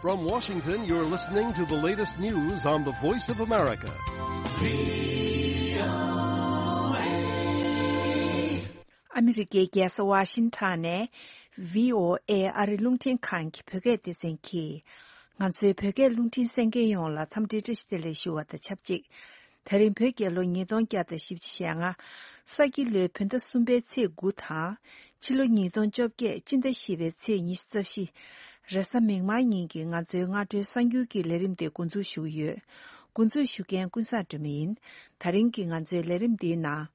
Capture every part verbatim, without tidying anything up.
From Washington, you're listening to the latest news on the Voice of America. ཨ་མི་རི་ཀའི་རྒྱལ་ས་ཝ་ཤིང་ཊོན་ནས་བྷི་ཨོ་ཨེ་ཨ་རི་རླུང་འཕྲིན་ཁང་གི་བོད་སྐད་སྡེ་ཚན་གྱིས། ང་ཚོའི་བོད་སྐད་རླུང་འཕྲིན་གསན་མཁན་ཡོངས་ལ་འཚམས་འདྲི་བཀྲ་ཤིས་བདེ་ལེགས་ཞུ་བ་དང་ཆབས་ཅིག་དེ་རིང་བོད་རྒྱལ་ལོ་ཉིས་སྟོང་བརྒྱ་དང་བཞི་བཅུ་ཞེ་ལྔ། ས་ཁྱི་ལོའི་བོད་ཟླ་གསུམ་པའི་ཚེས་དགུ་དང་། ཕྱི་ལོ་ཉིས་སྟོང་བཅོ་བརྒྱད་སྤྱི་ཟླ་བཞི་པའི་ཚེས་ཉི་ཤུ་རྩ་བཞི། རེས་གཟའ་མིག་དམར་ཉིན་གྱི་ང་ཚོའི་སྔ་དྲོའི་གསར་འགྱུར་གྱི་ལས་རིམ་དེ་འགོ་འཛུགས་ཞུ་གི་ཡོད། འགོ་འཛུགས་ཞུ་མཁན་ཀུན་བཟང་སྒྲོལ་མ་ཡིན། ད་རིང་གི་ང་ཚོའི་ལས་རིམ་འདིའི་ནང་།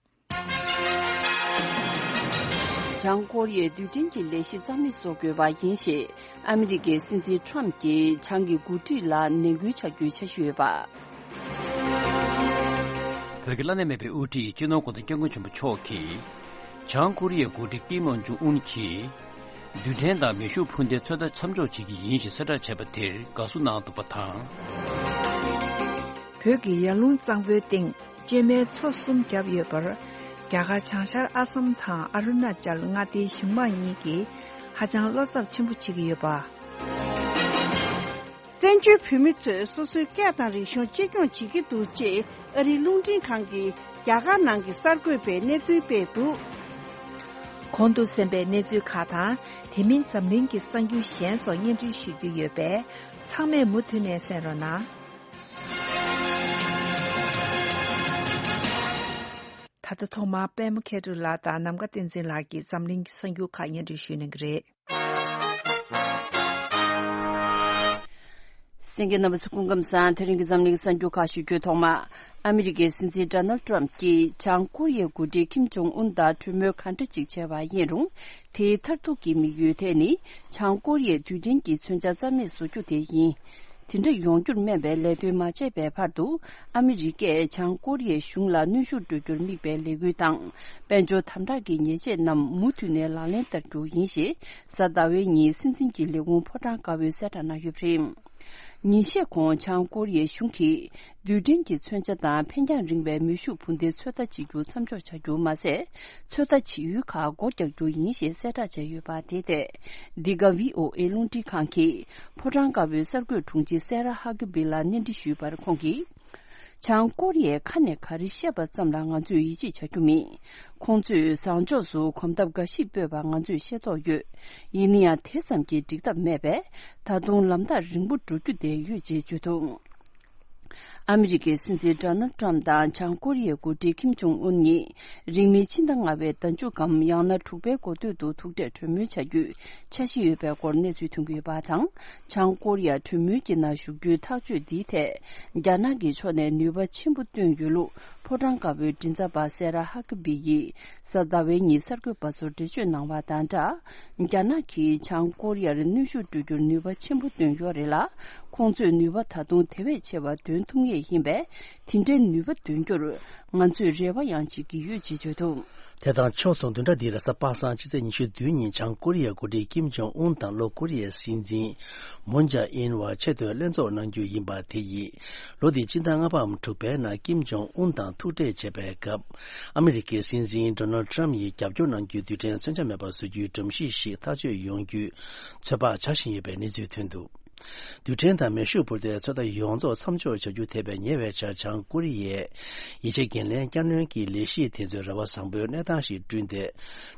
བྱང་ཀོ་རི་ཡའི་རྡུལ་ཕྲན་གྱི་ལས་གཞི་རྩ་མེད་བཟོ་དགོས་པ་ཡིན་ཞེས་ཨ་མི་རི་ཀའི་སྲིད་འཛིན་ཁྲོམ་གྱིས་བྱང་གི་འགོ་ཁྲིད་ལ་ནན་སྐུལ་བྱ་རྒྱུའི་འཆར་གཞི་ཡོད་པ། བོད་ཀྱི་བླ་ན་མེད་པའི་དབུ་ཁྲིད་སྤྱི་ནོར་གོང་ས་སྐྱབས་མགོན་ཆེན་པོ་མཆོག་གིས། བྱང་ཀོ་རི་ཡའི་འགོ་ཁྲིད་ཀིམ་ཡོང་ཇུང་ཨུན་གྱིས། རྡུལ་ཕྲན་དང་མེ་ཤུགས་འཕུར་མདེལ་ཚོད་ལྟ་མཚམས་འཇོག་བྱེད་ཀྱི་ཡིན་ཞེས་གསལ་བསྒྲགས་བྱས་པ་དེར་དགའ་བསུ་གནང་འདུག་པ་དང་། བོད་ཀྱི་ཡར་ཀླུང་གཙང་པོའི་སྟེང་བཅོས་མའི་མཚོ་གསུམ་བརྒྱབ་ཡོད་པར། རྒྱ་གར་བྱང་ཤར་ཨ་སམ་དང་ཨ་རུ་ན་ཅལ་མངའ་སྡེའི་གཞུང་མང་གཉིས་ཀྱིས་ཧ་ཅང་བློ་འཚབ་ཆེན་པོ་བྱེད་ཀྱི་ཡོད་པ། བཙན་བྱོལ་བོད་མི་ཚོས་སོ་སོའི་སྐད་དང་རིག་གཞུང་གཅེས་སྐྱོང་བྱེད་ཀྱི་འདུག་ཅེས་ཨ་རིའི་རླུང་འཕྲིན་ཁང་གིས་རྒྱ་གར་ནང་གི་གསར་འགོད་པའི་གནས་ཚུལ་སྤེལ་འདུག། གོང་དུ་གསན་པའི་གནས་ཚུལ་ཁག་དང་། དེ་མིན་འཛམ་གླིང་གི་གསར་འགྱུར་གཞན་སོགས་སྙན་སྒྲོན་ཞུ་རྒྱུ་ཡོད་པས། ཚང་མས་མུ་མཐུད་ནས་གསན་རོགས་གནང་། ད་ལྟ་ཐོག་མར་པད་མ་མཁས་གྲུབ་ལགས་དང་ནམ་མཁའ་བསྟན་འཛིན་ལགས་ཀྱིས་འཛམ་གླིང་གི་གསར་འགྱུར་ཁག་སྙན་སྒྲོན་ཞུ་གནང་གི་རེད། གསན་མཁན་རྣམ་པ་ཚོ་སྐུ་ཁམས་བཟང་། དེ་རིང་གི་འཛམ་གླིང་གི་གསར་འགྱུར་ཁག་ཞུ་རྒྱུའི་ཐོག་མ། ཨ་མི་རི་ཀའི་སྲིད་འཛིན་ཌོ་ནལ་ཊམ་གྱིས་བྱང་ཀོ་རི་ཡའི་འགོ་ཁྲིད་ཀིམ་ཇོང་ཨུན་དང་གྲོས་མོལ་ག་འདྲ་ཅིག་བྱས་པ་ཡིན་རུང་། དེའི་མཐར་ཐུག་གི་དམིགས་ཡུལ་དེ་ནི་བྱང་ཀོ་རི་ཡའི་རྡུལ་ཕྲན་གྱི་མཚོན་ཆ་རྩ་མེད་བཟོ་རྒྱུ་དེ་ཡིན། དེ་འདྲ་ཡོང་རྒྱུར་སྨན་པའི་ལས་དོན་མ་བྱས་པའི་བར་དུ། ཨ་མི་རི་ཀས་བྱང་ཀོ་རི་ཡའི་གཞུང་ལ་གནོན་ཤུགས་སྤྲོད་རྒྱུར་དམིགས་པའི་ལས་འགུལ་དང་། དཔལ་འབྱོར་དམ་དྲག་གི་ཉེས་ཆད་རྣམས་མུ་མཐུད་ནས་ལག་ལེན་བསྟར་རྒྱུ་ཡིན་ཞེས། གཟའ་ཟླ་བའི་ཉིན་སྲིད་འཛིན་གྱི་ལས་ཁུངས་ཕོ་བྲང་དཀར་པོས་གསལ་བསྒྲགས་གནང་ཡོད་པ་རེད། ཉིན་ཤས་གོང་བྱང་ཀོ་རི་ཡའི་གཞུང་གིས་རྡུལ་ཕྲན་གྱི་མཚོན་ཆ་དང་འཕེན་རྒྱང་རིང་བའི་མེ་ཤུགས་འཕུར་མདེལ་ཚོད་ལྟ་བྱེད་རྒྱུ་མཚམས་འཇོག་བྱ་རྒྱུ་མ་ཟད། ཚོད་ལྟ་བྱེད་ཡུལ་ཁག་སྒོ་རྒྱག་རྒྱུ་ཡིན་ཞེས་གསལ་བསྒྲགས་བྱས་ཡོད་པ་དེ་ཐད། འདི་ག་བྷི་ཨོ་ཨེ་རླུང་འཕྲིན་ཁང་གིས་ཕོ་བྲང་དཀར་པོའི་གསར་འགོད་དྲུང་ཆེ་སེ་ར་ཧ་ཀི་བི་ལ་གནས་འདྲི་ཞུས་པར་ཁོང་གིས། བྱང་ཀོ་རི་ཡས་ཁ་ནས་ག་རེ་བཤད་པ་ཙམ་ལ་ང་ཚོས་ཡིད་ཆེས་བྱ་རྒྱུ་མེད། ཁོང་ཚོས་བཟང་ཕྱོགས་སུ་གོམ་སྟབས་འགའ་ཞིག་སྤོས་པ་ང་ཚོས་ཤེས་རྟོགས་ཡོད། ཡིན་ན་ཡང་དེ་ཙམ་གྱིས་འགྲིག་ཐབས་མེད་པས། ད་དུང་ལམ་ཐག་རིང་པོ་འགྲོ་རྒྱུ་བསྡད་ཡོད་ཅེས་བརྗོད་འདུག། ཨ་མི་རི་ཀའི་སྲིད་འཛིན་ཌོ་ནལ་ཊམ་དང་བྱང་ཀོ་རི་ཡའི་འགོ་ཁྲིད་ཀིམ་ཇོང་ཨུན་གཉིས་རིང་མིན་ཕྱི་ཟླ་ལྔ་པའི་ཟླ་མཇུག་གམ་ཡང་ན་དྲུག་པའི་འགོ་སྟོད་དུ་ཐུག་འཕྲད་གྲོས་མོལ་བྱ་རྒྱུའི་འཆར་གཞི་ཡོད་པའི་སྐོར་གནས་ཚུལ་ཐོན་གྱི་ཡོད་པ་དང་། བྱང་ཀོ་རི་ཡ་གྲོས་མོལ་གྱི་ནང་ཞུགས་རྒྱུའི་ཐག་གཅོད་འདིའི་ཐད། རྒྱ་ནག་གི་ཕྱོགས་ནས་ནུས་པ་ཆེན་པོ་བཏོན་ཡོད་ལུགས་ཕོ་བྲང་དཀར་པོའི་མགྲིན་ཚབ་པ་སེ་ར་ཧ་ཀི་བི་ཡིས་གཟའ་ཟླ་བའི་ཉིན་གསར་འགོད་པ་ཚོར་འགྲེལ་བརྗོད་གནང་བ་དང་སྦྲགས། རྒྱ་ནག་གིས་བྱང་ཀོ་རི་ཡར་གནོན་ཤུགས་སྤྲོད་རྒྱུར་ནུས་པ་ཆེན་པོ་བཏོན་ཡོད་རེད་ལ། ཁོང་ཚོས་ནུས་པ་ད་དུང་དེ་བས་ཆེ་བ་འདོན་ཐུབ་ངེས་ཡིན་པས། དེ་འདྲའི་ནུས་པ་འདོན་རྒྱུར་ང་ཚོས་རེ་བ་ཡང་བྱེད་ཀྱི་ཡོད་ཅེས་བརྗོད་འདུག། དེ་དང་ཕྱོགས་མཚུངས། བདུན་ཕྲག་འདིའི་རེས་གཟའ་པ་སངས་སྤྱི་ཚེས་ཉི་ཤུ་བདུན་ཉིན་བྱང་ཀོ་རི་ཡའི་འགོ་ཁྲིད་ཀིམ་ཇོང་ཨུན་དང་ལྷོ་ཀོ་རི་ཡའི་སྲིད་འཛིན་མུན་ཇེ་ཨིན་བར་ཆེས་མཐོའི་ལྷན་ཚོགས་གནང་རྒྱུ་ཡིན་པ་དེ་ཡིས། ལོ་འདིའི་སྤྱི་ཟླ་ལྔ་པའམ་དྲུག་པའི་ནང་ཀིམ་ཇོང་ཨུན་དང་ཐུག་འཕྲད་བྱས་པའི་སྐབས། ཨ་མི་རི་ཀའི་སྲིད་འཛིན་ཌོ་ནལ་ཊམ་ཡིས་རྒྱབ་སྐྱོར་གནང་རྒྱུའི་རྡུལ་ཕྲན་མཚོན་ཆ་མེད་པར་བཟོ་རྒྱུའི་སྒྲོམ་གཞི་ཞིག་ཐག་གཅོད་ཡོང་རྒྱུའི་ཚོད་དཔག་བྱ་བཞིན་ཡོད་པའི་གནས་ཚུལ་ཐོན་འདུག། རྡུལ་ཕྲན་དང་མེ་ཤུགས་འཕུར་མདེལ་ཚོད་ལྟ་ཡོངས་རྫོགས་མཚམས་འཇོག་བྱ་རྒྱུ་ཐེ་བའི་ཉེ་བའི་ཆར་བྱང་ཀོ་རི་ཡས་ཡིད་ཆེས་འགན་ལེན་བསྐྱར་སྣོན་གྱི་ལས་གཞི་དེ་ཚོའི་རེ་བ་བཟང་པོའི་གནས་སྟངས་ཤིག་བསྐྲུན་ཏེ།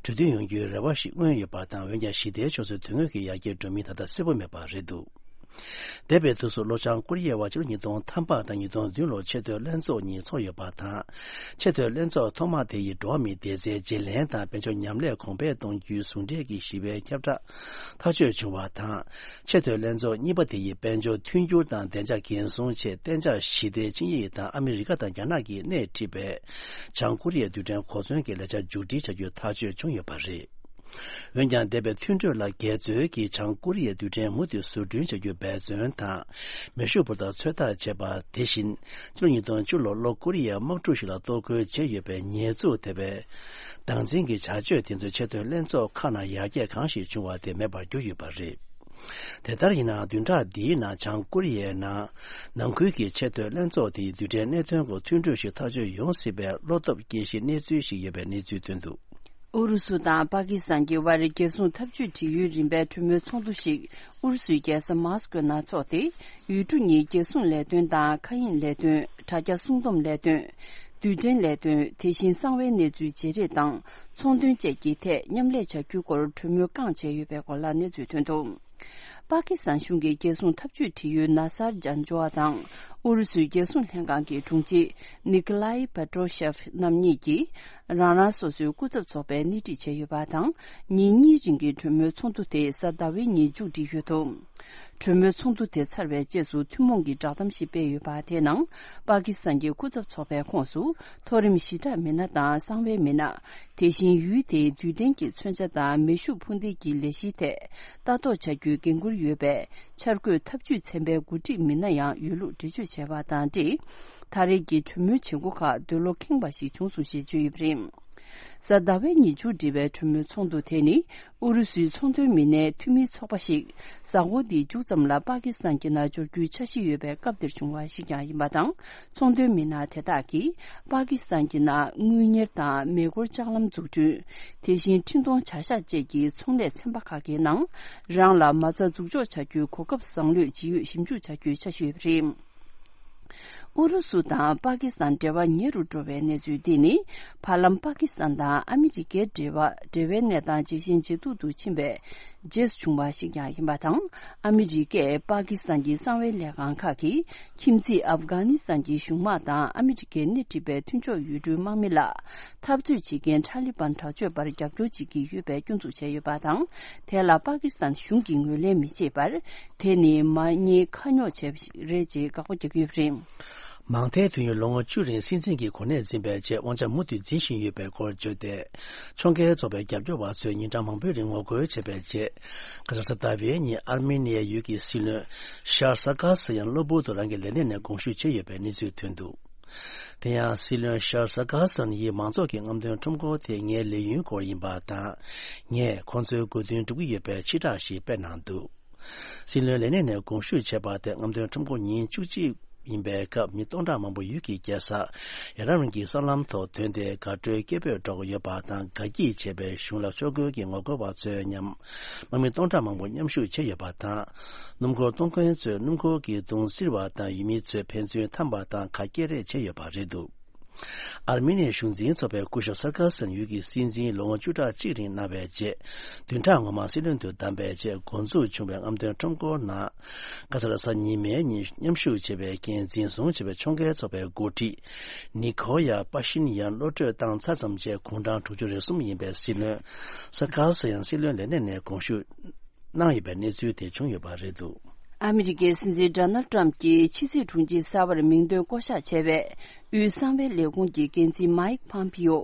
གྲོས་མཐུན་ཡོང་རྒྱུའི་རེ་བ་ཞིག་མངོན་ཡོད་པ་དང་། འོན་ཀྱང་ཞི་བདེའི་ཕྱོགས་སུ་དོན་དངོས་ཀྱི་ཡར་རྒྱས་འགྲོ་མིན་ད་ལྟ་གསལ་པོ་མེད་པ་རེད་འདུག། འདས་པའི་དུས་སུ་ལྷོ་བྱང་ཀོ་རི་ཡའི་བར་ཕྱི་ལོ་ཉིས་སྟོང་ཐམ་པ་དང་ཉིས་སྟོང་བདུན་ལོར་ཆེས་མཐོའི་ལྷན་ཚོགས་གཉིས་ཚོགས་ཡོད་པ་དང་། ཆེས་མཐོའི་ལྷན་ཚོགས་ཐོག་མ་དེ་ཡིས་འགྲོ་བ་མིའི་བདེ་རྩའི་བརྗེ་ལེན་དང་དཔལ་འབྱོར་ཉམས་ལས་གོང་འཕེལ་གཏོང་རྒྱུའི་ཟུང་འབྲེལ་གྱི་ཞི་བའི་ཁྱབ་བསྒྲགས་ཐག་གཅོད་བྱུང་བ་དང་། ཆེས་མཐོའི་ལྷན་ཚོགས་གཉིས་པ་དེ་ཡིས་དཔལ་འབྱོར་མཐུན་འགྱུར་དང་བདེ་འཇགས་འགན་སྲུང་ཆེད་གཏན་འཇགས་ཞི་བདེའི་ཆིངས་ཡིག་དང་ཨ་མི་རི་ཀ་དང་རྒྱ་ནག་གིས་སྣེ་ཁྲིད་པའི་བྱང་ཀོ་རི་ཡའི་རྡུལ་ཕྲན་གོ་མཚོན་གྱི་ལས་འཆར་མཇུག་སྒྲིལ་བྱ་རྒྱུའི་ཐག་གཅོད་བྱུང་ཡོད་པ་རེད། འོན་ཀྱང་། འདས་པའི་མཐུན་གྲོས་ལ་འགལ་འཛོལ་གྱིས་བྱང་ཀོ་རི་ཡའི་རྡུལ་ཕྲན་མུ་མཐུད་བཟོ་སྐྲུན་བྱ་རྒྱུར་འབད་བརྩོན་དང་། མེ་ཤུགས་འཕུར་མདའ་ཚོད་ལྟ་བྱས་པ་དེ་བཞིན། ཕྱི་ལོ་ཉིས་སྟོང་བཅུ་ལོར་ལྷོ་ཀོ་རི་ཡའི་དམག་འཁྲུག་ཞིག་ལ་གཏོར་རྒོལ་བྱས་ཡོད་པའི་ཉེས་འཛུགས་ཐེབས་པའི་སྡང་འཛིན་གྱི་བྱ་སྤྱོད་དེ་ཚོ་ཆེས་མཐོའི་ལྷན་ཚོགས་ཁག་ནང་ཡར་རྒྱས་གང་ཞིག་བྱུང་བ་དེ་མེད་པར་གྱུར་ཡོད་པ་རེད། དེ་ལྟར་ཡིན་ནའང་། བདུན་ཕྲག་འདིའི་ནང་བྱང་ཀོ་རི་ཡའི་ནང་ནང་ཁུལ་གྱི་ཆེས་མཐོའི་ལྷན་ཚོགས་དེ་ཡིས་རྡུལ་ཕྲན་གནད་དོན་སྐོར་མཐུན་གྲོས་ཤིག་ཐག་གཅོད་ཡོང་སྲིད་པའི་བློ་སྟོབས་སྐྱེད་གཞིའི་གནས་ཚུལ་ཞིག་ཡོད་པའི་གནས་ཚུལ་ཐོན་འདུག། ཨུ་རུ་སུ་དང་པ་ཀི་སི་ཐན་གྱི་དབར་རྒྱལ་སྲུང་འཐབ་ཇུས་འབྲེལ་ཡོད་རིམ་པའི་གྲོས་མོལ་ཚོགས་འདུ་ཞིག་ཨུ་རུ་སུའི་རྒྱལ་ས་མཱ་སི་ཀོའི་ནང་འཚོགས་ཏེ། ཡུལ་གྲུ་གཉིས་རྒྱལ་སྲུང་ལས་དོན་དང་མཁའ་དབྱིངས་ལས་དོན། དྲ་རྒྱ་སྲུང་སྡོམ་ལས་དོན། རྡུལ་ཕྲན་ལས་དོན། དེ་བཞིན་གསང་བའི་གནས་ཚུལ་བརྗེ་རེས་དང་ཚོང་དོན་བཅས་ཀྱི་ཐད་མཉམ་ལས་བྱ་རྒྱུའི་སྐོར་གྲོས་མོལ་བསྐངས་བྱས་ཡོད་པའི་སྐོར་ལ་གནས་ཚུལ་ཐོན་འདུག་པ་ཀི་སི་ཐན་གཞུང་གི་རྒྱལ་སྲུང་འཐབ་ཇུས་འབྲེལ་ཡོད་ན་སར་ཇན་ཇོ་ཨ་དང་ཨུ་རུ་སུའི་རྒྱལ་སྲུང་ལྷན་ཁང་གི་དྲུང་ཆེ་ནི་ཀི་ལའི་པ་ཏྲོ་ཤེབ་རྣམ་གཉིས་ཀྱིས་རང་རང་སོ་སོའི་སྐུ་ཚབ་ཚོགས་པས་སྣེ་ཁྲིད་བྱས་ཡོད་པ་དང་། ཉིན་གཉིས་རིང་གི་གྲོས་མོལ་ཚོགས་འདུ་དེ་གཟའ་ཟླ་བའི་ཉིན་མཇུག་སྒྲིལ་ཡོད་འདུག་གྲོས་མོལ་ཚོགས་འདུ་དེ་ཚར་བའི་རྗེས་སུ་ཐུན་མོང་གི་བསྒྲགས་གཏམ་ཞིག་སྤེལ་ཡོད་པ། དེའི་ནང་པ་ཀི་སི་ཐན་གྱི་སྐུ་ཚབ་ཚོགས་པའི་ཁོངས་སུ་མཐོ་རིམ་ཞི་དྲག་མི་སྣ་དང་གསང་བའི་མི་སྣ། དེ་བཞིན་ཡུལ་དེའི་རྡུལ་ཕྲན་གྱི་མཚོན་ཆ་དང་མེ་ཤུགས་འཕུར་མདེལ་གྱི་ལས་གཞིའི་ཐད་ལྟ་རྟོག་བྱ་རྒྱུའི་འགན་འཁུར་ཡོད་པའི་འཆར་འགོད་འཐབ་ཇུས་ཚན་པའི་འགོ་ཁྲིད་མི་སྣ་ཡང་ཡོད་ལུགས་འགྲེལ་བརྗོད་བྱས་པ་དང་འབྲེལ། ད་རེས་ཀྱི་གྲོས་མོལ་བྱེད་སྒོ་ཁག་འདོད་བློ་ཁེངས་པ་ཞིག་བྱུང་སོང་ཞེས་བརྗོད་ཡོད་པ་རེད། གཟའ་ཟླ་བའི་ཉིན་མཇུག་སྒྲིལ་བའི་གྲོས་མོལ་ཚོགས་འདུ་དེ་ནི་ཨུ་རུ་སུའི་ཚོང་དོན་མི་སྣའི་འཐུས་མིའི་ཚོགས་པ་ཞིག་གཟའ་འཁོར་འདིའི་མཇུག་ཙམ་ལ་པ་ཀི་སི་ཐན་གྱི་ནང་འབྱོར་རྒྱུའི་འཆར་གཞི་ཡོད་པའི་སྐབས་དེར་བྱུང་བ་ཞིག་ཀྱང་ཡིན་པ་དང་། ཚོང་དོན་མི་སྣ་དེ་དག་གིས་པ་ཀི་སི་ཐན་གྱི་ནང་དངུལ་གཉེར་དང་མེ་འཁོར་ལྕགས་ལམ་འཛུགས་སྐྲུན། དེ་བཞིན་འཕྲིན་གཏོང་བྱ་གཞག་བཅས་ཀྱི་ཚོང་ལས་ཚན་པ་ཁག་གི་ནང་རང་ལ་མ་རྩ་འཛུགས་འཇོག་བྱ་རྒྱུའི་གོ་སྐབས་བཟང་ལོས་ཇི་ཡོད་ཞིབ་འཇུག་བྱ་རྒྱུའི་འཆར་གཞི་ཡོད་པ་རེད། ཨུ་རུ་སུ་དང་པ་ཀི་སི་ཐན་འབྲེལ་བ་ཉེ་རུ་འགྲོ་བའི་གནས་ཚུལ་འདི་ནི། བར་ལམ་པ་ཀི་སི་ཐན་དང་ཨ་མི་རི་ཀའི་འབྲེལ་བ་འབྲེལ་བའི་གནས་སྟངས་ཇེ་ཞན་ཇེ་སྡུག་ཏུ་ཕྱིན་པའི་རྗེས་སུ་བྱུང་བ་ཞིག་ཀྱང་ཡིན་པ་དང་། ཨ་མི་རི་ཀས་པ་ཀི་སི་ཐན་གྱི་གསང་བའི་ལས་ཁང་ཁག་གིས་ཁྱིམ་མཚེས་ཨབ་གྷ་ནི་སི་ཐན་གྱི་གཞུང་དམག་དང་ཨ་མི་རི་ཀས་སྣེ་ཁྲིད་པའི་མཐུན་ཕྱོགས་ཡུལ་གྲུའི་དམག་མི་ལ། འཐབ་རྩོད་བྱེད་མཁན་ཁྲ་ལི་པན་དྲག་སྤྱོད་པར་རྒྱབ་སྐྱོར་བྱེད་ཀྱི་ཡོད་པའི་སྐྱོན་འཛུགས་བྱས་ཡོད་པ་དང་། དེ་ལ་པ་ཀི་སི་ཐན་གཞུང་གིས་ངོས་ལེན་མི་བྱེད་པར། དེ་ནི་མ་ཉེས་ཁ་ཉོག་བྱས་པ་ཞིག་རེད་ཅེས་དགག་པ་རྒྱག་གི་ཡོད་པ་རེད། མང་མཐའི་དུས་ཡུན་ལོ་ངོ་བཅུ་རིང་སྲིད་འཛིན་གྱི་གོ་གནས་འཛིན་པའི་ཆེད་དབང་ཆ་མུ་མཐུད་འཛིན་བཞིན་ཡོད་པའི་སྐོར་བརྗོད་དེ། ཕྱོགས་འགལ་ཚོགས་པའི་རྒྱབ་སྐྱོར་བ་ཚོས་ཉིན་གྲངས་མང་པོའི་རིང་ངོ་རྒོལ་བྱས་པའི་རྗེས། ག་ས་ཟླ་བའི་ཉིན་ཨར་མེ་ནི་ཡའི་ཡུལ་གྱི་སྲིད་བློན་ཤར་ས་ཀར་སི་ཡན་གློ་བུར་དུ་རང་གི་ལས་གནས་ནས་དགོངས་ཞུ་བྱས་ཡོད་པའི་གནས་ཚུལ་ཐོན་འདུག་དེ་ཡང་སྲིད་བློན་ཤར་ས་ཀར་སན་ཡིས་མང་ཚོགས་ཀྱི་རྔམ་སྟོན་ཁྲོམ་སྐོར་དེ་ངའི་ལས་ཡུན་སྐོར་ཡིན་པ་དང་། ངས་ཁོང་ཚོའི་དགོས་འདུན་སྒྲུབ་ཀྱི་ཡོད་པའི་ཕྱིར་བསྒྲགས་ཤིག་སྤེལ་གནང་འདུག་སྲིད་བློན་ལས་གནས་ནས་དགོངས་ཞུ་བྱས་པ་དེ་རྔམ་སྟོན་ཁྲོམ་སྐོར་ཉིན་བཅུ་གཅིག་ཡིན་པའི་སྐབས་མི་སྟོང་ཕྲག་མང་པོ་ཡུལ་གྱི་རྒྱལ་ས་ཡ་ར་ཝན་གྱི་སྲང་ལམ་ཐོག་ཐོན་ཏེ་དགའ་སྤྲོའི་སྐད་འབོད་སྒྲོག་ཡོད་པ་དང་། དགའ་སྐྱིད་ཆེ་བའི་གཞུང་ལ་ཕྱོགས་སྒོའི་ངོ་རྒོལ་བ་ཚོའི་མཉམ་དམག་མི་སྟོང་ཕྲག་མང་པོ་མཉམ་ཞུགས་བྱས་ཡོད་པ་དང་། སྣུམ་འཁོར་གཏོང་མཁན་ཚོས་སྣུམ་འཁོར་གྱི་གདོང་བསིལ་བ་དང་། ཡུལ་མི་ཚོས་ཕན་ཚུན་འཐམས་པ་དང་ཁ་སྐད་རེས་བྱས་ཡོད་པ་རེད་འདུག་ཨར་མེ་ནི་ཡའི་གཞུང་འཛིན་ཚོགས་པས་སྐུ་ཞབས་སར་ཀར་སན་ཡུལ་གྱི་སྲིད་འཛིན་ལོ་ངོ་བཅུ་ཕྲག་གཅིག་རིང་གནང་བའི་རྗེས། བདུན་ཕྲག་སྔོན་མ་སྲིད་བློན་དུ་བདམས་པའི་རྗེས་འགོ་འཛུགས་བྱུང་བའི་རྔམ་སྟོན་ཁྲོམ་སྐོར་ནང་། ག་ས་ལ་གཟའ་ཉི་མའི་ཉིན་མཉམ་ཞུགས་བྱས་པའི་རྐྱེན་འཛིན་བཟུང་བྱས་པའི་ཕྱོགས་འགལ་ཚོགས་པའི་འགོ་ཁྲིད་ནི་ཁོ་ཡ་པ་ཤིན་ཡན་གློད་གྲོལ་བཏང་ཚར་ཙམ་རྗེས་དགུང་གྲངས་དྲུག་ཅུ་རེ་གསུམ་ཡིན་པའི་སྲིད་བློན་སར་ཀར་སི་ཡན་སྲིད་བློན་ལས་གནས་ནས་དགོངས་ཞུ། གནང་ཡོད་པའི་གནས་ཚུལ་དེ་བྱུང་ཡོད་པ་རེད་འདུག་ཨ་མི་རི་ཀའི་སྲིད་འཛིན་ཌོ་ནལ་ཏྲམ་གྱིས་ཕྱི་སྲིད་དྲུང་ཆེ་གསར་པར་མིང་འདོན་བསྐོ་གཞག་བྱས་པའི་དབུས་གསང་བའི་ལས་ཁུངས་ཀྱི་འགན་འཛིན་མའིག་ཕམ་པིའོ་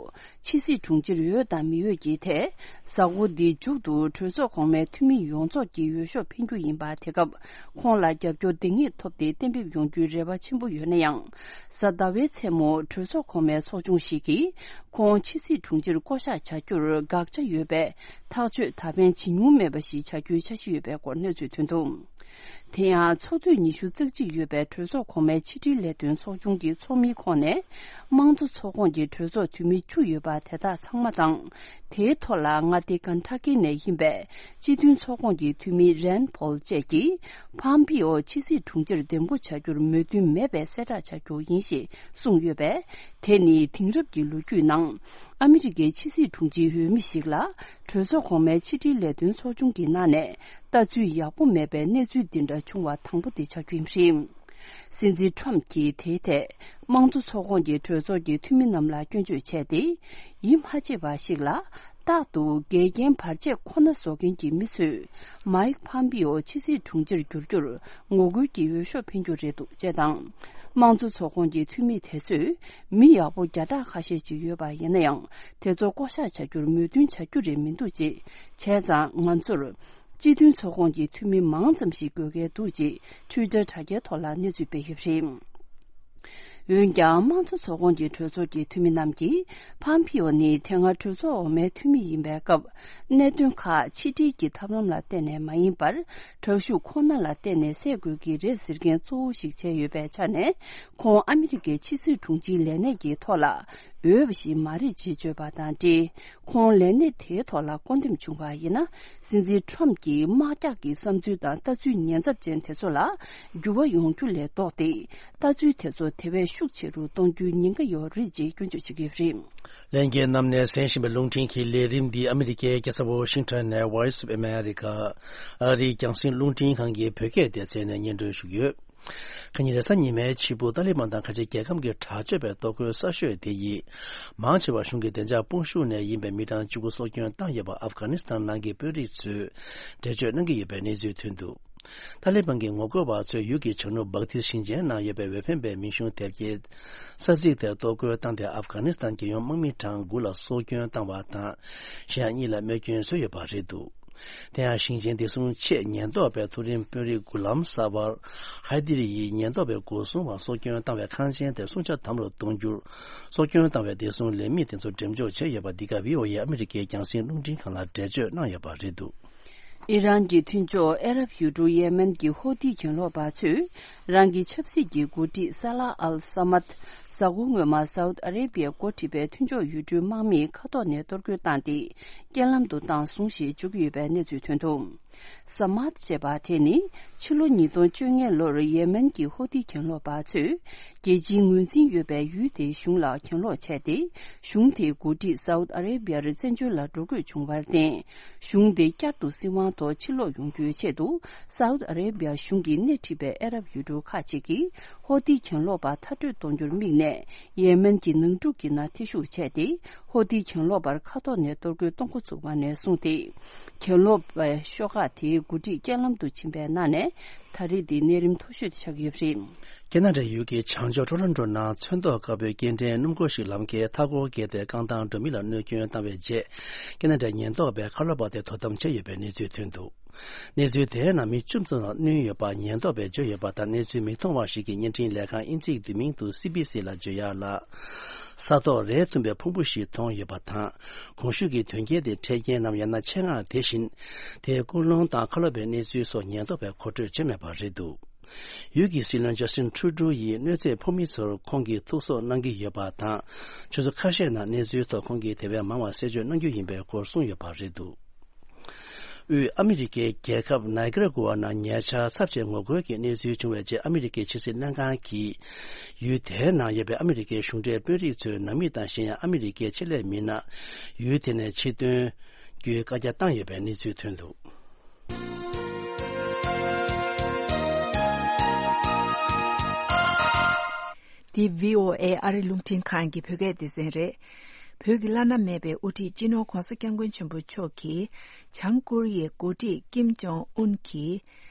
ཕྱི་སྲིད་དྲུང་ཆེར་འོས་དང་མི་འོས་ཀྱི་ཐད། གཟའ་འཁོར་འདིའི་མཇུག་ཏུ་གྲོས་ཚོགས་གོང་མའི་འཐུས་མི་ཡོངས་རྫོགས་ཀྱིས་འོས་ཤོག་འཕེན་རྒྱུ་ཡིན་པ། དེ་སྐབས་ཁོང་ལ་རྒྱབ་སྐྱོར་འདང་ངེས་ཐོབ་སྟེ་གཏན་འབེབས་ཡོང་རྒྱུའི་རེ་བ་ཆེན་པོ་ཡོད་ན་ཡང་། གཟའ་ཟླ་བའི་མཚན་མོ་གྲོས་ཚོགས་གོང་མའི་ཚོགས་ཆུང་ཞིག་གིས། ཁོང་ཕྱི་སྲིད་དྲུང་ཆེར་བསྐོ་གཞག་བྱ་རྒྱུར་དགག་བྱ་ཡོད་པས། ཐག་གཅོད་ད་ཕན་བྱེད་མྱོང་མེད་པ་ཞིག་བྱ་རྒྱུའི་འཆར་གཞི་ཡོད་པའི་སྐོར་གནས་ཚུལ་ཐོན་འདུག་དེ་ཡང་ཚོགས་དུས་ཉི་ཤུ་རྩ་གཅིག་ཡོད་པའི་གྲོས་ཚོགས་གོང་མའི་ཕྱི་དྲིལ་ལས་དོན་ཚོགས་ཆུང་གི་ཚོགས་མིའི་ཁོངས་ནས། དམངས་གཙོ་ཚོགས་ཁོངས་ཀྱི་གྲོས་ཚོགས་འཐུས་མི་བཅུ་ཡོད་པ་དེ་དག་ཚང་མ་དང་། དེའི་ཐོག་ལ་མངའ་སྡེ་ཀན་ཊ་ཀི་ནས་ཡིན་པའི་སྤྱི་མཐུན་ཚོགས་ཁོངས་ཀྱི་འཐུས་མི་རན་ཕོལ་བཅས་ཀྱིས། ཕམ་པིའོ་ཕྱི་སྲིད་དྲུང་ཆེར་འདེམས་བསྐོ་བྱ་རྒྱུར་མོས་མཐུན་མེད་པའི་གསལ་བསྒྲགས་བྱ་རྒྱུ་ཡིན་ཞེས་གསུངས་ཡོད་པས། དེ་ནི་དེང་རབས་ཀྱི་ལོ་རྒྱུས་ནང་། ཨ་མི་རི་ཀའི་ཕྱི་སྲིད་དྲུང་ཆེའི་འོས་མི་ཞིག་ལ། གྲོས་ཚོགས་གོང་མའི་ཕྱི་དྲིལ་ལས་དོན་ཚོགས་ཆུང་གི་ནང་ནས་ལྟ་ཚུལ་ཡག་པོ་མེད་པའི་གནས་ཚུལ་འདི་འདྲ་བྱུང་བ་དང་པོ་དེ་ཆགས་རྒྱུ་ཡིན་པ་རེད། སྲིད་འཛིན་ཁྲོམ་གྱིས་དེའི་ཐད་དམངས་གཙོ་ཚོགས་ཁོངས་ཀྱི་གྲོས་ཚོགས་ཀྱི་འཐུས་མི་རྣམས་ལ་སྐྱོན་བརྗོད་བྱས་ཏེ། ཡིད་མ་ཆེས་པ་ཞིག་ལ། རྟག་ཏུ་འགལ་རྐྱེན་བར་ཆད་ཁོ་ན་བཟོ་མཁན་གྱི་མི་ཚོས། མའིག་ཕམ་པིའོ་ཕྱི་སྲིད་དྲུང་ཆེར་འགྱུར་རྒྱུར་ངོ་རྒོལ་གྱི་འོས་ཤོག་འཕེན་རྒྱུ་རེད་འདུག་ཅེས་དང་། དམངས་གཙོ་ཚོགས་ཁོངས་ཀྱི་འཐུས་མི་དེ་ཚོས། མི་ཡག་པོ་བརྒྱ་ཕྲག་ཁ་ཤས་ཅིག་ཡོད་པ་ཡིན་ན་ཡང་། དེ་ཚོ་བསྐོ་གཞག་བྱ་རྒྱུར་མོས་མཐུན་བྱ་རྒྱུ་རེད་མི་འདུག་ཅེས། བྱས་ཙང་ང་ཚོར། སྤྱི་མཐུན་ཚོགས་ཁོངས་ཀྱི་འཐུས་མི་མང་ཙམ་ཞིག་དགོས་གལ་འདུག་ཅེས་ཊུའི་ཊར་དྲ་རྒྱའི་ཐོག་ལ་གནས་ཚུལ་སྤེལ་ཡོད་པ་རེད། འོན་ཀྱང་། དམངས་གཙོ་ཚོགས་ཁོངས་ཀྱི་གྲོས་ཚོགས་ཀྱི་འཐུས་མི་རྣམས་ཀྱིས། ཕམ་པིའོ་ནི་དེ་སྔ་གྲོས་ཚོགས་འོག་མའི་འཐུས་མི་ཡིན་པའི་སྐབས། གནད་དོན་ཁག་ཕྱི་འབྲེལ་གྱི་ཐབས་ལམ་ལ་བརྟེན་ནས་མ་ཡིན་པར། དྲག་ཤུགས་ཁོ་ན་ལ་བརྟེན་ནས་སེལ་དགོས་ཀྱི་རེད་ཟེར་མཁན་གཙོ་བོ་ཞིག་བྱས་ཡོད་པའི་ཆ་ནས། ཁོང་ཨ་མི་རི་ཀའི་ཕྱི་སྲིད་དྲུང་ཆེའི་ལས་གནས་ཀྱི་ཐོག་ལ། འོས་པ་ཞིག་མ་རེད་ཅེས་བརྗོད་པ་དང་འབྲེལ། ཁོང་ལས་གནས་དེའི་ཐོག་ལ་བསྐོ་འདེམས་བྱུང་བ་ཡིན་ན། སྲིད་འཛིན་ཁྲོམ་གྱི་དམག་རྒྱགས་ཀྱི་བསམ་ཚུལ་དང་ལྟ་ཚུལ་ཉེན་ཚབས་ཅན་དེ་ཚོ་ལ་འགྱུར་བ་ཡོང་རྒྱུ་ལས་ལྡོག་སྟེ། ལྟ་ཚུལ་དེ་ཚོ་དེ་བས་ཤུགས་ཆེ་རུ་གཏོང་རྒྱུའི་ཉེན་ཁ་ཡོད་རེད་ཅེས་སྐྱོན་བརྗོད་བྱེད་ཀྱི་ཡོད་པ་རེད། ལྷན་རྒྱས་རྣམས་ནས་གསན་བཞིན་པའི་རླུང་འཕྲིན་གྱི་ལས་རིམ་འདི་ཨ་མི་རི་ཀའི་རྒྱལ་ས་ཝོ་ཤིང་ཊོན་ནས་Voice of America ཨ་རིའི་རྒྱང་སྲིང་རླུང་འཕྲིན་ཁང་གི་བོད་སྐད་སྡེ་ཚན་ནས་སྙན་སྒྲོན་ཞུ་གི་ཡོད། ཁ་ཉིན་རེས་གཟའ་ཉི་མའི་ཕྱི་པོ་ཏཱ་ལི་བན་དང་ཁ་ཆེ་རྒྱལ་ཁམས་ཀྱི་དྲག་སྤྱོད་པའི་གཏོར་རྒོལ་གསར་ཤོས་དེ་ཡིས། མང་ཆེ་བ་གཞུང་གི་བདེ་འཇགས་དཔུང་ཤུགས་ནས་ཡིན་པའི་མི་གྲངས་བཅུ་དགུ་སྲོག་སྐྱོན་བཏང་ཡོད་པ་ཨབ་གྷ་ནི་སི་ཐན་ནང་གི་དཔོན་རིགས་ཚོས་འགྲེལ་བརྗོད་གནང་གི་ཡོད་པའི་གནས་ཚུལ་ཐོན་འདུག་ཏཱ་ལི་བན་གྱི་ངོ་རྒོལ་བ་ཚོས་ཡུལ་གྱི་བྱང་ནུབ་སྦག་ཏི་ཞིང་ཆེན་ནང་ཡོད་པའི་འོས་འཕེན་པའི་མིང་གཞུང་དེབ་སྐྱེལ་ས་ཚིགས་དེར་གཏོར་རྒོལ་བཏང་སྟེ། ཨབ་གྷ་ནི་སི་ཐན་རྒྱལ་ཡོངས་དམག་མི་གྲངས་དགུ་ལ་སྲོག་སྐྱོན་བཏང་བ་དང་། གཞན་གཉིས་ལ་རྨས་སྐྱོན་བཟོས་ཡོད་པ་རེད་འདུག་དེ་ཡང་ཞིང་ཆེན་བདེ་སྲུང་ཆེད་ཉེན་རྟོག་པའི་མཐོ་རིམ་དཔོན་རིགས་གུ་ལམ་ས་བར་ཧའི་དིར་ཡིས་ཉེན་རྟོག་པའི་སྒོ་སྲུང་བར་སྲོག་སྐྱོན་བཏང་བའི་ཁང་ཆེན་དེར་སྲུང་བྱ་དམ་རུ་གཏོང་རྒྱུར། སྲོག་སྐྱོན་བཏང་བའི་བདེ་སྲུང་ལས་མི་དེ་ཚོ་འགྲེམས་འཇོག་བྱས་ཡོད་པ། འདི་ག་བྷི་ཨོ་ཨེ་ཨ་མི་རི་ཀའི་རྒྱང་སྲིང་རླུང་འཕྲིན་ཁང་ལ་འགྲེལ་བརྗོད་གནང་ཡོད་པ་རེད་འདུག་ཨི་རན་གྱི་མཐུན་ཕྱོགས་ཨ་རབ་ཡུལ་གྲུ་ཡེ་མེན་གྱི་ཧོ་ཏི་གྱེན་ལོག་པ་ཚོས་རང་གི་ཆབ་སྲིད་ཀྱི་འགོ་ཁྲིད་ས་ལ་ཨལ་ས་མད། གཟའ་འཁོར་སྔོན་མ་སའུ་ཏི་ཨ་རེ་བྷི་ཡས་འགོ་ཁྲིད་པའི་མཐུན་ཕྱོགས་ཡུལ་གྲུའི་དམག་མིས་མཁའ་ཐོག་ནས་གཏོར་རྒོལ་བཏང་སྟེ། རྐྱེན་ལམ་དུ་བཏང་སོང་ཞེས་བརྗོད་ཀྱི་ཡོད་པའི་གནས་ཚུལ་ཐོན་འདུག་ས་མད་ཅེས་པ་དེ་ནི་ཕྱི་ལོ་ཉིས་སྟོང་བཅོ་ལྔ་ལོར་ཡེ་མེན་གྱི་ཧོ་ཏི་གྱེན་ལོག་པ་ཚོས་རྒྱལ་སྤྱིའི་ངོས་འཛིན་ཡོད་པའི་ཡུལ་དེའི་གཞུང་ལ་གྱེན་ལོག་བྱས་ཏེ། གཞུང་དེའི་འགོ་ཁྲིད་སའུ་ཏི་ཨ་རེ་བྷི་ཡར་བཙན་བྱོལ་ལ་འགྲོ་དགོས་བྱུང་བར་བརྟེན། གཞུང་དེ་བསྐྱར་དུ་སྲིད་དབང་ཐོག་ཕྱིར་ལོག་ཡོང་རྒྱུའི་ཆེད་དུ། སའུ་ཏི་ཨ་རེ་བྷི་ཡ་གཞུང་གིས་སྣེ་ཁྲིད་པའི་ཨ་རབ་ཡུལ་གྲུ་ཁག་ཅིག་གིས་ཧོ་ཏི་གྱེན་ལོག་པ་མཐར་སྐྲོད་གཏོང་རྒྱུར་དམིགས་ནས། ཡེ་མེན་གྱི་ནང་འཁྲུག་གི་ནང་ཐེ་ཞུགས་བྱས་ཏེ། ཧོ་ཏི་གྱེན་ལོག་པར་མཁའ་ཐོག་ནས་གཏོར་རྒོལ་གཏོང་འགོ་ཚུགས་པ་ནས་བཟུང་སྟེ། གྱེན་ལོག་པའི་ཤོག་ཁག་དེའི་འགོ་ཁྲིད་རྐྱེན་ལམ་དུ་ཕྱིན་པའི་ནང་ནས། ད་རེས་འདི་གནས་རིམ་མཐོ་ཤོས་དེ་ཆགས་ཀྱི་ཡོད་པ་རེད། ཁེ་ན་ཌ་ཡུལ་གྱི་བྱང་ཕྱོགས་ཊོ་རོན་ཊོ་ནང་ཚོན་མདོག་དཀར་པོའི་སྐྱེལ་འདྲེན་སྣུམ་འཁོར་ཞིག་ལམ་ཁའི་མཐའ་འཁོར་བརྒལ་ཏེ་རྐང་ཐང་འགྲོ་མི་ལ་གནོད་སྐྱོན་བཏང་བའི་རྗེས། ཁེ་ན་ཌའི་ཉེན་རྟོག་པས་མཁའ་སློབ་པ་དེ་དོ་དམ་བྱས་ཡོད་པའི་གནས་ཚུལ་ཐོན་འདུག་གནས་ཚུལ་དེའི་ནང་མི་བཅུ་ཙམ་ལ་གནོད་ཡོད་པ་ཉེན་རྟོག་པས་བརྗོད་ཡོད་པ་དང་། གནས་ཚུལ་མིག་མཐོང་བ་ཞིག་གིས་བརྙན་འཕྲིན་ལས་ཁང་དབྱིན་ཚིག་བསྡུས་མིང་དུ་སི་བྷི་སི་ལ་བརྗོད་ཡག་ལ། ས་ཐོག་རལ་ཐུམ་པའི་ཕུང་པོ་ཞིག་མཐོང་ཡོད་པ་དང་། གོང་ཞུས་ཀྱི་དོན་རྐྱེན་དེ་འཕྲལ་རྐྱེན་ནམ་ཡང་ན་ཆེད་མངགས་དེ་བཞིན། དེའི་ཀུན་སློང་དང་མཁའ་སློབ་པའི་གནས་ཚུལ་སོགས་ཉེན་རྟོག་པས་མཁོ་སྤྲོད་བྱས་མེད་པ་རེད་འདུག་ཡུལ་གྱི་སྲིད་བློན་ཇ་སི་ཊིན་ཁྲུ་ཌོ་ཡིས་གནོད་འཚེ་ཕོག་མི་ཚོར་ཁོང་གིས་ཐུགས་གསོ་གནང་གི་ཡོད་པ་དང་། ཆུ་ཚོད་ཁ་ཤས་ནང་གནས་ཚུལ་ཐོག་ཁོང་གིས་དེ་བས་མང་བ་གསལ་བརྗོད་གནང་རྒྱུ་ཡིན་པའི་སྐོར་གསུངས་ཡོད་པ་རེད་འདུག་དབུས་ཨ་མི་རི་ཀའི་རྒྱལ་ཁབ་ནཱི་ཀ་ར་གུ་ཝ་ནང་ཉེ་ཆར་ཚབས་ཆེའི་ངོ་རྒོལ་གྱི་གནས་ཚུལ་བྱུང་བའི་རྗེས། ཨ་མི་རི་ཀའི་ཕྱི་སྲིད་ལྷན་ཁང་གིས་ཡུལ་དེའི་ནང་ཡོད་པའི་ཨ་མི་རི་ཀའི་གཞུང་འབྲེལ་དཔོན་རིགས་ཚོའི་ནང་མི་དང་གཞན་ཡང་ཨ་མི་རི་ཀའི་ཆེད་ལས་མི་སྣ་ཡུལ་དེ་ནས་ཕྱིར་འདོན་རྒྱུའི་བཀའ་རྒྱ་བཏང་ཡོད་པའི་གནས་ཚུལ་ཐོན་འདུག་འདི་བྷི་ཨོ་ཨེ་ཨ་རི་རླུང་འཕྲིན་ཁང་གི་བོད་སྐད་སྡེ་ཚན་རེད། བོད་ཀྱི་བླ་ན་མེད་པའི་དབུ་ཁྲིད་སྤྱི་ནོར་༧གོང་ས་༧སྐྱབས་མགོན་ཆེན་པོ་མཆོག་གིས། བྱང་ཀོ་རི་ཡའི་འགོ་ཁྲིད་ཀིམ་ཇོང་ཨུན་གྱིས།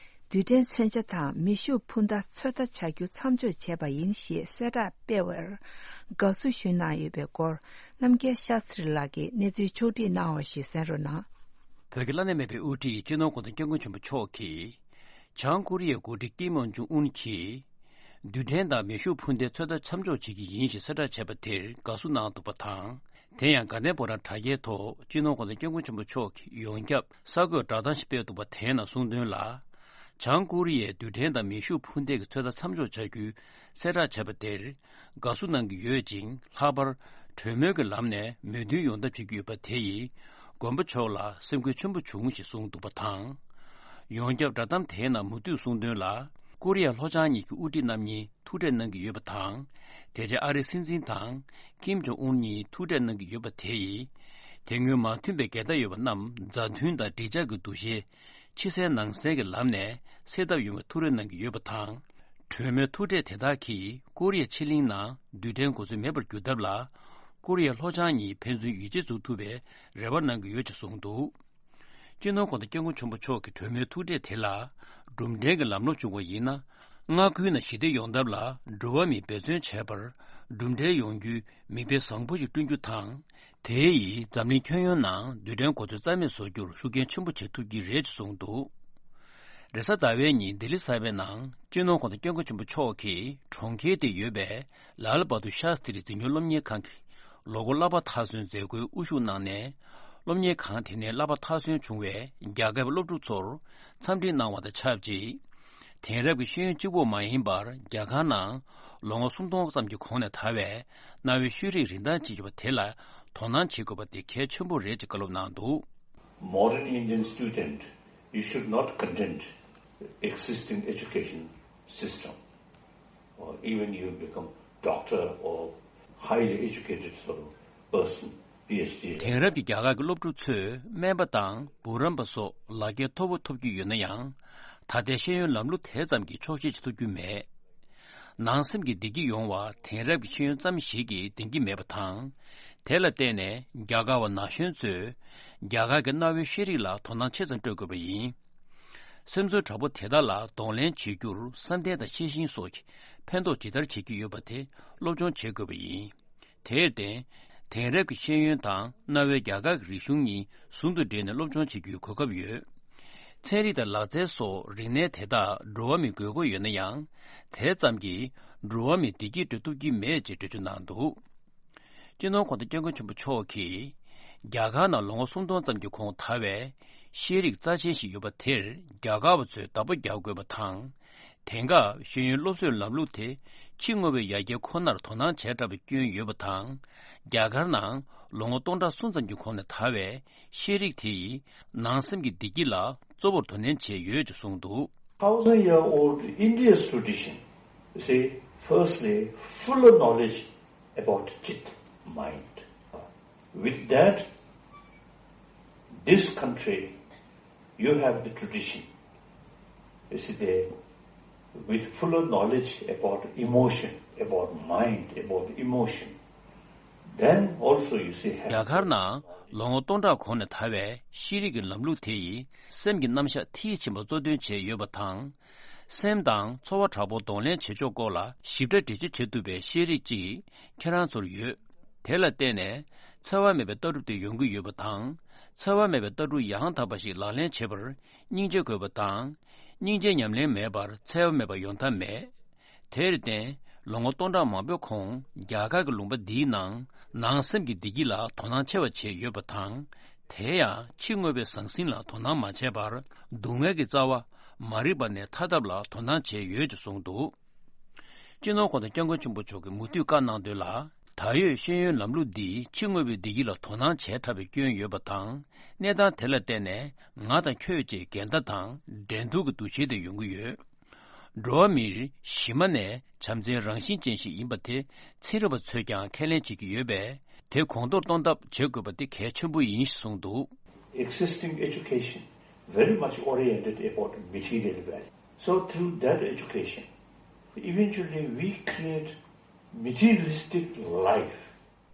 རྡུལ་ཕྲན་མཚོན་ཆ་དང་མེ་ཤུགས་འཕུར་མདའ་ཚོད་ལྟ་བྱ་རྒྱུ་མཚམས་འཇོག་བྱས་པ་ཡིན་ཞེས་གསལ་བསྒྲགས་སྤེལ་བར། དགའ་བསུ་ཞུས་གནང་ཡོད་པའི་སྐོར། རྣམ་རྒྱལ་ཤཱ་སྟྲི་ལགས་ཀྱིས་གནས་ཚུལ་ཕྱོགས་བསྒྲིགས་གནང་བ་ཞིག་གསན་རོགས་གནང་། བོད་ཀྱི་བླ་ན་མེད་པའི་དབུ་ཁྲིད་སྤྱི་ནོར་༧གོང་ས་༧སྐྱབས་མགོན་ཆེན་པོ་མཆོག་གིས། བྱང་ཀོ་རི་ཡའི་འགོ་ཁྲིད་ཀིམ་ཡོང་ཇུང་ཨུན་གྱིས། རྡུལ་ཕྲན་དང་མེ་ཤུགས་འཕུར་མདའི་ཚོད་ལྟ་མཚམས་འཇོག་བྱེད་ཀྱི་ཡིན་ཞེས་གསལ་བསྒྲགས་བྱས་པ་དེར་དགའ་བསུ་གནང་འདུག་པ་དང་། དེ་ཡང་དགའ་ལྡན་ཕོ་བྲང་དྲ་རྒྱའི་ཐོག་སྤྱི་ནོར་༧གོང་ས་༧སྐྱབས་མགོན་ཆེན་པོ་མཆོག་གིས་ཡོངས་ཁྱབ་གསར་འགོད་བསྒྲགས་གཏམ་ཞིག་སྤེལ་འདུག་པ་དེའི་ནང་གསུངས་དོན་ལ། བྱང་ཀོ་རི་ཡའི་རྡུལ་ཕྲན་དང་མེ་ཤུགས་འཕུར་མདའི་ཚོད་ལྟ་མཚམས་འཇོག་བྱ་རྒྱུའི་གསལ་བསྒྲགས་བྱས་པ་དེར། དགའ་བསུ་གནང་གི་ཡོད་ཅིང་། ལྷག་པར་གྲོས་མོལ་གྱི་ལམ་ནས་མོས་མཐུན་ཡོང་ཐབས་བྱེད་ཀྱི་ཡོད་པ་དེ་ཡིས་མགོན་པོ་མཆོག་ལ་སེམས་འགུལ་ཆེན་པོ་བྱུང་ཞེས་གསུངས་འདུག་པ་དང་། ཡོངས་ཁྱབ་བསྒྲགས་གཏམ་དེའི་ནང་མུ་མཐུད་གསུངས་དོན་ལ། ཀོ་རི་ཡ་ལྷོ་བྱང་གཉིས་ཀྱི་དབུ་ཁྲིད་རྣམ་གཉིས་ཐུག་འཕྲད་གནང་གི་ཡོད་པ་དང་། དེ་རྗེས་ཨ་རིའི་སྲིད་འཛིན་དང་ཀིམ་ཇོང་ཨུན་གཉིས་ཐུག་འཕྲད་གནང་གི་ཡོད་པ་དེ་ཡིས། དེ་སྔོན་མ་མཐུན་པའི་འགལ་ཟླ་ཡོད་པ་རྣམས་མཛའ་མཐུན་དང་འགྲིག་འཇགས་ཀྱི་འདུ་ཤེས། ཕྱི་གསལ་ནང་གསལ་གྱི་ལམ་ནས་སེལ་ཐབས་ཡོང་བའི་ཐུགས་རེ་གནང་གི་ཡོད་པ་དང་། གྲོས་མོལ་ཐུག་འཕྲད་དེ་དག་གིས་ཀོ་རི་ཡ་ཕྱེད་གླིང་ནང་རྡུལ་ཕྲན་གོ་མཚོན་མེད་པར་གྱུར་ཐབས་ལ། ཀོ་རི་ཡ་ལྷོ་བྱང་གཉིས་ཕན་ཚུན་ཡིད་ཆེས་འཛུགས་ཐུབ་པའི་རེ་བ་གནང་གི་ཡོད་ཅེས་གསུངས་འདུག་སྤྱི་ནོར་༧གོང་ས་༧སྐྱབས་མགོན་ཆེན་པོ་མཆོག་གི་གྲོས་མོལ་ཐུག་འཕྲད་དེ་ལ། གྲུབ་འབྲས་ཀྱི་ལམ་ལྷོང་བྱུང་བ་ཡིན་ན། མངའ་ཁུལ་ནང་ཞི་བདེ་ཡོང་ཐབས་ལ་འགྲོ་བ་མིས་འབད་བརྩོན་བྱས་པར་གྲུབ་འབྲས་ཡོང་རྒྱུའི་མིག་དཔེ་བཟང་པོ་ཞིག་བསྐྲུན་རྒྱུ་དང་། དེ་ཡིས་འཛམ་གླིང་ཁྱོན་ཡོངས་ནང་རྡུལ་ཕྲན་གོ་མཚོན་རྩ་མེད་བཟོ་རྒྱུར་ཤུགས་རྐྱེན་ཆེན་པོ་བྱེད་ཐུབ་ཀྱི་རེད་ཅེས་གསུངས་འདུག་རེས་གཟའ་ཟླ་བའི་ཉིན་ལྡི་ལི་གསར་པའི་ནང་སྤྱི་ནོར་༧གོང་ས་༧སྐྱབས་མགོན་ཆེན་པོ་མཆོག་གིས་གྲོང་ཁྱེར་དེར་ཡོད་པའི་ལཱལ་བྷ་དུར་ཤཱ་སྟྲི་འཛིན་སྐྱོང་སློབ་གཉེར་ཁང་གི་ལོ་འཁོར་གླ་པ་མཐའ་སོན་མཛད་སྒོའི་དབུ་བཞུགས་གནང་ནས། སློབ་གཉེར་ཁང་དེ་ནས་གླ་པ་མཐའ་སོན་བྱུང་བའི་རྒྱ་སྐད་པ་སློབ་ཕྲུག་ཚོར་འཚམས་འདྲི་གནང་བ་དང་ཆབས་ཅིག་དེང་རབས་ཀྱི་ཤེས་ཡོན་གཅིག་པོ་མ་ཡིན་པར། རྒྱ་གར་ནང་ ལོ་ངོ་སུམ་སྟོང་ཙམ་གྱི་གོང་ནས་དར་བའི་གནའ་བོའི་ཤེས་རིག་རིན་ཐང་ཅིག་ཡོད་པ་དེ་ལ་དོ་སྣང་བྱེད་དགོས་པ་དེ་གལ་ཆེན་པོ་རེད་ཅེས་བཀའ་སློབ་གནང་འདུག། Modern Indian student, you should not content existing education system, or even you become doctor or highly educated sort of person, P H D. དེང་རབས་ཀྱི་རྒྱ་གར་གྱི་སློབ་ཕྲུག་ཚོས་སྨན་པ་དང་འབུམ་རམས་པ་སོགས་ལག་ཁྱེར་མཐོ་པོ་ཐོབ་ཀྱི་ཡོད་ན་ཡང་། ད་ལྟའི་ཤེས་ཡོན་ལམ་ལུགས་དེ་ཙམ་གྱིས་ཆོག་ཤེས་ཀྱི་ཐོབ་རྒྱུ་མེད། ནང་སེམས་ཀྱི་བདེ་སྐྱིད་ཡོང་བར་དེང་རབས་ཀྱི་ཤེས་ཡོན་ཙམ་ཞིག་གིས་བདེན་གྱི་མེད་པ་དང་། དེ་ལ་བརྟེན་ནས་རྒྱ་གར་བ་ན་གཞོན་ཚོས་རྒྱ་གར་གྱི་གནའ་བོའི་ཤེས་རིག་ལ་དོ་སྣང་ཆེ་ཙམ་སྤྲོད་དགོས་པ་ཡིན། སེམས་ཚོར་དྲག་པོ་དེ་དག་ལ་གདོང་ལེན་བྱེད་རྒྱུར་བསམ་གཏན་དང་ཤེས་བཞིན་སོགས་ཀྱིས་ཕན་ཐོགས་ཇི་ལྟར་བྱེད་ཀྱི་ཡོད་པ་དེ་སློབ་སྦྱོང་བྱེད་དགོས་པ་ཡིན། དེར་བརྟེན། དེང་རབས་ཀྱི་ཤེས་ཡོན་དང་གནའ་བོའི་རྒྱ་གར་གྱི་རིག་གཞུང་གཉིས་ཟུང་དུ་འབྲེལ་ནས་སློབ་སྦྱོང་བྱེད་རྒྱུའི་གོ་སྐབས་ཡོད། ཚན་རིག་དང་ལག་རྩལ་སོགས་རིག་གནས་དེ་དག་འགྲོ་བ་མིའི་དགོས་མཁོ་ཡོད་ན་ཡང་། དེ་ཙམ་གྱིས་འགྲོ་བ་མིའི་བདེ་སྐྱིད་སྤྲོད་ཐུབ་ཀྱི་མེད་ཅེས་འགྲེལ་བརྗོད་གནང་འདུག། སྤྱི་ནོར་གོང་ས་སྐྱབས་མགོན་ཆེན་པོ་མཆོག་གིས། རྒྱ་གར་ནང་ལོ་ངོ་སུམ་སྟོང་ཙམ་གྱི་གོང་དར་བའི་ཤེས་རིག་རྩ་ཆེན་ཞིག་ཡོད་པ་དེར་རྒྱ་གར་བ་ཚོས་བདག་པོ་རྒྱག་དགོས་པ་དང་། དེང་སྐབས་ཤེས་ཡོན་སློབ་གསོའི་ལམ་ལུགས་དེ་ཕྱི་དངོས་པོའི་ཡར་རྒྱས་ཁོ་ནར་དོ་སྣང་བྱས་དྲགས་པའི་སྐྱོན་ཡོད་པ་དང་། རྒྱ་གར་ནང་ལོ་ངོ་སྟོང་ཕྲག་གསུམ་ཙམ་གྱི་གོང་ནས་དར་བའི་ཤེས་རིག་དེ་ཡིས་ནང་སེམས་ཀྱི་བདེ་སྐྱིད་ལ་གཙོ་བོར་དོ་ནན་བྱས་ཡོད་ཅེས་གསུངས་འདུག། Thousand year old India's tradition, you see, firstly, fuller knowledge about chit, mind. With that, this country, you have the tradition, you see, the, with fuller knowledge about emotion, about mind, about emotion. Then also, you see, have རྒྱ་གར་ནང་ལོ་ངོ་སྟོང་ཕྲག་གོང་ནས་དར་བའི་ཤེས་རིག་གི་ལམ་ལུགས་དེ་ཡིས་སེམས་ཀྱི་རྣམ་གཞག་མཐིལ་ཕྱིན་པ་གཙོ་འདོན་བྱས་ཡོད་པ་དང་། སེམས་དང་ཚོར་བ་དྲག་པོ་གདོང་ལེན་བྱེད་ཕྱོགས་སྐོར་ལ་ཞིབ་ཕྲ་འགྲེལ་བརྗོད་བྱེད་ཐུབ་པའི་ཤེས་རིག་ཅིག་ཁྱེད་རང་ཚོར་ཡོད། དེ་ལ་བརྟེན་ནས་འཚེ་བ་མེད་པའི་ལྟ་གྲུབ་དེ་ཡོང་གི་ཡོད་པ་དང་། འཚེ་བ་མེད་པའི་ལྟ་གྲུབ་ཡང་དག་པ་ཞིག་ལག་ལེན་བྱེད་པར་སྙིང་རྗེ་དགོས་པ་དང་། སྙིང་རྗེ་ཉམས་ལེན་མེད་པར་འཚེ་བ་མེད་པ་ཡོང་ཐབས་མེད། དེར་བརྟེན། ལོ་ངོ་སྟོང་ཕྲག་མང་པོའི་གོང་རྒྱ་གར་གྱི་ལུང་པ་འདིའི་ནང་ནང་སེམས་ཀྱི་བདེ་སྐྱིད་ལ་དོ་སྣང་ཆེ་བ་བྱས་ཡོད་པ་དང་། དེ་ཡང་ཕྱི་དངོས་པོའི་ཟང་ཟིང་ལ་དོ་སྣང་མ་བྱས་པར་སྡུག་བསྔལ་གྱི་རྩ་བ་མ་རིག་པ་ནས་ཐར་ཐབས་ལ་དོ་སྣང་བྱས་ཡོད་ཅེས་གསུངས་འདུག། སྤྱི་ནོར་གོང་ས་སྐྱབས་མགོན་ཆེན་པོ་མཆོག་གིས་མུ་མཐུད་བཀའ་གནང་དོན་ལ། ད་ཡོད་ཤེས་ཡོན་ལམ་ལུགས་འདིས་ཕྱི་དངོས་པོའི་བདེ་སྐྱིད་ལ་དོ་སྣང་བྱས་དྲགས་པའི་སྐྱོན་ཡོད་པ་དང་། གནས་སྟངས་དེ་ལ་བརྟེན་ནས་ང་དང་ཁྱོད་ཅེས་འགལ་ཟླ་དང་འགྲན་བསྡུར་གྱི་འདུ་ཤེས་དེ་ཡོང་གི་ཡོད། འགྲོ་བ་མིར་གཞི་མ་ནས་བྱམས་བརྩེའི་རང་བཞིན་ཅན་ཞིག་ཡིན་པ་དེ་ཚན་རིག་པ་ཚོས་ཀྱང་ཁས་ལེན་བྱེད་ཀྱི་ཡོད་པས། དེ་གོང་མཐོར་གཏོང་ཐབས་བྱེད་དགོས་པ་དེ་གལ་ཆེན་པོ་ཡིན་ཞེས་གསུངས་འདུག། Existing education very much oriented about material value. So through that education, eventually we create materialistic life.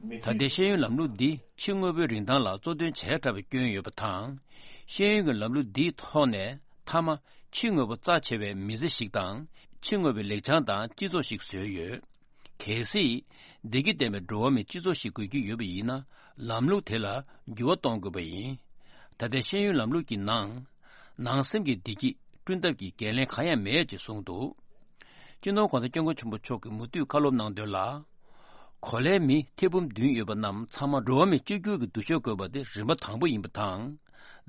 ད་ལྟའི་ཤེས་ཡོན་ལམ་ལུགས་འདི་ཕྱི་དངོས་པོའི་རིན་ཐང་ལ་གཙོ་འདོན་བྱས་དྲགས་པའི་སྐྱོན་ཡོད་པ་དང་། ཤེས་ཡོན་གྱི་ལམ་ལུགས་འདིའི་ཐོག་ནས་མཐའ་མ་ཕྱི་དངོས་པོ་རྩ་ཆེ་བའི་མི་ཚེ་ཞིག་དང་། ཕྱི་དངོས་པོའི་ལེགས་བྱང་དང་སྤྱི་ཚོགས་ཤིག་བཟོས་ཡོད། གལ་སྲིད་བདེ་སྐྱིད་ལྡན་པའི་འགྲོ་བ་མིའི་སྤྱི་ཚོགས་ཤིག་དགོས་ཀྱི་ཡོད་པ་ཡིན་ན། ལམ་ལུགས་དེ་ལ་འགྱུར་བ་གཏོང་དགོས་པ་ཡིན། ད་ལྟའི་ཤེས་ཡོན་ལམ་ལུགས་ཀྱི་ནང་། ནང་སེམས་ཀྱི་བདེ་སྐྱིད་བསྐྲུན་ཐབས་ཀྱི་འགན་ལེན་གང་ཡང་མེད་ཅེས་གསུངས་འདུག། སྤྱི་ནོར་གོང་ས་སྐྱབས་མགོན་ཆེན་པོ་མཆོག་གིས་མུ་མཐུད་བཀའ་སློབ་གནང་དོན་ལ། གོ་ལའི་མི་ཐེར་འབུམ་བདུན་ཡོད་པ་རྣམས་ཚང་མ་འགྲོ་བ་མི་གཅིག་གྱུར་གྱི་འདུ་ཤེས་དགོས་པ་དེ་རིམ་པ་དང་པོ་ཡིན་པ་དང་།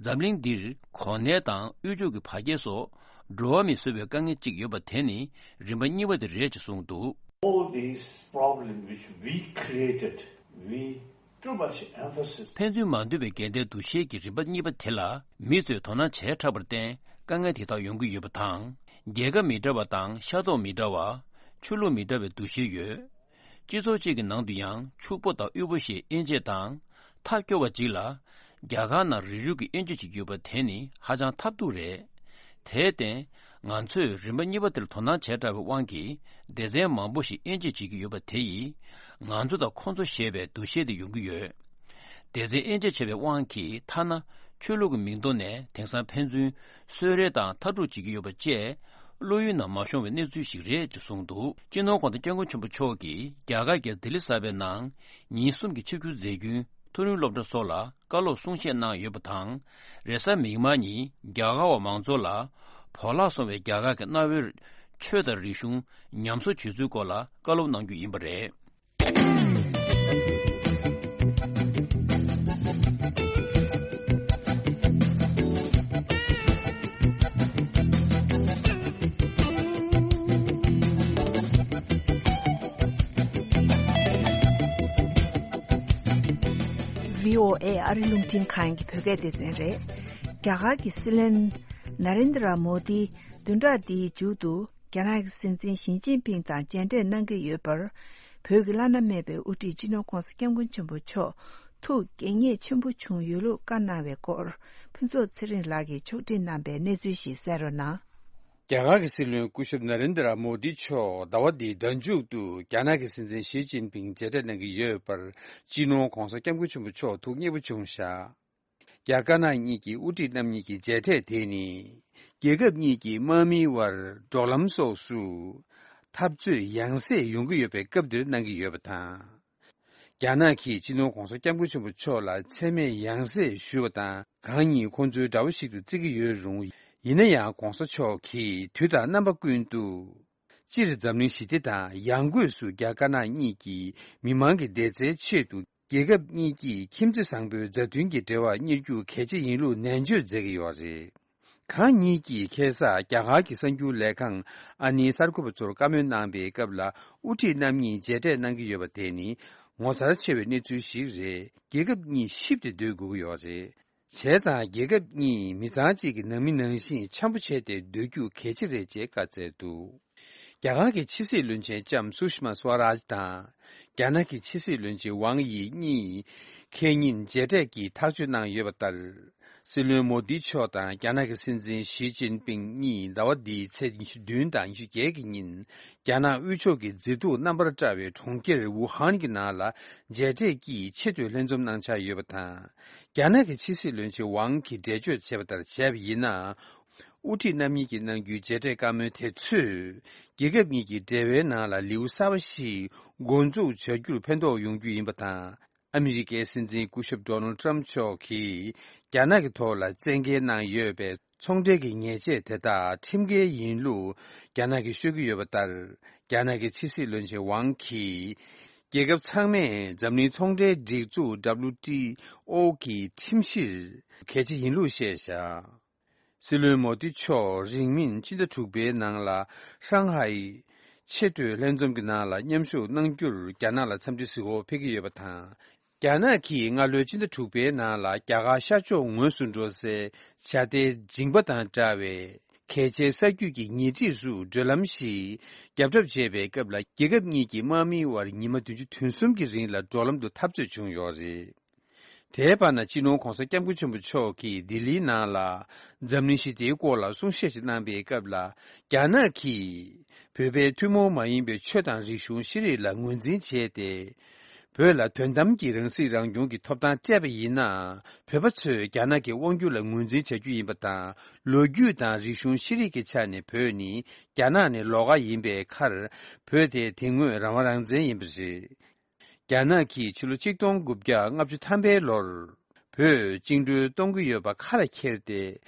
འཛམ་གླིང་འདིར་གོ་གནས་དང་དབུལ་ཕྱུག་གི་བར་ཁྱད་སོགས་འགྲོ་བ་མིས་བཟོས་པའི་དཀའ་ངལ་གཅིག་ཡོད་པ་དེ་ནི་རིམ་པ་གཉིས་པ་དེ་རེད་ཅེས་གསུངས་འདུག། All these problems which we created, we too much emphasis. ཕན་ཚུན་མ་མཐུན་པའི་འགལ་ཟླའི་འདུ་ཤེས་ཀྱི་རིམ་པ་གཉིས་པ་དེ་ལ་མི་ཚོས་དོ་སྣང་བྱས་དྲགས་པར་བརྟེན་དཀའ་ངལ་དེ་དག་ཡོང་གི་ཡོད་པ་དང་། རྒྱལ་ཁབ་མི་འདྲ་བ་དང་ཤ་ཁྲག་མི་འདྲ་བ། ཆོས་ལུགས་མི་འདྲ་བའི་འདུ་ཤེས་ཡོད། སྤྱི་ཚོགས་གཅིག་གི་ནང་དུ་ཡང་ཕྱུག་པོ་དང་དབུལ་པོ་ཞེས་དབྱེ་འབྱེད་དང་། ཐབས་སྐྱོ་བ་གཅིག་ལ། རྒྱ་གར་ནང་རིགས་རུས་ཀྱི་དབྱེ་འབྱེད་ཅིག་ཡོད་པ་དེ་ནི་ཧ་ཅང་ཐབས་སྡུག་རེད། དེར་བརྟེན། ང་ཚོས་རིམ་པ་གཉིས་པ་དེར་དོ་སྣང་བྱས་དྲགས་པའི་དབང་གིས་སྡེ་ཚན་མང་པོ་ཞིག་དབྱེ་འབྱེད་བྱེད་ཀྱི་ཡོད་པ་དེ་ཡིས། ང་ཚོ་དང་ཁོང་ཚོ་ཞེས་པའི་འདུ་ཤེས་དེ་ཡོང་གི་ཡོད། སྡེ་ཚན་དབྱེ་འབྱེད་བྱས་པའི་དབང་གིས་ཐ་ན་ཆོས་ལུགས་ཀྱི་མིང་ཐོག་ནས་དེང་སང་ཕན་ཚུན་གསོད་རེས་དང་མཐར་སྐྲོད་བྱེད་ཀྱི་ཡོད་པ་བཅས་བློ་ཡུལ་ནང་མ་ཤོང་བའི་གནས་ཚུལ་ཞིག་རེད་ཅེས་གསུངས་འདུག། སྤྱི་ནོར་གོང་ས་སྐྱབས་མགོན་ཆེན་པོ་མཆོག་གིས་རྒྱ་གར་རྒྱལ་ས་ལྡི་ལི་གསར་པའི་ནང་ཉིན་གསུམ་གྱི་ཆིབས་བསྒྱུར་མཛད་རྒྱུན་མཐོ་རིམ་སློབ་གྲྭ་སོགས་ལ་བཀའ་སློབ་གསུང་བཤད་གནང་ཡོད་པ་དང་། རེས་གཟའ་མིག་དམར་ཉིན་རྒྱ་གར་བ་མང་ཚོགས་ལ་བོར་བརླག་སོང་བའི་རྒྱ་གར་གྱི་གནའ་བོའི་ཆོས་དང་རིག་གཞུང་ཉམས་གསོ་བྱེད་ཚུལ་སྐོར་ལ་བཀའ་སློབ་གནང་རྒྱུ་ཡིན་པ་རེད། ཨོ་ཨེ་ཨ་རི་རླུང་འཕྲིན་ཁང་གི་བོད་སྐད་སྡེ་ཚན་རེད། རྒྱ་གར་གྱི་སྲིད་བློན་ན་རེན་དྲ་མོ་དི་བདུན་ཕྲག་འདིའི་མཇུག་ཏུ་རྒྱ་ནག་གི་སྲིད་འཛིན་ཞི་ཅིན་ཕིང་དང་མཇལ་འཕྲད་གནང་གི་ཡོད་པར། བོད་ཀྱི་བླ་ན་མེད་པའི་དབུ་ཁྲིད་སྤྱི་ནོར་ྋགོང་ས་ྋསྐྱབས་མགོན་ཆེན་པོ་མཆོག་ཐུགས་དགྱེས་མཉེས་ཆེན་པོ་བྱུང་ཡོད་ལུགས་བཀའ་གནང་བའི་སྐོར། ཕུན་ཚོགས་ཚེ་རིང་ལགས་ཀྱིས་ཕྱོགས་སྒྲིག་གནང་པའི་གནས་ཚུལ་ཞིག་གསན་རོགས་གནང་། རྒྱ་གར་གྱི་སྲིད་བློན་སྐུ་ཞབས་ན་རེན་དྲ་མོ་དི་མཆོག་ཟླ་བ་འདིའི་ཟླ་མཇུག་ཏུ་རྒྱ་ནག་གི་སྲིད་འཛིན་ཞི་ཅིན་ཕིང་མཇལ་འཕྲད་གནང་གི་ཡོད་པར། སྤྱི་ནོར་ྋགོང་ས་ྋསྐྱབས་མགོན་ཆེན་པོ་མཆོག་ཐུགས་མཉེས་པོ་བྱུང་བཞག་རྒྱ་དཀར་ནག་གཉིས་ཀྱི་དབུ་ཁྲིད་རྣམ་གཉིས་ཀྱི་མཇལ་འཕྲད་དེ་ནི། རྒྱལ་ཁབ་གཉིས་ཀྱི་དམག་མིའི་དབར་འབྲོག་ལམ་སོགས་སུ་འཐབ་རྩོད་ཡང་སེ་ཡོང་གི་ཡོད་པའི་སྐབས་འདིར་གནང་གི་ཡོད་པ་དང་། རྒྱ་ནག་གིས་སྤྱི་ནོར་༧གོང་ས་༧སྐྱབས་མགོན་ཆེན་པོ་མཆོག་ལ་མཚན་སྨད་ཡང་སེ་ཞུས་པ་དང་། གང་ཉིད་ཁོང་ཚོའི་དགྲ་བོ་ཞིག་ཏུ་བརྩི་གི་ཡོད་རུང་། ཡིན་ན་ཡང་༧གོང་ས་མཆོག་གིས་དུས་དང་རྣམ་པ་ཀུན་ཏུ། སྤྱིར་འཛམ་གླིང་ཞི་བདེ་དང་ཡང་སྒོས་སུ་རྒྱ་དཀར་ནག་གཉིས་ཀྱི་མི་མང་གི་བདེ་རྩའི་ཆེད་དུ། རྒྱལ་ཁབ་གཉིས་ཀྱིས་ཁྱིམ་མཚེས་བཟང་པོའི་མཛའ་མཐུན་གྱི་འབྲེལ་བ་གཉེར་རྒྱུ་གལ་ཆེ་ཡིན་ལུགས་ནན་བརྗོད་མཛད་ཀྱི་ཡོད་རེད། གང་ཉིད་ཀྱིས་ཁ་སང་རྒྱ་གར་གྱི་གསར་འགྱུར་ལས་ཁང་ཨ་ནེ་གསར་འགོད་པ་ཚོར་བཀའ་མོལ་གནང་པའི་སྐབས་ལ། དབུ་ཁྲིད་རྣམ་གཉིས་མཇལ་འཕྲད་གནང་གི་ཡོད་པ་དེ་ནི་ངོ་མཚར་ཆེ་བའི་གནས་ཚུལ་ཞིག་རེད། རྒྱལ་ཁབ་གཉིས་གཤིབ་སྟེ་སྡོད་དགོས་ཀྱི་ཡོད་རེད། བྱས་ཙང་རྒྱལ་ཁབ་གཉིས་མི་ཚང་གཅིག་གི་ནང་མི་ནང་བཞིན་འཆམ་པོ་བྱས་ཏེ་སྡོད་རྒྱུ་གལ་ཆེ་རེད་ཅེས་བཀའ་སྩལ་འདུག་རྒྱ་གར་གྱི་ཕྱི་སྲིད་བློན་ཆེན་ལྕམ་སུ་ཤི་མ་སུ་ཝ་རཱཇ་དང་། རྒྱ་ནག་གི་ཕྱི་སྲིད་བློན་ཆེན་ཝང་དབྱི་གཉིས་ཁེ་ཉིན་མཇལ་འཕྲད་ཀྱིས་ཐག་གཅོད་གནང་ཡོད་པ་ལྟར། སྲིད་བློན་མོ་དི་མཆོག་དང་རྒྱ་ནག་གི་སྲིད་འཛིན་ཞི་ཅིན་ཕིང་གཉིས་ཟླ་བ་འདིའི་ཚེས་ཉི་ཤུ་བདུན་དང་ཉི་ཤུ་བརྒྱད་ཀྱི་ཉིན། རྒྱ་ནག་དབུས་ཕྱོགས་ཀྱི་མཛེས་སྡུག་རྣམ་པར་བཀྲ་བའི་གྲོང་ཁྱེར་ཝུ་ཧན་གྱི་ནང་ལ་མཇལ་འཕྲད་ཀྱིས་ཆེས་མཐོའི་ལྷན་འཛོམས་གནང་འཆར་ཡོད་པ་དང་། རྒྱ་ནག་གི་ཕྱི་སྲིད་བློན་ཆེན་ཝང་གིས་འགྲེལ་བརྗོད་བྱས་པ་ལྟར་བྱས་པ་ཡིན་ན། དབུ་ཁྲིད་རྣམ་གཉིས་ཀྱིས་གནང་རྒྱུའི་མཇལ་འཕྲད་བཀའ་མོལ་དེ་ཚོས། རྒྱལ་ཁབ་གཉིས་ཀྱི་འབྲེལ་བའི་ནང་ལ་ལེའུ་གསར་པ་ཞིག་འགོ་འཛུགས་བྱ་རྒྱུར་ཕན་ཐོགས་ཡོང་རྒྱུ་ཡིན་པ་དང་། ཨ་མི་རི་ཀའི་སྲིད་འཛིན་སྐུ་ཞབས་ཌོ་ནལ་ཊམ་མཆོག་གིས་རྒྱ་ནག་གི་ཐོག་ལ་བཙན་འགེལ་གནང་ཡོད་པའི་ཚོང་འབྲེལ་གྱི་ཉེས་ཆད་དེ་དག་ཁྲིམས་འགལ་ཡིན་ལུགས་རྒྱ་ནག་གིས་ཤོད་ཀྱི་ཡོད་པ་ལྟར། རྒྱ་ནག་གི་ཕྱི་སྲིད་བློན་ཆེན་ཝང་གིས། རྒྱལ་ཁབ་ཚང་མས་འཛམ་གླིང་ཚོང་འབྲེལ་སྒྲིག་འཛུགས་ཌབ་ལུ་ཊི་ཨོ་གི་ཁྲིམས་གཞིར་གལ་ཆེ་ཡིན་ལུགས་བཤད་བཞག་སྲིད་བློན་མོ་དི་མཆོག་རིང་མིན་ཕྱི་ཟླ་དྲུག་པའི་ནང་ལ་ཧྲང་ཧའེ་ཆེས་མཐོའི་ལྷན་འཛོམས་ཀྱི་ནང་ལ་མཉམ་ཞུགས་གནང་རྒྱུར་རྒྱ་ནག་ལ་འཚམས་འདྲི་གཟིགས་སྐོར་ཕེབས་ཀྱི་ཡོད་པ་དང་། རྒྱ་ནག་གིས་སྔ་ལོའི་ཕྱི་ཟླ་དྲུག་པའི་ནང་ལ་རྒྱ་གར་ཤར་ཕྱོགས་ངོས་སུ་འགྲོ་སའི་བྱ་ལྟའི་མཇིང་པ་དང་འདྲ་བའི་གལ་ཆེའི་ས་རྒྱུད་ཀྱི་ཉེ་འཁྲིས་སུ་བགྲོད་ལམ་ཞིག་རྒྱབ་གྲབས་བྱས་པའི་སྐབས་ལ་རྒྱལ་ཁབ་གཉིས་ཀྱི་དམག་མིའི་དབར་ཉི་མ་བདུན་ཅུ་དོན་གསུམ་གྱི་རིང་ལ་འབྲོག་ལམ་དུ་འཐབ་རྩོད་བྱུང་ཡོད་རེད། དེའི་བར་ན་སྤྱི་ནོར་གོང་ས་སྐྱབས་མགོན་ཆེན་པོ་མཆོག་གིས་ལྡི་ལིའི་ནང་ལ་འཛམ་གླིང་ཞི་བདེའི་སྐོར་ལ་གསུང་བཤད་ཅིག་གནང་པའི་སྐབས་ལ། རྒྱ་ནག་གིས་བོད་པའི་ཐུན་མོང་མ་ཡིན་པའི་ཆོས་དང་རིག་གཞུང་ཤེས་རིག་ལ་ངོས་འཛིན་བྱས་ཏེ། བོད་ལ་དོན་དམ་གྱི་རང་སྲིད་རང་སྐྱོང་གི་ཐོབ་ཐང་སྤྲད་པ་ཡིན་ན། བོད་པ་ཚོས་རྒྱ་ནག་གི་དབང་སྒྱུར་ལ་ངོས་འཛིན་བྱ་རྒྱུ་ཡིན་པ་དང་། ལོ་རྒྱུས་དང་རིག་གཞུང་ཤེས་རིག་གི་ཆ་ནས་བོད་ནི་རྒྱ་ནག་ནས་ལོགས་ཀ་ཡིན་པའི་ཁར། བོད་དེ་དེ་སྔོན་རང་དབང་རང་བཙན་ཡིན་པ་རེད། རྒྱ་ནག་གིས་ཕྱི་ལོ་ཆིག་སྟོང་དགུ་བརྒྱ་ལྔ་བཅུ་ཐམ་པའི་ལོར་བོད་བཅིངས་འགྲོལ་གཏོང་གི་ཡོད་པ་ཁ་ལ་འཁྱེར་ཏེ་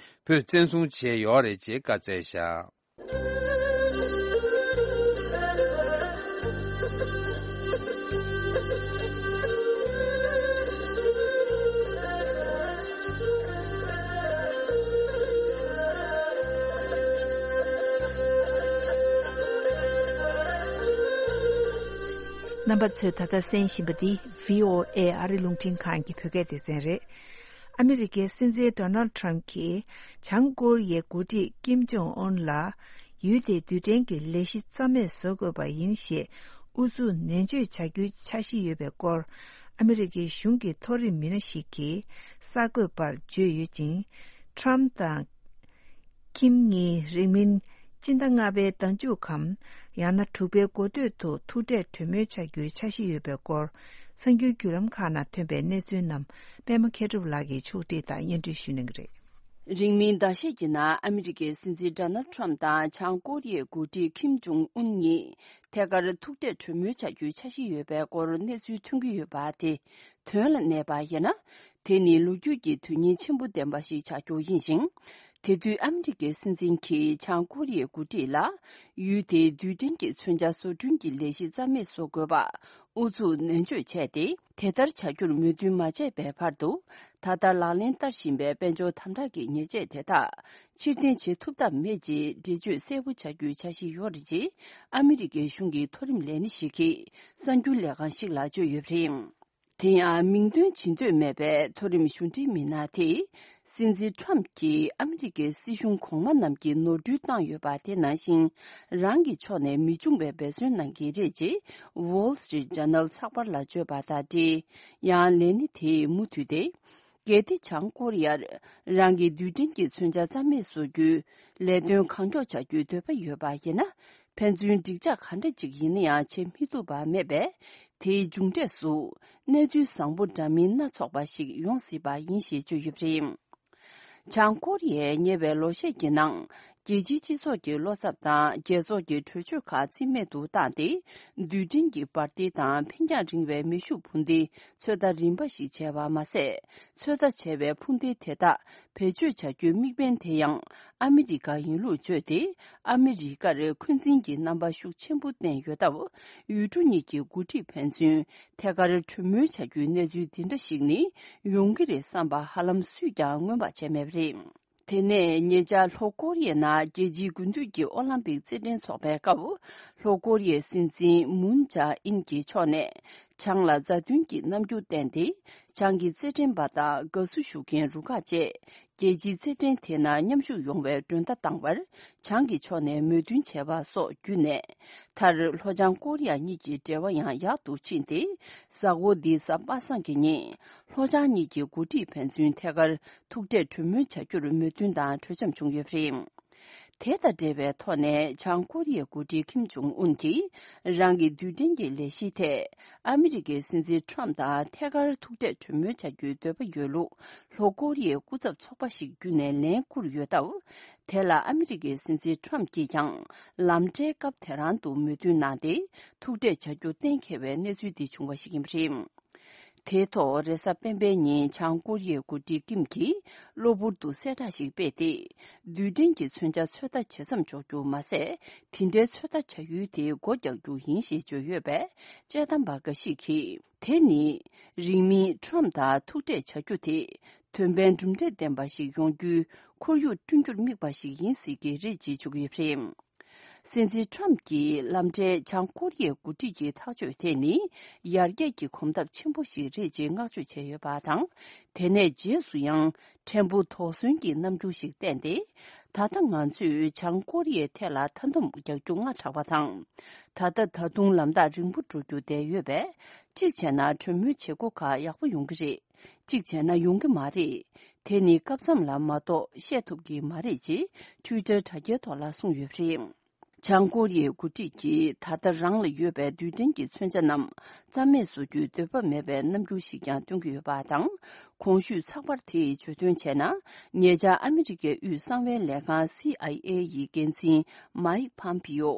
བོད་བཙན་བཟུང་བྱས་ཡོད་རེད་ཅེས་བཀའ་སྩལ་བཞག་རྣམ་པ་ཚོས་ད་ལྟ་གསན་བཞིན་པ་འདི་བྷི་ཨོ་ཨེ་ཨ་རི་རླུང་འཕྲིན་ཁང་གི་བོད་སྐད་སྡེ་ཚན་རེད། ཨ་མི་རི་ཀའི་སྲིད་འཛིན་ཌོ་ནལ་ཊམ་གྱིས་བྱང་ཀོ་རི་ཡའི་འགོ་ཁྲིད་ཀིམ་ཇོང་ཨུན་ལ་ཡུལ་དེའི་རྡུལ་ཕྲན་གྱི་ལས་གཞི་རྩ་མེད་བཟོ་དགོས་པ་ཡིན་ཞེས་ཨུ་ཚུགས་ནན་བརྗོད་བྱ་རྒྱུའི་འཆར་གཞི་ཡོད་པའི་སྐོར། ཨ་མི་རི་ཀའི་གཞུང་གི་མཐོ་རིམ་མི་སྣ་ཞིག་གིས་གསར་འགོད་པར་བརྗོད་ཡོད་ཅིང་། ཊམ་དང་ཀིམ་གཉིས་རིང་མིན་སྤྱི་ཟླ་ལྔ་པའི་ཟླ་མཇུག་གམ། ཡང་ན་དྲུག་པའི་འགོ་སྟོད་དུ་ཐུག་འཕྲད་གྲོས་མོལ་བྱ་རྒྱུའི་འཆར་གཞི་ཡོད་པའི་སྐོར། གསར་འགྱུར་བརྒྱུད་ལམ་ཁག་ནང་ཐོན་པའི་གནས་ཚུལ་རྣམས་པད་མ་མཁས་གྲུབ་ལགས་ཀྱིས་ཕྱོགས་སྒྲིག་དང་སྙན་སྒྲོན་ཞུ་གནང་གི་རེད། རིང་མིན་ཟླ་ཤས་ཀྱི་ནང་ཨ་མི་རི་ཀའི་སྲིད་འཛིན་ཌོ་ནལ་ཊམ་དང་བྱང་ཀོ་རི་ཡའི་འགོ་ཁྲིད་ཀིམ་ཇོང་ཨུན་གཉིས་ཐད་ཀར་ཐུག་འཕྲད་གྲོས་མོལ་བྱ་རྒྱུའི་འཆར་གཞི་ཡོད་པའི་སྐོར་གནས་ཚུལ་ཐོན་གྱི་ཡོད་པ་དེ་དོན་ལ་གནས་པ་ཡིན་ན། དེ་ནི་ལོ་རྒྱུས་ཀྱི་དོན་སྙིང་ཆེན་པོ་ལྡན་པ་ཞིག་ཆགས་རྒྱུ་ཡིན་ཞིང་། དེ་དུས་ཨ་མི་རི་ཀའི་སྲིད་འཛིན་གྱིས་བྱང་ཀོ་རི་ཡའི་འགོ་ཁྲིད་ལ་ཡུལ་དེའི་རྡུལ་ཕྲན་གྱི་མཚོན་ཆ་བཟོ་སྐྲུན་གྱི་ལས་གཞི་རྩ་མེད་བཟོ་དགོས་པ་ཨུ་ཚུགས་ནན་བརྗོད་བྱས་ཏེ། དེ་ལྟར་བྱ་རྒྱུར་མོས་མཐུན་མ་བྱས་པའི་བར་དུ། ད་ལྟ་ལག་ལེན་བསྟར་བཞིན་པའི་དཔལ་འབྱོར་དམ་དྲག་གི་ཉེས་ཆད་དེ་དག་ཕྱིར་འཐེན་བྱེད་ཐུབ་ཐབས་མེད་ཅེས་འགྲེལ་བརྗོད་གསལ་པོ་བྱ་རྒྱུའི་འཆར་གཞི་ཡོད་རེད་ཅེས་ཨ་མི་རི་ཀའི་གཞུང་གི་མཐོ་རིམ་ལས་སྣེ་ཞིག་གིས་གསར་འགྱུར་ལས་ཁང་ཞིག་ལ་བརྗོད་ཡོད་པ་རེད། དེ་ཡང་མིང་འདོན་བྱེད་འདོད་མེད་པའི་མཐོ་རིམ་གཞུང་འབྲེལ་མི་སྣ་དེས། སྲིད་འཛིན་ཁྲོམ་གྱིས་ཨ་མི་རི་ཀའི་སྲིད་གཞུང་གོང་མ་རྣམས་ཀྱི་ནོར་འཁྲུལ་བཏང་ཡོད་པ་དེ་ནང་བཞིན། རང་གི་ཕྱོགས་ནས་མི་འབྱུང་བའི་འབད་བརྩོན་གནང་གི་རེད་ཅེས་Wall Street Journal་ཚགས་པར་ལ་བརྗོད་པ་དང་འབྲེལ། ཡང་ལས་སྣེ་དེས་མུ་མཐུད་དེ། གལ་ཏེ་བྱང་ཀོ་རི་ཡར་རང་གི་རྡུལ་ཕྲན་གྱི་མཚོན་ཆ་རྩ་མེད་བཟོ་རྒྱུའི་ལས་དོན་གང་མགྱོགས་བྱ་རྒྱུའི་འདོད་པ་ཡོད་པ་ཡིན་ན། ཕན་ཚུན་འགྲིག་འཇགས་ག་འདྲ་ཅིག་ཡིན་ན་ཡང་བྱེད་མི་ཐུབ་པ་མེད་པས། དེའི་མཇུག་འབྲས་སུ་གནས་ཚུལ་བཟང་པོ་འདྲ་མིན་སྣ་ཚོགས་པ་ཞིག་ཡོང་སྲིད་པ་ཡིན་ཞེས་བརྗོད་ཡོད་པ་རེད། བྱང་ཀོ་རི་ཡས་ཉེ་བའི་ལོ་ཤས་ཀྱི་ནང་། རྒྱལ་སྤྱིའི་སྤྱི་ཚོགས་ཀྱི་བློ་འཚབ་དང་རྒྱལ་ཚོགས་ཀྱི་གྲོས་ཆོད་ཁག་རྩིས་མེད་དུ་བཏང་སྟེ། རྡུལ་ཕྲན་གྱི་འབར་མདེལ་དང་འཕེན་རྒྱང་རིང་བའི་མེ་ཤུགས་འཕུར་མདེལ་ཚོད་ལྟ་རིམ་པ་ཞིག་བྱས་པ་མ་ཟད། ཚོད་ལྟ་བྱས་པའི་འཕུར་མདེལ་དེ་དག་བེད་སྤྱོད་བྱ་རྒྱུའི་དམིགས་འབེན་དེ་ཡང་ཨ་མི་རི་ཀ་ཡིན་ལུགས་བརྗོད་དེ། ཨ་མི་རི་ཀར་འཁོན་འཛིན་གྱི་རྣམ་པ་ཤུགས་ཆེན་པོ་བསྟན་ཡོད་སྟབས། ཡུལ་གྲུ་གཉིས་ཀྱི་འགོ་ཁྲིད་ཕན་ཚུན་ཐད་ཀར་གྲོས་མོལ་བྱ་རྒྱུའི་གནས་ཚུལ་འདི་འདྲ་ཞིག་ནི་ཡོང་གི་རེད་བསམ་པ་ཧ་ལམ་སུས་ཀྱང་སྔོན་པ་བྱས་མེད་པ་རེད། དེ་ནས་ཉེ་ཆར་ལྷོ་ཀོ་རི་ཡའི་ནང་རྒྱལ་སྤྱིའི་དགུན་དུས་ཀྱི་ཨོ་ལམ་པིག་རྩེད་འགྲན་འཚོགས་པའི་སྐབས། ལྷོ་ཀོ་རི་ཡའི་སྲིད་འཛིན་མུན་ཇཱ་ཨིན་གྱི་ཕྱོགས་ནས་བྱང་ལ་མཛའ་མཐུན་གྱི་རྣམ་འགྱུར་བསྟན་ཏེ། བྱང་གི་རྩེད་འགྲན་པ་དང་དགའ་བསུ་ཞུ་མཁན་རུ་ཁག་བཅས་རྒྱལ་སྤྱིའི་རྩེད་འགྲན་དེ་ནང་མཉམ་ཞུགས་ཡོང་བའི་མགྲོན་བརྡ་བཏང་བར་བྱང་གི་ཕྱོགས་ནས་མོས་མཐུན་བྱས་པ་སོགས་བརྒྱུད་ནས། མཐར་ལྷོ་བྱང་ཀོ་རི་ཡ་གཉིས་ཀྱི་འབྲེལ་བ་ཡང་ཡག་ཏུ་ཕྱིན་ཏེ། གཟའ་འཁོར་འདིའི་གཟའ་པ་སངས་ཀྱི་ཉིན། ལྷོ་བྱང་གཉིས་ཀྱི་འགོ་ཁྲིད་ཕན་ཚུན་ཐད་ཀར་ཐུག་འཕྲད་གྲོས་མོལ་བྱ་རྒྱུར་མོས་མཐུན་དང་གྲོས་འཆམ་བྱུང་ཡོད་པ་རེད། དེ་དང་འབྲེལ་བའི་ཐོག་ནས་བྱང་ཀོ་རི་ཡའི་འགོ་ཁྲིད་ཁིམ་ཇོང་ཨུན་གྱིས་རང་གི་རྡུལ་ཕྲན་གྱི་ལས་གཞི་ཐད་ཨ་མི་རི་ཀའི་སྲིད་འཛིན་ཁྲོམ་དང་ཐད་ཀར་ཐུག་འཕྲད་གྲོས་མོལ་བྱ་རྒྱུའི་འདོད་པ་ཡོད་ལུགས་ལྷོ་ཀོ་རི་ཡའི་སྐུ་ཚབ་ཚོགས་པ་ཞིག་བརྒྱུད་ནས་ལན་བསྐུར་ཡོད་སྟབས། དེ་ལ་ཨ་མི་རི་ཀའི་སྲིད་འཛིན་ཁྲོམ་གྱིས་ཀྱང་ལམ་འབྲས་སྐབས་དེ་རང་དུ་མོས་མཐུན་གནང་སྟེ་ཐུག་འཕྲད་བྱ་རྒྱུ་གཏན་འཁེལ་བའི་གནས་ཚུལ་འདི་བྱུང་བ་ཞིག་ཡིན་པ་རེད། དེའི་ཐོག་རེས་གཟའ་སྤེན་པའི་ཉིན་བྱང་ཀོ་རི་ཡའི་འགོ་ཁྲིད་ཀིམ་གྱིས་གློ་བུར་དུ་གསལ་བསྒྲགས་ཤིག་སྤེལ་ཏེ། རྡུལ་ཕྲན་གྱི་མཚོན་ཆ་ཚོད་ལྟ་བྱེད་མཚམས་འཇོག་རྒྱུ་མ་ཟད། དེ་འདྲའི་ཚོད་ལྟ་བྱ་ཡུལ་དེ་སྒོ་རྒྱག་རྒྱུ་ཡིན་ཞེས་བརྗོད་ཡོད་པས། དཔྱད་གཏམ་པ་འགའ་ཞིག་གིས། དེ་ནི་རིང་མིན་ཁྲོམ་དང་ཐུག་འཕྲད་བྱ་རྒྱུ་དེ་དོན་ཕན་གྲུབ་འབྲས་ལྡན་པ་ཞིག་ཡོང་རྒྱུའི་ཁོར་ཡུག་བསྐྲུན་རྒྱུར་དམིགས་པ་ཞིག་ཡིན་སྲིད་ཀྱི་རེད་ཅེས་བརྗོད་ཀྱི་ཡོད་པ་རེད། སྲིད་འཛིན་ཁྲོམ་གྱིས་ལམ་འབྲས་བྱང་ཀོ་རི་ཡའི་འགོ་ཁྲིད་ཀྱི་ཐག་གཅོད་དེ་ནི་ཡར་རྒྱས་ཀྱི་གོམ་སྟབས་ཆེན་པོ་ཞིག་རེད་ཅེས་བསྔགས་བརྗོད་བྱས་ཡོད་པ་དང་། དེ་ནས་རྗེས་སུ་ཡང་ཕྲན་བུ་དོགས་ཟོན་གྱི་རྣམ་འགྱུར་ཞིག་བསྟན་ཏེ། ད་ལྟ་ང་ཚོས་བྱང་ཀོ་རི་ཡའི་ཐད་ལ་མཐའ་འདོམས་རྒྱག་རྒྱུ་སྔ་དྲགས་པ་དང་། ད་ལྟ་ད་དུང་ལམ་ཐག་རིང་པོ་འགྲོ་རྒྱུ་བསྡད་ཡོད་པས། གཅིག་བྱས་ན་གྲོས་མོལ་བྱེད་སྒོ་ཁག་ཡག་པོ་ཡོང་གི་རེད། གཅིག་བྱས་ན་ཡོང་གི་མ་རེད། དེ་ནི་སྐབས་མཚམས་ལ་མ་གཏོགས་བཤད་ཐུབ་ཀྱི་མ་རེད་ཅེས་ཊུའི་ཊར་དྲ་རྒྱའི་ཐོག་ལ་གསུངས་ཡོད་པ་རེད། བྱང་ཀོ་རི་ཡའི་འགོ་ཁྲིད་ཀྱིས་ད་ལྟ་རང་ལ་ཡོད་པའི་རྡུལ་ཕྲན་གྱི་མཚོན་ཆ་རྣམས་རྩ་མེད་བཟོ་རྒྱུའི་འདོད་པ་མེད་པའི་རྣམ་འགྱུར་ཞིག་ཀྱང་སྟོན་གྱི་ཡོད་པ་དང་། གོང་ཞུས་ཚགས་པར་དེས་བརྗོད་དོན་བྱས་ན། ཉེ་ཆར་ཨ་མི་རི་ཀའི་དབུས་གསང་བའི་ལས་ཁང་སི་ཨའི་ཨེ་ཡི་འགན་འཛིན་མའིག་ཕམ་པིའོ།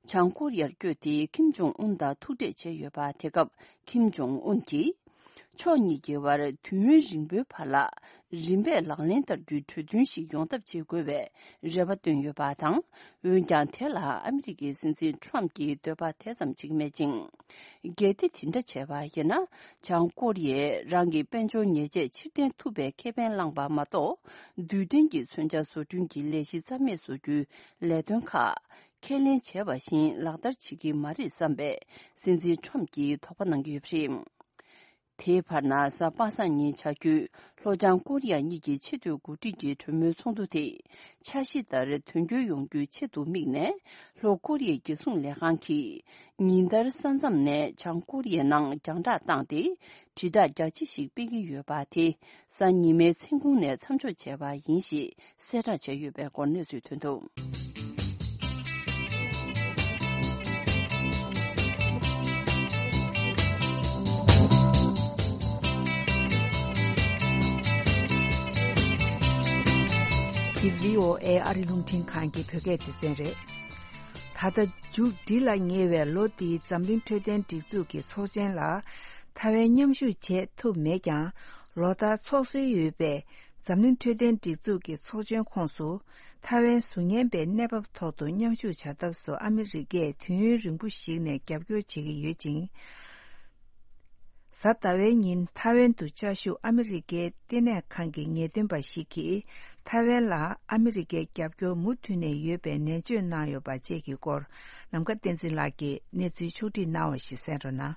བྱང་ཀོ་རི་ཡར་བསྐྱོད་དེ་ཁིམ་ཇོང་ཨུན་དང་ཐུག་འཕྲད་བྱས་ཡོད་པ། དེ་སྐབས་ཁིམ་ཇོང་ཨུན་གྱིས། ཕྱོགས་གཉིས་ཀྱི་བར་དུས་ཡུན་རིང་པོའི་བར་ལ་རིམ་པས་ལག་ལེན་བསྟར་རྒྱུའི་གྲོས་མཐུན་ཞིག་ཡོང་ཐབས་བྱེད་དགོས་པའི་རེ་བ་བཏོན་ཡོད་པ་དང་། འོན་ཀྱང་དེ་ལ་ཨ་མི་རི་ཀའི་སྲིད་འཛིན་ཁྲོམ་གྱི་འདོད་པ་དེ་ཙམ་ཅིག་མེད་ཅིང་། གལ་ཏེ་དེ་འདྲ་བྱས་པ་ཡིན་ན། བྱང་ཀོ་རི་ཡས་རང་གི་དཔལ་འབྱོར་ཉེས་ཆད་ཕྱིར་འཐེན་ཐུབ་པའི་ཁེ་ཕན་བླངས་པ་མ་གཏོགས། རྡུལ་ཕྲན་གྱི་མཚོན་ཆ་བཟོ་སྐྲུན་གྱི་ལས་གཞི་རྩ་མེད་བཟོ་རྒྱུའི་ལས་དོན་ཁག་ཁས་ལེན་བྱས་པ་བཞིན་ལག་བསྟར་བྱེད་ཀྱི་མ་རེད་བསམ་པའི་སྲིད་འཛིན་ཁྲོམ་གྱིས་དོགས་པ་གནང་གི་ཡོད་པ་རེད། དེའི་བར་ན་གཟའ་པ་སངས་ཉིན་བྱ་རྒྱུད་ལྷོ་བྱང་ཀོ་རི་ཡ་གཉིས་ཀྱི་ཆེས་མཐོའི་འགོ་ཁྲིད་ཀྱི་གྲོས་མོལ་ཚོགས་འདུ་དེ་འཆར་གཞི་ལྟར་དོན་འཁྱོལ་ཡོང་རྒྱུའི་ཆེད་དུ་དམིགས་ནས། ལྷོ་ཀོ་རི་ཡའི་རྒྱལ་སྲུང་ལས་ཁང་གིས་ཉིན་ལྟར་ས་མཚམས་ནས་བྱང་ཀོ་རི་ཡའི་ནང་རྒྱང་བསྒྲགས་བཏང་སྟེ། དྲིལ་བསྒྲགས་རྒྱ་ཆེ་ཞིག་སྤེལ་གྱི་ཡོད་པ་དེ་གཟའ་ཉི་མའི་མཚན་གུང་ནས་མཚམས་འཇོག་བྱས་པ་ཡིན་ཞེས་གསལ་བསྒྲགས་བྱས་ཡོད་པའི་སྐོར་གནས་ཚུལ་ཐོན་འདུག་འདི་བྷི་ཨོ་ཨེ་ཨ་རི་རླུང་འཕྲིན་ཁང་གི་བོད་སྐད་སྡེ་ཚན་རེད། ད་ལྟ་མཇུག་སྒྲིལ་ལ་ཉེ་བའི་ལོ་འདིའི་འཛམ་གླིང་འཕྲོད་བསྟེན་སྒྲིག་འཛུགས་ཀྱི་ཚོགས་ཆེན་ལ་ཐའེ་ཝན་མཉམ་ཞུགས་བྱེད་ཐུབ་མེད་ཀྱང་། ལོ་ལྟར་འཚོགས་སྲོལ་ཡོད་པའི་འཛམ་གླིང་འཕྲོད་བསྟེན་སྒྲིག་འཛུགས་ཀྱི་ཚོགས་ཆེན་ཁོངས་སུ་ཐའེ་ཝན་ཟུར་ཉན་པའི་གནས་བབ་ཐོག་ཏུ་མཉམ་ཞུགས་བྱ་ཐབས་སུ་ཨ་མི་རི་ཀས་དུས་ཡུན་རིང་པོ་ཞིག་ནས་རྒྱབ་སྐྱོར་བྱེད་ཀྱི་ཡོད་ཅིང་། གཟའ་ཟླ་བའི་ཉིན་ཐའེ་ཝན་དུ་བཅའ་བཞུགས་ཨ་མི་རི་ཀའི་ལྟེ་གནས་ཁང་གི་ངེས་སྟོན་པ་ཞིག་གིས་ཐའེ་ཝན་ལ་ཨ་མི་རི་ཀའི་རྒྱབ་སྐྱོར་མུ་མཐུད་ནས་ཡོད་པའི་ནན་བརྗོད་གནང་ཡོད་པ་བཅས་ཀྱི་སྐོར། ནམ་མཁའ་བསྟན་འཛིན་ལགས་ཀྱིས་གནས་ཚུལ་ཕྱོགས་བསྒྲིགས་གནང་བ་ཞིག་གསན་རོགས་གནང་།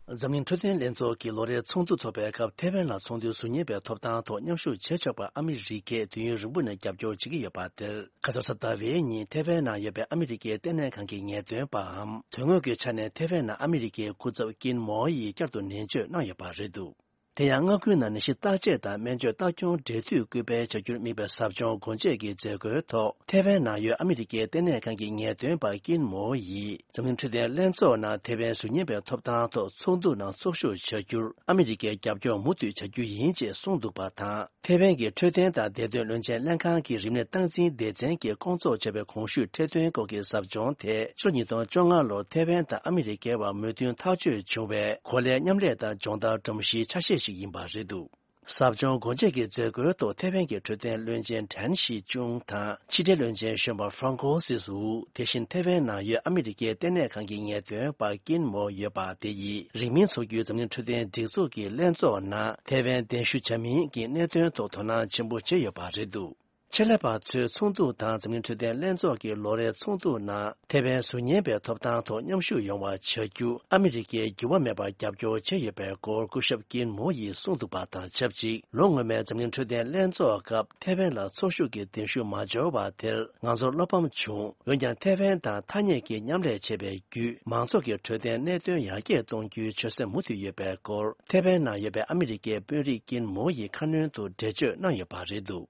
འཛམ་གླིང་འཕྲོད་བསྟེན་ལྷན་ཚོགས་ཀྱི་ལོ་རེའི་ཚོགས་འདུ་འཚོགས་པའི་སྐབས་ཐེ་ཝན་ལ་ཚོགས་འདུའི་ཟུར་ཉན་པའི་ཐོབ་ཐང་ཐོག་མཉམ་ཞུགས་བྱེད་ཆོག་པར་ཨ་མི་རི་ཀས་དུས་ཡུན་རིང་པོ་ནས་རྒྱབ་སྐྱོར་བྱེད་ཀྱི་ཡོད་པ་དེར། ཁ་སང་གཟའ་ཟླ་བའི་ཉིན་ཐེ་ཝན་ནང་ཡོད་པའི་ཨ་མི་རི་ཀའི་ལྟེ་གནས་ཁང་གི་ངེས་སྟོན་པའམ། དོན་དངོས་ཀྱི་ཆ་ནས་ཐེ་ཝན་ནང་ཨ་མི་རི་ཀའི་སྐུ་ཚབ་ཀིན་མོ་ཡིས་བསྐྱར་དུ་ནན་བརྗོད་གནང་ཡོད་པ་རེད་འདུག་དེ་ཡང་མངའ་ཁུལ་ནང་ནད་གཞི་བརྟག་དཔྱད་དང་སྨན་བཅོས་ལྟ་སྐྱོང་འབྲེལ་མཐུད་སྐུལ་སྤེལ་བྱ་རྒྱུར་དམིགས་པའི་ཟབ་སྦྱོང་སྒོ་འབྱེད་ཀྱི་མཛད་སྒོའི་ཐོག་ཐེ་ཝན་ནང་ཡོད་ཨ་མི་རི་ཀའི་ལྟེ་གནས་ཁང་གི་ངེས་སྟོན་པ་ཀིན་མོ་ཡིས་འཛམ་གླིང་འཕྲོད་བསྟེན་ལྷན་ཚོགས་ནང་ཐེ་ཝན་ཟུར་ཉན་པའི་ཐོབ་ཐང་ཐོག་ཚོགས་འདུ་ནང་ཚོགས་ཞུགས་བྱ་རྒྱུར་ཨ་མི་རི་ཀའི་རྒྱབ་སྐྱོར་མུ་མཐུད་བྱ་རྒྱུ་ཡིན་ཅེས་གསུངས་འདུག་པ་དང་། ཐེ་ཝན་གྱི་འཕྲོད་བསྟེན་དང་བདེ་དོན་བློན་ཆེན་ལྷན་ཁང་གི་རིམས་ནད་སྟངས་འཛིན་སྡེ་ཚན་གྱིས་སྐོང་ཚོགས་བྱས་པའི་གོང་ཞུས་འཕྲོད་བསྟེན་སྐོར་གྱི་ཟབ་སྦྱོང་དེ་ཕྱི་ལོ་ཉིས་སྟོང་བཅོ་ལྔ་ལོར་ཐེ་ཝན་དང་ཨ་མི་རི་ཀའི་བར་མོས་མཐུན་ཐག་གཅོད་བྱུང་བའི་གོ་ལའི་མཉམ་ལས་དང་སྦྱོང་བརྡར་སྒྲོམ་གཞིའི་ཆ་ཤས་ཤིག་ཡིན་པ་རེད་འདུག་ཟབ་སྦྱོང་སྒོ་འབྱེད་ཀྱི་མཛད་སྒོའི་ཐོག་ཐེ་ཝན་གྱི་འཕྲོད་བསྟེན་བློན་ཆེན་ཀྲན་ཞི་ཅུང་དང་ཕྱི་འབྲེལ་བློན་ཆེན་གཞོན་པ་ཧྥ་རན་ཀོ་སི་ཝུ། དེ་བཞིན་ཐེ་ཝན་ནང་ཡོད་ཨ་མི་རི་ཀའི་ལྟེ་གནས་ཁང་གི་ངེས་སྟོན་པ་ཀིན་མོ་ཡོད་པ་དེ་ཡིས་རིང་མིན་འཚོགས་རྒྱུའི་འཛམ་གླིང་འཕྲོད་བསྟེན་སྒྲིག་འཛུགས་ཀྱི་ལྷན་ཚོགས་ནང་ཐེ་ཝན་གདན་ཞུ་བྱ་མིན་གྱི་གནད་དོན་ཐོག་དོ་སྣང་ཆེན་པོ་བྱས་ཡོད་པ་རེད་འདུག་ཆེད་ལས་པ་ཚོའི་ཚོགས་འདུ་དང་འཛམ་གླིང་འཕྲོད་བསྟེན་ལྷན་ཚོགས་ཀྱི་ལོ་རེའི་ཚོགས་འདུ་ནང་ཐེ་ཝན་ཟུར་ཉན་པའི་ཐོབ་ཐང་ཐོག་མཉམ་ཞུགས་ཡོང་བ་བྱ་རྒྱུ་ཨ་མི་རི་ཀས་འགྱུར་བ་མེད་པར་རྒྱབ་སྐྱོར་བྱས་ཡོད་པའི་སྐོར་སྐུ་ཞབས་ཀིན་མོ་ཡིས་གསུངས་འདུག་པ་དང་ཆབས་ཅིག་ལོ་སྔོན་མའི་འཛམ་གླིང་འཕྲོད་བསྟེན་ལྷན་ཚོགས་སྐབས་ཐེ་ཝན་ལ་ཚོགས་ཞུགས་ཀྱི་གདན་ཞུ་མ་འབྱོར་བ་དེར་ང་ཚོར་བློ་ཕམ་བྱུང་། འོན་ཀྱང་ཐེ་ཝན་དང་ཐ་སྙད་ཀྱི་མཉམ་ལས་བྱས་པའི་བརྒྱུད་མང་ཚོགས་ཀྱི་འཕྲོད་བསྟེན་གནད་དོན་ཡར་རྒྱས་གཏོང་རྒྱུའི་ཆོད་སེམས་མུ་མཐུད་ཡོད་པའི་སྐོར་ཐེ་ཝན་ནང་ཡོད་པའི་ཨ་མི་རི་ཀའི་དཔོན་རིགས་ཀིན་མོ་ཡིས་ཁ་སྣོན་དུ་འགྲེལ་བརྗོད་གནང་ཡོད་པ་རེད་འདུག་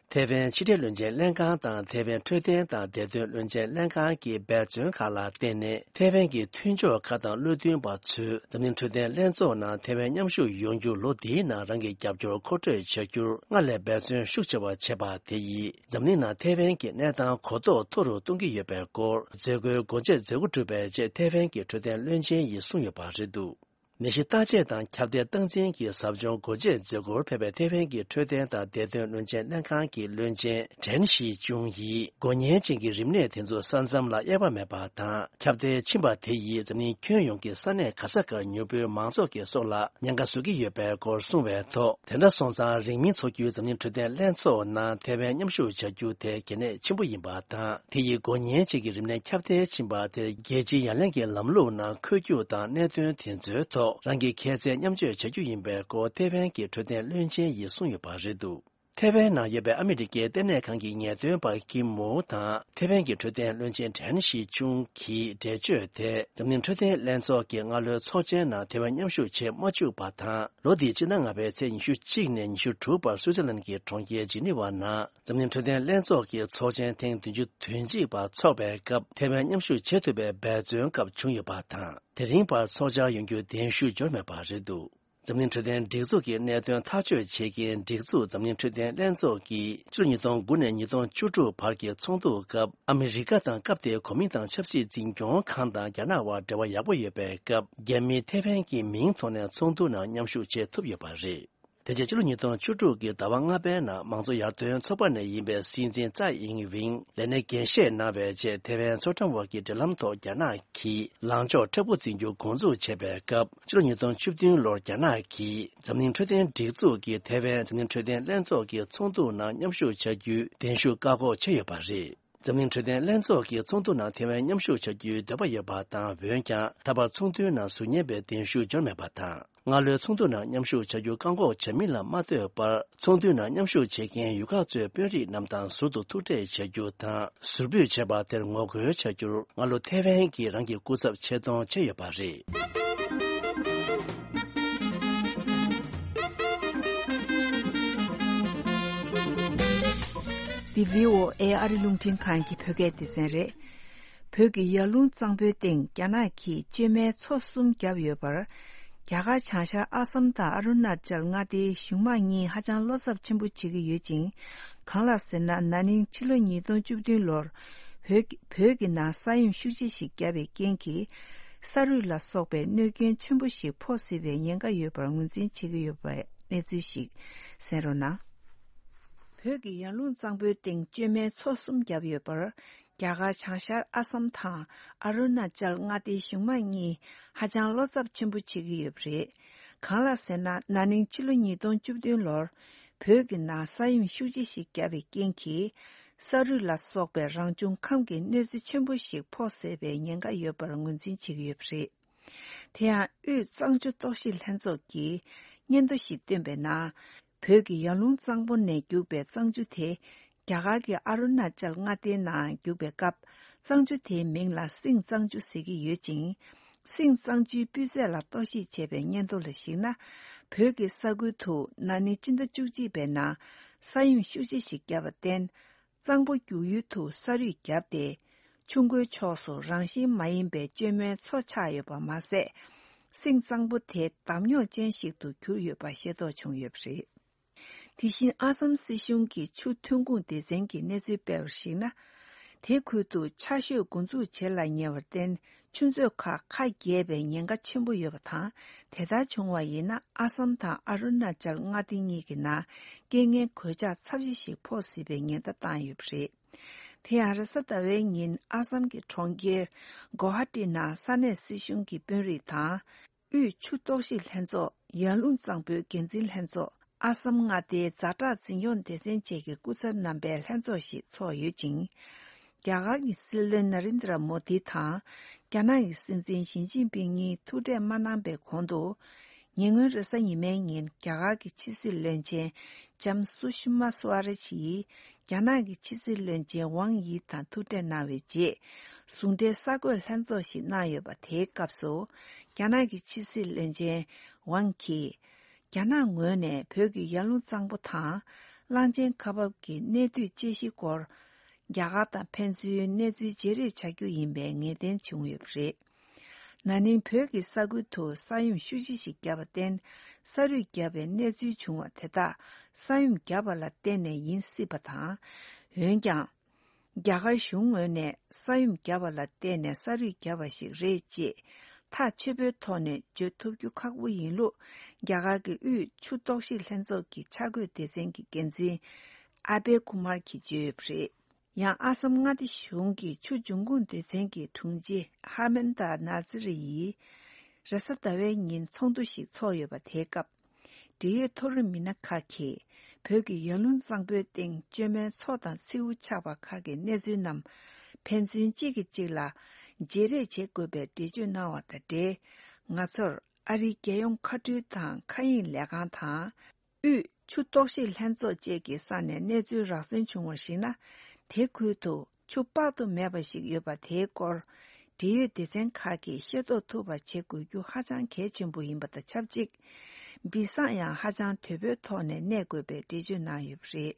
ཐེ་ཝན་ཕྱི་འབྲེལ་བློན་ཆེན་ལྷན་ཁང་དང་ཐེ་ཝན་འཕྲོད་བསྟེན་དང་བདེ་དོན་བློན་ཆེན་ལྷན་ཁང་གི་འབད་བརྩོན་ཁག་ལ་བརྟེན་ནས་ཐེ་ཝན་གྱི་མཐུན་ཕྱོགས་ཁག་དང་བློ་མཐུན་པ་ཚོས་འཛམ་གླིང་འཕྲོད་བསྟེན་ལྷན་ཚོགས་ནང་ཐེ་ཝན་མཉམ་ཞུགས་ཡོང་རྒྱུར་ལོ་འདིའི་ནང་རང་གི་རྒྱབ་སྐྱོར་མཁོ་སྤྲོད་བྱ་རྒྱུར་སྔར་ལས་འབད་བརྩོན་ཤུགས་ཆེ་བ་བྱས་པ་དེ་ཡིས་འཛམ་གླིང་ནང་ཐེ་ཝན་གྱི་གནས་སྟངས་གོ་རྟོགས་མཐོ་རུ་གཏོང་གི་ཡོད་པའི་སྐོར་མཛད་སྒོའི་སྒོ་འབྱེད་མཛད་སྒོ་གྲུབ་པའི་རྗེས་ཐེ་ཝན་གྱི་འཕྲོད་བསྟེན་བློན་ཆེན་ཡིས་གསུངས་ཡོད་པ་རེད་འདུག་ནད་གཞི་བརྟག་དཔྱད་དང་ཁྱབ་གདལ་སྟངས་འཛིན་གྱི་ཟབ་སྦྱོང་སྒོ་འབྱེད་མཛད་སྒོར་ཕེབས་པའི་ཐེ་ཝན་གྱི་འཕྲོད་བསྟེན་དང་བདེ་དོན་བློན་ཆེན་ལྷན་ཁང་གི་བློན་ཆེན་ཀྲན་ཞི་ཅུང་ཡིས། འགོག་ཉེན་ཅན་གྱི་རིམས་ནད་དེ་ཚོ་ས་མཚམས་ལ་དབྱེ་བ་མེད་པ་དང་། ཁྱབ་གདལ་ཕྱིན་པ་དེ་ཡིས་འཛམ་གླིང་ཁྱོན་ཡོངས་ཀྱི་ས་གནས་ག་ས་གར་ཉོ་སྤུའི་མང་ཚོགས་ཀྱི་སྲོག་ལ་ཉེན་ཁ་བཟོ་གི་ཡོད་པའི་སྐོར་གསུངས་པའི་ཐོག་དེ་འདྲ་སོང་ཙང་རིང་མིན་འཚོགས་རྒྱུའི་འཛམ་གླིང་འཕྲོད་བསྟེན་ལྷན་ཚོགས་ནང་ཐེ་ཝན་མཉམ་ཞུགས་བྱ་རྒྱུ་དེ་གལ་གནད་ཆེན་པོ་ཡིན་པ་དང་། དེ་ཡིས་འགོག་ཉེན་ཅན་གྱི་རིམས་ནད་ཁྱབ་གདལ་ཕྱིན་པ་དེར་རྒྱལ་སྤྱིའི་ཡ་ལན་གྱི་ལམ་ལུགས་ནང་འཁོད་རྒྱུ་དང་གནད་དོན་དེ་ཚོའི་ཐོག་རང་གི་འཁྱེར་སའི་མཉམ་སྤྱོད་བྱ་རྒྱུ་ཡིན་པའི་སྐོར་ཐེ་ཝན་གྱི་འཕྲོད་བསྟེན་བློན་ཆེན་ཡིས་གསུངས་ཡོད་པ་རེད་འདུག་ཐེ་ཝན་ནང་ཡོད་པའི་ཨ་མི་རི་ཀའི་ལྟེ་གནས་ཁང་གི་ངེས་སྟོན་པ་ཀིམ་མོ་དང་ཐེ་ཝན་གྱི་འཕྲོད་བསྟེན་བློན་ཆེན་ཀྲན་ཞི་ཅུང་གིས་འགྲེལ་བརྗོད་དེ། འཛམ་གླིང་འཕྲོད་བསྟེན་ལྷན་ཚོགས་ཀྱི་སྔ་ལོའི་ཚོགས་ཆེན་ནང་ཐེ་ཝན་མཉམ་ཞུགས་བྱེད་མ་བཅུག་པ་དང་། ལོ་འདིའི་སྤྱི་ཟླ་ལྔ་པའི་ཚེས་ཉི་ཤུ་གཅིག་ནས་ཉི་ཤུ་དྲུག་བར་སུའུ་ཙེར་ལན་གྱི་གྲོང་ཁྱེར་ཇི་ནི་ཝ་ནང་འཛམ་གླིང་འཕྲོད་བསྟེན་ལྷན་ཚོགས་ཀྱི་ཚོགས་ཆེན་ཐེངས་བདུན་ཅུ་དོན་གཅིག་པ་འཚོགས་པའི་སྐབས་ཐེ་ཝན་མཉམ་ཞུགས་བྱེད་ཐུབ་པའི་འབད་བརྩོན་སྐབས་བྱུང་ཡོད་པ་དང་། དེ་རིང་བར་ཚོགས་བཅར་ཡོང་རྒྱུའི་གདན་ཞུ་འབྱོར་མེད་པ་རེད་འདུག་འཛམ་གླིང་འཕྲོད་བསྟེན་སྒྲིག་འཛུགས་ཀྱི་གནད་དོན་ཐག་གཅོད་བྱེད་མཁན་སྒྲིག་འཛུགས་འཛམ་གླིང་འཕྲོད་བསྟེན་ལྷན་ཚོགས་ཀྱིས་ཕྱི་ལོ་ཉིས་སྟོང་དགུ་ནས་ཉིས་སྟོང་བཅུ་དྲུག་བར་གྱི་ཚོགས་འདུ་སྐབས་ཨ་མི་རི་ཀ་དང་སྐབས་དེའི་གོ་མིན་ཏང་ཆབ་སྲིད་འཛིན་སྐྱོང་ཁང་དང་རྒྱ་ནག་དབར་འབྲེལ་བ་ཡག་པོ་ཡོད་པའི་སྐབས་རྒྱ་མིས་ཐེ་ཝན་གྱི་མིང་ཐོག་ནས་ཚོགས་འདུ་ནང་མཉམ་ཞུགས་བྱེད་ཐུབ་ཡོད་པ་རེད། དེ་རྗེས་ཕྱི་ལོ་ཉིས་སྟོང་བཅུ་དྲུག་གི་ཟླ་བ་ལྔ་པའི་ནང་མང་གཙོ་ཡར་ཐོན་ཚོགས་པ་ནས་ཡིན་པའི་སྲིད་འཛིན་ཙའེ་ཨིང་ཝིང་ལས་གནས་འགན་བཞེས་གནང་བའི་རྗེས་ཐེ་ཝན་མཚོ་འགྲམ་བར་གྱི་འབྲེལ་ལམ་ཐོག་རྒྱ་ནག་གིས་ལངས་ཕྱོགས་མཁྲེགས་པོ་འཛིན་རྒྱུ་འགོ་འཛུགས་བྱས་པའི་སྐབས། ཕྱི་ལོ་ཉིས་སྟོང་བཅུ་བདུན་ལོར་རྒྱ་ནག་གིས་འཛམ་གླིང་འཕྲོད་བསྟེན་སྒྲིག་འཛུགས་ཀྱིས་ཐེ་ཝན་འཛམ་གླིང་འཕྲོད་བསྟེན་ལྷན་ཚོགས་ཀྱི་ཚོགས་འདུ་ནང་མཉམ་ཞུགས་བྱ་རྒྱུའི་གདན་ཞུ་བཀག་འགོག་བྱས་ཡོད་པ་རེད། འཛམ་གླིང་འཕྲོད་བསྟེན་ལྷན་ཚོགས་ཀྱི་ཚོགས་འདུ་ནང་ཐེ་ཝན་མཉམ་ཞུགས་བྱ་རྒྱུའི་འདོད་པ་ཡོད་པ་དང་། འོན་ཀྱང་ད་བར་ཚོགས་འདུའི་ནང་ཟུར་ཉན་པའི་གདན་ཞུ་འབྱོར་མེད་པ་དང་། སྔ་ལོའི་ཚོགས་འདུ་ནང་མཉམ་ཞུགས་བྱ་རྒྱུ་བཀག་འགོག་བྱ་མིན་ལ་མ་ལྟོས་པར། ཚོགས་འདུའི་ནང་མཉམ་ཞུགས་བྱེད་མཁན་ཡུལ་ཁག་གཙོའི་དཔོན་རིགས་རྣམས་དང་ཟུར་དུ་ཐུག་འཕྲད་བྱ་རྒྱུ་དང་། ཟུར་འབུད་བྱས་པ་དེར་ངོ་རྒོལ་བྱ་རྒྱུར་སྔ་ལོ་ཐེ་ཝན་གྱིས་རང་གི་སྐུ་ཚབ་ཆེད་གཏོང་བྱས་ཡོད་པ་རེད། འདི་བྷི་ཨོ་ཨེ་ཨ་རི་རླུང་འཕྲིན་ཁང་གི་བོད་སྐད་སྡེ་ཚན་རེད། བོད་ཀྱི་ཡར་ཀླུང་གཙང་པོའི་སྟེང་རྒྱ་ནག་གིས་བཅོས་མའི་མཚོ་གསུམ་བརྒྱབ་ཡོད་པར། རྒྱ་གར་བྱང་ཤར་ཨ་སམ་དང་ཨ་རུ་ན་ཅལ་མངའ་སྡེའི་གཞུང་མང་གཉིས་ཧ་ཅང་བློ་འཚབ་ཆེན་པོ་བྱེད་ཀྱི་ཡོད་ཅིང་། གང་ལགས་ཟེར་ན། ན་ནིང་ཕྱི་ལོ་ཉིས་སྟོང་བཅུ་བདུན་ལོར་བོད་བོད་ཀྱི་ནང་ས་ཡོམ་ཤུགས་ཆེ་ཞིག་བརྒྱབ་པའི་རྐྱེན་གྱིས། ས་རུད་ལ་སོགས་པའི་གནོད་སྐྱོན་ཆེན་པོ་ཞིག་ཕོག་སྲིད་པའི་ཉེན་ཁ་ཡོད་པར་ངོས་འཛིན་བྱེད་ཀྱི་ཡོད་པའི་གནས་ཚུལ་ཞིག་གསན་རོགས་གནང་། བོད་ཀྱི་ཡར་ཀླུང་གཙང་པོའི་སྟེང་བཅོས་མའི་མཚོ་གསུམ་བརྒྱབ་ཡོད་པར། རྒྱ་གར་བྱང་ཤར་ཨ་སམ་དང་ཨ་རུ་ན་ཅལ་མངའ་སྡེའི་གཞུང་མང་གཉིས་ཧ་ཅང་བློ་འཚབ་ཆེན་པོ་བྱེད་ཀྱི་ཡོད་པ་རེད། གང་ལགས་ཟེར་ན། ན་ནིང་ཕྱི་ལོ་ཉིས་སྟོང་བཅུ་བདུན་ལོར་བོད་ཀྱི་ནང་ས་ཡོམ་ཤུགས་ཆེ་ཞིག་བརྒྱབ་པའི་རྐྱེན་གྱིས། ས་རུད་ལ་སོགས་པའི་རང་བྱུང་ཁམས་ཀྱི་གནོད་འཚེ་ཆེན་པོ་ཞིག་ཕོག་སྲིད་པའི་ཉེན་ཁ་ཡོད་པར་ངོས་འཛིན་བྱེད་ཀྱི་ཡོད་པ་རེད། དེ་ཡང་དབུས་གཙང་ཆུ་གཏོགས་གཞིས་ལྷན་ཚོགས་ཀྱིས་སྙན་ཐོ་ཞིག་བཏོན་པའི་ནང་། བོད་ཀྱི་ཡར་ལུང་གཙང་པོ་ནས་རྒྱུག་པའི་གཙང་ཆུ་དེ། རྒྱ་གར་གྱི་ཨ་རུ་ན་ཅལ་མངའ་སྡེའི་ནང་རྒྱུག་པའི་སྐབས། གཙང་ཆུ་དེའི་མིང་ལ་སིང་གཙང་ཆུ་ཟེར་གྱི་ཡོད་ཅིང་། སིང་གཙང་ཆུའི་སྤུས་ཚད་ལ་རྟོག་ཞིབ་བྱས་པའི་སྙན་ཐོ་ལ་གཞིགས་ན། བོད་ཀྱི་ས་ཁུལ་དུ་ན་ནིང་སྤྱི་ཟླ་བཅུ་གཅིག་པའི་ནང་ས་ཡོམ་ཤུགས་ཆེ་ཞིག་བརྒྱབ་པར་བརྟེན། གཙང་པོ་རྒྱུག་ཡུལ་དུ་ས་རུད་བརྒྱབ་སྟེ། ཆུ་མགོའི་ཕྱོགས་སུ་རང་བཞིན་མ་ཡིན་པའི་གཅོད་མའི་མཚོ་ཆགས་ཡོད་པ་མ་ཟད། སིང་གཙང་པོ་དེ་འདམ་རྙོག་ཅན་ཞིག་ཏུ་གྱུར་ཡོད་པ་ཤེས་རྟོགས་བྱུང་ཡོད་པ་རེད། དེ་བཞིན་ཨ་སམ་སྲིད་གཞུང་གི་ཆུ་ཐོན་ཁུངས་སྡེ་ཚན་གྱིས་གནས་ཚུལ་སྤེལ་བར་གཞིགས་ན། དེ་ཁུལ་དུ་ཆར་ཞོད་འགོ་འཛུགས་བྱེད་ལ་ཉེ་བར་བརྟེན། ཆུ་མཛོད་ཁག་ཁ་རྒྱས་པའི་ཉེན་ཁ་ཆེན་པོ་ཡོད་པ་དང་། དེ་ལྟར་བྱུང་བ་ཡིན་ན། ཨ་སམ་དང་ཨ་རུ་ན་ཅལ་མངའ་སྡེ་གཉིས་ཀྱི་ནང་རྐྱེན་ངན་གོད་ཆག་ཚབས་ཆེ་ཞིག་ཕོག་སྲིད་པའི་ཉེན་བརྡ་བཏང་ཡོད་པ་རེད། དེ་ཡང་རེས་གཟའ་ཟླ་བའི་ཉིན་ཨ་སམ་གྱི་གྲོང་ཁྱེར་གོ་ཧ་ཏི་ནང་ས་གནས་སྲིད་གཞུང་གི་དཔོན་རིགས་དང་། དབུས་ཆུ་གཏོགས་གཞིས་ལྷན་ཚོགས། ཡར་ལུང་གཙང་པོའི་འགན་འཛིན་ལྷན་ཚོགས། ཨ་སམ་མངའ་སྡེའི་ཛ་དྲག་འཛིན་སྐྱོང་སྡེ་ཚན་བཅས་ཀྱི་སྐུ་ཚབ་རྣམ་པའི་ལྷན་ཚོགས་ཤིག་ཚོགས་ཡོད་ཅིང་། རྒྱ་གར་གྱི་སྲིད་བློན་ན་རིན་དྲ་མོ་དི་དང་། རྒྱ་ནག་གི་སྲིད་འཛིན་ཞི་ཅིན་ཕིང་གཉིས་ཐུག་འཕྲད་མ་གནང་པའི་གོང་དུ། ཉེ་སྔོན་རེས་གཟའ་ཉི་མའི་ཉིན་རྒྱ་གར་གྱི་ཕྱི་སྲིད་བློན་ཆེན་ལྕམ་སུ་ཤི་མ་སུ་ཨ་ར་ཇི་ཡིས་རྒྱ་ནག་གི་ཕྱི་སྲིད་བློན་ཆེན་ཝང་ཡི་དང་ཐུག་འཕྲད་གནང་བའི་རྗེས། ཟུང་འབྲེལ་གསར་འགོད་ལྷན་ཚོགས་ཤིག་གནང་ཡོད་པ་དེའི་སྐབས་སུ། རྒྱ་ནག་གི་ཕྱི་སྲིད་བློན་ཆེན་ཝང་གིས། རྒྱ་ནག་ངོས་ནས་བོད་ཀྱི་ཡར་ལུང་གཙང་པོ་དང་། གླང་ཆེན་ཁ་འབབ་ཀྱི་གནས་དུས་དཔྱད་གཞི་སྐོར། རྒྱ་གར་དང་ཕན་ཚུན་གནས་ཚུལ་བརྗེ་རེས་བྱ་རྒྱུ་ཡིན་པའི་ངེས་གཏན་བྱུང་ཡོད་པ་རེད། ན་ནིང་བོད་ཀྱི་ས་ཁུལ་དུ་ས་ཡོམ་ཤུགས་ཆེ་ཞིག་བརྒྱབ་པར་བརྟེན། ས་རུད་བརྒྱབ་པའི་གནས་ཚུལ་བྱུང་བ་དེ་དག་ས་ཡོམ་བརྒྱབ་པ་ལ་བརྟེན་ནས་ཡིན་སྲིད་པ་དང་། འོན་ཀྱང་། རྒྱ་གར་གཞུང་ངོས་ནས་ས་ཡོམ་བརྒྱབ་པ་ལ་བརྟེན་ནས་ས་རུད་བརྒྱབ་པ་ཞིག་རེད་ཅེས་ཐག་ཆོད་པོའི་ཐོག་ནས་བརྗོད་ཐུབ་རྒྱུ་ཁག་པོ་ཡིན་ལུགས། རྒྱ་གར་གྱི་དབུས་ཆུ་གཏོགས་གཞིས་ལྷན་ཚོགས་ཀྱི་འཆར་འགོད་སྡེ་ཚན་གྱི་འགན་འཛིན་ཨ་བེ་ཀུ་མར་གྱིས་བརྗོད་ཡོད་པ་རེད། ཡང་ཨ་སམ་མངའ་སྡེ་གཞུང་གི་ཆུ་འབྱུང་ཁུངས་སྡེ་ཚན་གྱི་དྲུང་ཆེ་ཧར་མན་ཏཱ་ནཱ་ཛི་རི་ཡིས། རེས་གཟའ་ཟླ་བའི་ཉིན་ཚོགས་འདུ་ཞིག་ཚོགས་ཡོད་པ་དེའི་སྐབས། འབྲེལ་ཡོད་མཐོ་རིམ་མི་སྣ་ཁག་གིས། བོད་ཀྱི་ཡར་ལུང་གཙང་པོའི་སྟེང་གཅོད་མའི་མཚོ་དང་མཚེའུ་ཆགས་པ་ཁག་གི་གནས་ཚུལ་རྣམས། ཕན་ཚུན་གཅིག་གིས་གཅིག་ལ། བརྗེ་རེས་བྱེད་དགོས་པའི་འགྲེལ་བརྗོད་གནང་བ་དང་འབྲེལ། ང་ཚོར་ཨ་རིའི་རྒྱལ་ཡོངས་མཁའ་འགྲུལ་དང་མཁའ་དབྱིངས་ལས་ཁང་དང་། དབུས་ཆུ་གཏོགས་གཞིས་ལྷན་ཚོགས་བཅས་ཀྱི་ས་ནས་གནས་ཚུལ་རག་སོན་བྱུང་བར་གཞིགས་ན། དེ་ཁུལ་དུ་ཆུ་དཔག་ཏུ་མེད་པ་ཞིག་ཡོད་པ་དེའི་སྐོར། འབྲེལ་ཡོད་སྡེ་ཚན་ཁག་གིས་ཤེས་རྟོགས་ཐུབ་པ་བྱེད་དགོས་རྒྱུ་ཧ་ཅང་གལ་ཆེན་པོ་ཡིན་པ་དང་ཆབས་ཅིག་བི་སང་ཡང་ཧ་ཅང་དོད་པོའི་ཐོག་ནས་གནས་དགོས་པའི་འགྲེལ་བརྗོད་གནང་ཡོད་པ་རེད།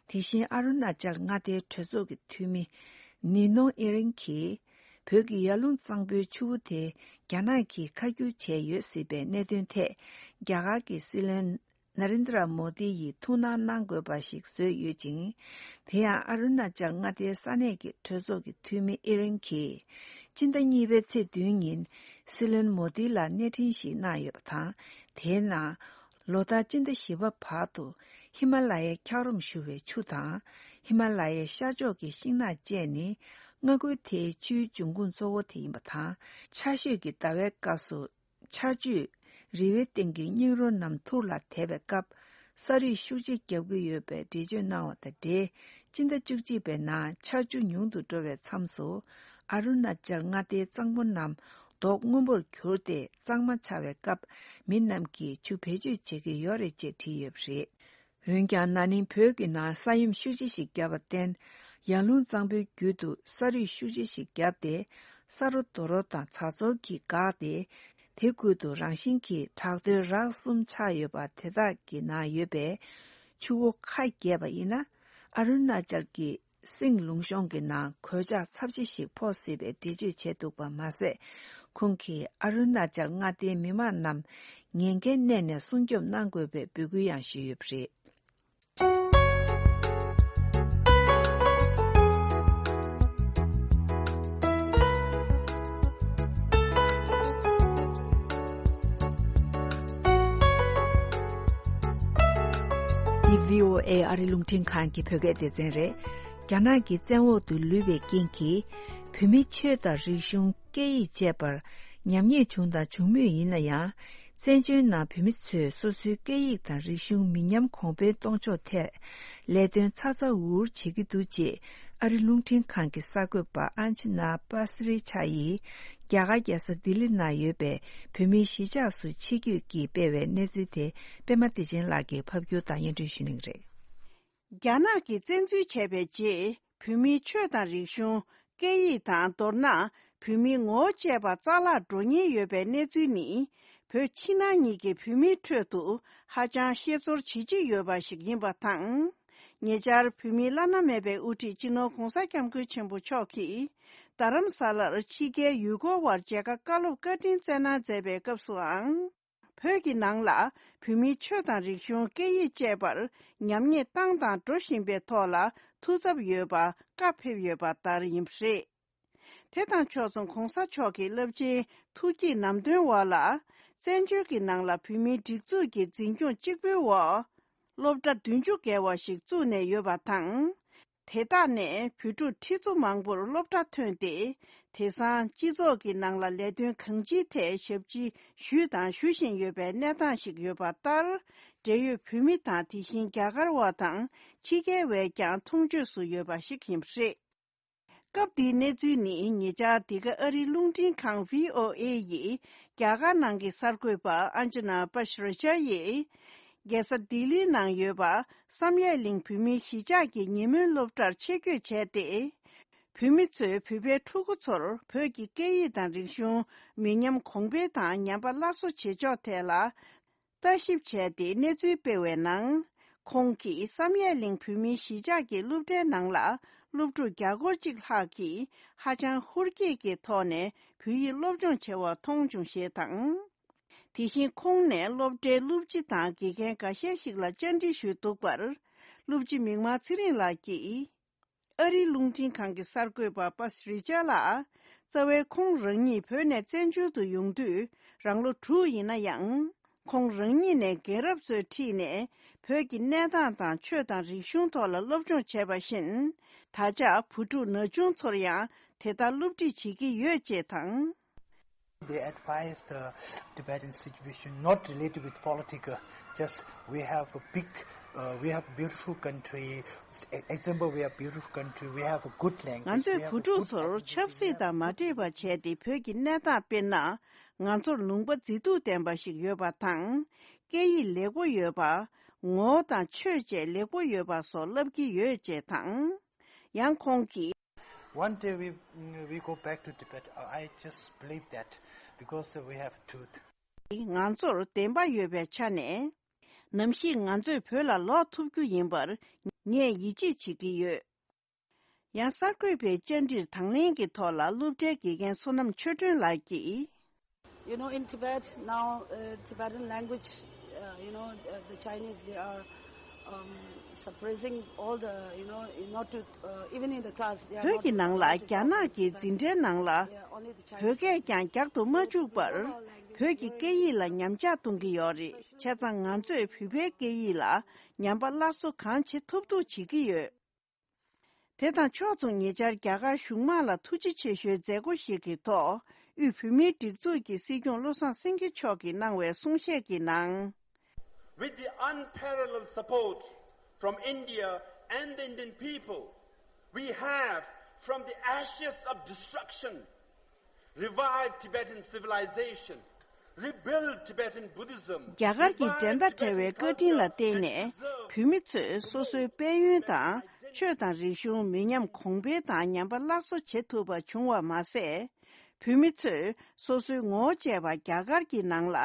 དེ་བཞིན་ཨ་རུ་ན་ཅལ་མངའ་སྡེའི་གྲོས་ཚོགས་ཀྱི་འཐུས་མི་ནི་ནོང་ཨེ་རིན་གྱིས། བོད་ཀྱི་ཡར་ལུང་གཙང་པོའི་ཆུ་བོ་དེ་རྒྱ་ནག་གིས་ཁ་བསྒྱུར་བྱས་ཡོད་སྲིད་པའི་གནད་དོན་ཐད། རྒྱ་གར་གྱི་སྲིད་བློན་ན་རིན་དྲ་མོ་དི་ཡིས་ཐུགས་སྣང་གནང་དགོས་པ་ཞིག་བཟོས་ཡོད་ཅིང་། དེ་ཡང་ཨ་རུ་ན་ཅལ་མངའ་སྡེའི་ས་གནས་ཀྱི་གྲོས་ཚོགས་ཀྱི་འཐུས་མི་ཨེ་རིན་གྱིས། སྤྱི་ཟླ་གཉིས་པའི་ཚེས་བདུན་ཉིན་སྲིད་བློན་མོ་དི་ལ་གནས་འཕྲིན་ཞིག་གནང་ཡོད་པ་དང་། དེའི་ནང་། ལོ་ལྟར་སྤྱི་ཟླ་བཞི་པ་བར་དུ་ཧི་མ་ལ་ཡའི་འཁྱགས་རོམ་བཞུ་བའི་ཆུ་དང་། ཧི་མ་ལ་ཡའི་ཤར་ཕྱོགས་ཀྱི་ཤིང་ནགས་བཅས་ནི། མངའ་ཁུལ་དེའི་ཆུའི་འབྱུང་ཁུངས་གཙོ་བོ་དེ་ཡིན་པ་དང་། ཆར་ཞོད་ཀྱི་ཟླ་བའི་སྐབས་སུ། ཆར་ཆུས་རི་བོའི་སྟེང་གི་སྙིགས་རོ་རྣམས་ཐུར་ལ་དེད་པའི་སྐབས། ས་རུད་ཤུགས་ཆེ་བརྒྱབ་ཀྱི་ཡོད་པའི་འགྲེལ་བརྗོད་གནང་བ་དང་འབྲེལ། སྤྱི་ཟླ་བཅུ་གཅིག་པའི་ནང་ཆར་ཆུ་ཉུང་དུ་འགྲོ་བའི་མཚམས་སུ། ཨ་རུ་ན་ཅལ་མངའ་སྡེའི་གཙང་པོ་རྣམས་མདོག་སྔོན་པོར་གྱུར་ཏེ་གཙང་མ་ཆགས་པའི་སྐབས། མི་རྣམས་ཀྱིས་ཆུ་བེད་སྤྱོད་བྱེད་ཀྱི་ཡོད་རེད་ཅེས་བྲིས་ཡོད་པ་རེད། འོན་ཀྱང་ན་ནིང་བོད་ཀྱི་ནང་ས་ཡོམ་ཤུགས་ཆེ་ཞིག་བརྒྱབ་པར་བརྟེན། ཡར་ལུང་གཙང་པོའི་རྒྱུད་དུ་ས་རུད་ཤུགས་ཆེ་ཞིག་བརྒྱབ་སྟེ། ས་རོ་རྡོ་རོ་དང་བྱ་ཚོར་གྱིས་འགགས་ཏེ། དེ་ཁུལ་དུ་རང་བཞིན་གྱིས་བྲག་རྡོའི་རགས་གསུམ་ཆགས་ཡོད་པ་དེ་དག་གི་ནང་ཡོད་པའི་ཆུ་བོ་ཁ་རྒྱས་པ་ཡིན་ན། ཨ་རུ་ན་ཅལ་གྱི་སིང་ལུང་གཤོང་གི་ནང་གོད་ཆག་ཚབས་ཆེ་ཞིག་ཕོག་སྲིད་པའི་འགྲེལ་བརྗོད་བྱས་འདུག་པ་མ་ཟད། ཁོང་གིས་ཨ་རུ་ན་ཅལ་མངའ་སྡེའི་མི་མང་རྣམས་ཉེན་ཁའི་གནས་ནས་སྲུང་སྐྱོབ་གནང་དགོས་པའི་འབོད་སྐུལ་ཡང་ཞུས་ཡོད་པ་རེད། འདི་བྷི་ཨོ་ཨེ་ཨ་རི་རླུང་འཕྲིན་ཁང་གི་བོད་སྐད་སྡེ་ཚན་རེད། རྒྱ་ནག་གི་བཙན་འོག་ཏུ་ལུས་པའི་རྐྱེན་གྱིས། བོད་མི་ཆོས་དང་རིག་གཞུང་། སྐད་ཡིག་བཅས་པར་ཉམས་ཉེས་བྱུང་དང་འབྱུང་མུས་ཡིན་ན་ཡང་། བཙན་བྱོལ་ནང་བོད་མི་ཚོས་སོ་སོའི་སྐད་ཡིག་དང་རིག་གཞུང་མི་ཉམས་གོང་འཕེལ་གཏོང་ཕྱོགས་ཐད་ལས་དོན་ཚ་ཚ་འུར་འུར་བྱེད་ཀྱི་འདུག་ཅེས་ ཨ་རི་རླུང་འཕྲིན་ཁང་གི་གསར་འགོད་པ་ཨན་ཅི་ན་པ་སི་རི་ཆ་ཡིས་རྒྱ་གར་རྒྱལ་ས་ལྡི་ལི་ནང་ཡོད་པའི་བོད་མིའི་གཞིས་ཆགས་སུ་ཆེད་བསྐྱོད་ཀྱིས་སྤེལ་བའི་གནས་ཚུལ་དེ་པད་མ་བདེ་ཆེན་ལགས་ཀྱིས་ཕབ་སྒྱུར་དང་སྙན་སྒྲོན་ཞུ་གནང་གི་རེད། རྒྱ་ནག་གིས་བཙན་འཛུལ་བྱས་པའི་རྗེས་བོད་མིའི་ཆོས་དང་རིག་གཞུང་། སྐད་ཡིག་དང་མདོར་ན་བོད་མིའི་ངོ་བོ་བཅས་པ་རྩ་བརླག་འགྲོ་ཉེན་ཡོད་པའི་གནས་ཚུལ་ནི་བོད་ཕྱི་ནང་གཉིས་ཀྱི་བོད་མིའི་ཁྲོད་དུ་ཧ་ཅང་ཤེས་ཚོར་ཇི་ཆེ་ཡོད་པ་ཞིག་ཡིན་པ་དང་། ཉེ་ཆར་བོད་མིའི་བླ་ན་མེད་པའི་དབུ་ཁྲིད་སྤྱི་ནོར་༧གོང་ས་༧སྐྱབས་མགོན་ཆེན་པོ་མཆོག་གིས་རྡ་རམ་ས་ལར་ཕྱི་རྒྱལ་ཡུལ་སྐོར་བར་མཇལ་ཁ་བཀའ་སློབ་བཀའ་དྲིན་སྩལ་གནང་མཛད་པའི་སྐབས་སུའང་། བོད་ཀྱི་ནང་ལ་བོད་མིའི་ཆོས་དང་རིག་གཞུང་། སྐད་ཡིག་བཅས་པར་ཉམས་ཉེས་བཏང་དང་འགྲོ་བཞིན་པའི་ཐོག་ལ་ཐུགས་འཚབ་ཡོད་པ་བཀའ་ཕེབས་ཡོད་པ་ལྟར་ཡིན་པ་རེད། དེ་དང་ཕྱོགས་མཚུངས་༧གོང་ས་མཆོག་གི་རླབས་ཆེན་ཐུགས་བསྐྱེད་ནམ་སྟོན་འོག་ལ། བཙན་བྱོལ་གྱི་ནང་ལ་བོད་མིའི་སྒྲིག་འཛུགས་ཀྱི་འཛིན་སྐྱོང་གཅིག་པུའི་འོག་སློབ་གྲྭ་བདུན་ཅུ་བརྒལ་བ་ཞིག་བཙུགས་ནས་ཡོད་པ་དང་། དེ་དག་ནས་བོད་ཕྲུག་ཁྲི་ཚོ་མང་པོར་སློབ་གྲྭ་ཐོན་ཏེ། དེང་སང་སྤྱི་ཚོགས་ཀྱི་ནང་ལ་ལས་དོན་གང་ཅིའི་ཐད་ཞབས་ཕྱི་ཞུས་དང་ཞུ་བཞིན་ཡོད་པའི་གནས་སྟངས་ཤིག་ཡོད་པ་ལྟར། འབྲེལ་ཡོད་བོད་མི་དང་དེ་བཞིན་རྒྱ་གར་བ་དང་ཕྱི་རྒྱལ་བས་ཀྱང་མཐོང་ཆོས་སུ་ཡོད་པ་ཞིག་ཡིན་པ་རེད། སྐབས་འདིའི་གནས་ཚུལ་ནི་ཉེ་ཆར་འདི་ག་ཨ་རིའི་རླུང་འཕྲིན་ཁང་བྷི་ཨོ་ཨེ་ཡིས་རྒྱ་གར་ནང་གི་གསར་འགོད་པ་ཨན་ཅི་ན་པ་ཤྲི་ཇ་ཡིས་རྒྱལ་ས་ལྡི་ལིའི་ནང་ཡོད་པ་བསམ་ཡས་གླིང་བོད་མིའི་གཞིས་ཆགས་ཀྱི་ཉིན་མོའི་སློབ་གྲྭར་ཆེད་བསྐྱོད་བྱས་ཏེ། བོད་མི་ཚོས་བོད་པའི་ཕྲུ་གུ་ཚོར་བོད་ཀྱི་སྐད་ཡིག་དང་རིག་གཞུང་། མི་ཉམས་གོང་འཕེལ་དང་ཉམས་པ་སླར་གསོ་བྱེད་ཕྱོགས་ཐད་ལ། ལྟ་ཞིབ་བྱས་ཏེ་གནས་ཚུལ་སྤེལ་བའི་ནང་། ཁོང་གིས་བསམ་ཡས་གླིང་བོད་མིའི་གཞིས་ཆགས་ཀྱི་སློབ་གྲྭའི་ནང་ལ་སློབ་ཕྲུག་བརྒྱ་སྐོར་གཅིག་ལྷག་གིས་ཧ་ཅང་ཧུར་སྐྱེད་ཀྱི་ཐོག་ནས་བོད་ཡིག་སློབ་སྦྱོང་བྱེད་པ་མཐོང་བྱུང་ཞེས་དང་། དེ་བཞིན་ཁོང་ནས་སློབ་གྲྭའི་སློབ་སྤྱི་དང་དགེ་རྒན་འགའ་ཤས་ཤིག་ལ་བཅར་འདྲི་ཞུས་འདུག་པར། སློབ་སྤྱི་མིག་དམར་ཚེ་རིང་ལགས་ཀྱིས། ཨ་རིའི་རླུང་འཕྲིན་ཁང་གི་གསར་འགོད་པ་པ་སི་རི་ཅཱ་ལགས། རྩ་བའི་ཁོང་རང་ཉིད་བོད་ནས་བཙན་བྱོལ་དུ་ཡོང་དུས་རང་ལོ་དྲུག་ཡིན་ན་ཡང་། ཁོང་རང་ཉིད་ནས་རྒན་རབས་ཚོའི་འཁྲིས་ནས་བོད་ཀྱི་གནས་སྟངས་དང་ཆོས་དང་རིག་གཞུང་ཐོག་ལ་སློབ་སྦྱོང་བྱས་པ་བཞིན། ད་ཆ་བུ་ཕྲུག་ན་ཆུང་ཚོར་ཡང་དེ་ལྟར་སློབ་ཁྲིད་བྱེད་ཀྱི་ཡོད་ཅེས་དང་། They advise the Tibetan situation not related with political. Just we have a big, uh, we have a beautiful country. Example, we have beautiful country. We have a good language. ང་ཚོས་བུ་ཕྲུག་ཚོར་ཆབ་སྲིད་དང་མ་འདྲེས་པ་བྱས་ཏེ་བོད་ཀྱི་གནས་སྟངས་དཔེར་ན། ང་ཚོར་ལུང་པ་མཛེས་སྡུག་ལྡན་པ་ཞིག་ཡོད་པ་དང་། སྐད་ཡིག་ལེགས་པོ་ཡོད་པ། ངོ་བོ་དང་ཆོས་བཅས་ལེགས་པོ་ཡོད་པ་སོགས་ལབ་ཀྱི་ཡོད་ཅེས་དང་། ཡང་ཁོང་གིས། One day we, we go back to Tibet. I just believe that because we have truth. ང་ཚོར་བདེན་པ་ཡོད་པའི་ཆ་ནས། ནམ་ཞིག་ང་ཚོས་བོད་ལ་ལོག་ཐུབ་རྒྱུ་ཡིན་པར་ངས་ཡིད་ཆེས་བྱེད་ཀྱི་ཡོད། ཡང་གསར་འགོད་པའི་བཅར་འདྲིར་དང་ལེན་གྱི་ཐོག་ལ་སློབ་གྲྭའི་དགེ་རྒན་བསོད་ནམས་ཆོས་སྒྲོན་ལགས་ཀྱིས། You know, in Tibet now, uh, Tibetan language, uh, you know, uh, the Chinese, they are, um, suppressing all the, you know, not to, uh, even in the class, they are བོད་ཀྱི་ནང་ལ་རྒྱ་ནག་གི་འཛིན་གྲྭའི་ནང་ལ་བོད་སྐད་ཀྱང་རྒྱག་ཏུ་མ་བཅུག་པར་བོད་ཀྱི་སྐད་ཡིག་ལ་ཉམས་ཆག་གཏོང་གི་ཡོད་རེད། བྱས་ཙང་ང་ཚོས་བོད་པའི་སྐད་ཡིག་ལ་ཉམས་པ་སླར་གསོ་གང་བྱེད་ཐུབ་ཐུབ་བྱེད་ཀྱི་ཡོད། དེ་དང་ཕྱོགས་མཚུངས་ཉེ་ཆར་རྒྱ་གར་གཞུང་དམངས་ལ་ཐུགས་རྗེ་ཆེ་ཞུའི་མཛད་སྒོ་ཞིག་གི་ཐོག་དབུས་བོད་མིའི་སྒྲིག་འཛུགས་ཀྱི་སྲིད་སྐྱོང་བློ་བཟང་སེང་གེ་མཆོག་གིས་གནང་བའི་གསུང་བཤད་ཀྱི་ནང་། With the unparalleled support from India and the Indian people, we have, from the ashes of destruction, revived Tibetan civilization, rebuilt Tibetan Buddhism. རྒྱ་གར་གྱི་འགྲན་ཟླ་བྲལ་བའི་བཀའ་དྲིན་ལ་བརྟེན་ནས་བོད་མི་ཚོས་སོ་སོའི་དཔལ་ཡོན་དང་ཆོས་དང་རིག་གཞུང་མི་ཉམས་གོང་འཕེལ་དང་ཉམས་པ་སླར་གསོ་བྱེད་ཐུབ་པ་བྱུང་བ་མ་ཟད། བོད་མི་ཚོས་སོ་སོའི་ངོ་བོ་བཅས་པ་རྒྱ་གར་གྱི་ནང་ལ་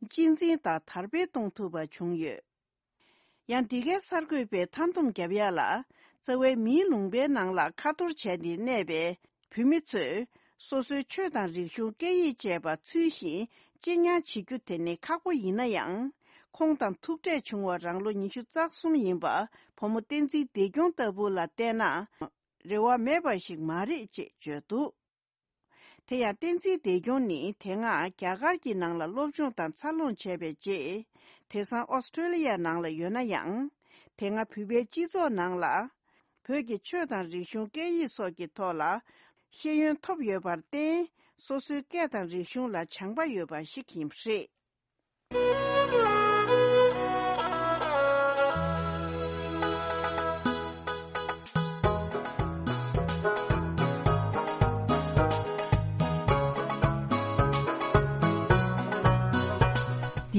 གཅེས་འཛིན་དང་དར་སྤེལ་གཏོང་ཐུབ་པ་བྱུང་ཡོད། ཡང་འདི་གའི་གསར་འགོད་པས་མཐའ་སྡོམ་བརྒྱབ་ཡ་ལ། རྩ་བའི་མིའི་ལུང་པའི་ནང་ལ་ཁ་གཏོར་བྱས་ནས་གནས་པའི་བོད་མི་ཚོས་སོ་སོའི་ཆོས་དང་རིག་གཞུང་སྐད་ཡིག་བཅས་པ་ཚུལ་བཞིན་གཅེས་ཉར་བྱེད་རྒྱུ་དེ་ནི་ཁག་པོ་ཡིན་ན་ཡང་། ཁོང་དང་ཐུག་འཕྲད་བྱུང་བ་རང་ལོ་ཉི་ཤུ་རྩ་གསུམ་ཡིན་པ་བུ་མོ་བསྟན་འཛིན་བདེ་སྐྱོང་ལྟ་བུ་ལ་བལྟས་ན། རེ་བ་མེད་པ་ཞིག་མ་རེད་ཅེས་བརྗོད་འདུག་དེ་ཡང་བསྟན་འཛིན་བདེ་སྐྱོང་ནི་དེ་སྔ་རྒྱ་གར་གྱི་ནང་ལ་སློབ་སྦྱོང་དང་འཚར་ལོངས་བྱས་པའི་རྗེས། དེང་སང་ཨོ་སི་ཀྲོ་ལི་ཡ་ནང་ལ་ཡོད་ན་ཡང་། དེ་སྔ་བོད་པའི་སྤྱི་ཚོགས་ནང་ལ། བོད་ཀྱི་ཆོས་དང་རིག་གཞུང་སྐད་ཡིག་སོགས་ཀྱི་ཐོག་ལ་ཤེས་ཡོན་ཐོབ་ཡོད་པར་བརྟེན། སོ་སོའི་སྐད་དང་རིག་གཞུང་ལ་བྱང་པ་ཡོད་པ་ཞིག་ཡིན་པ་རེད།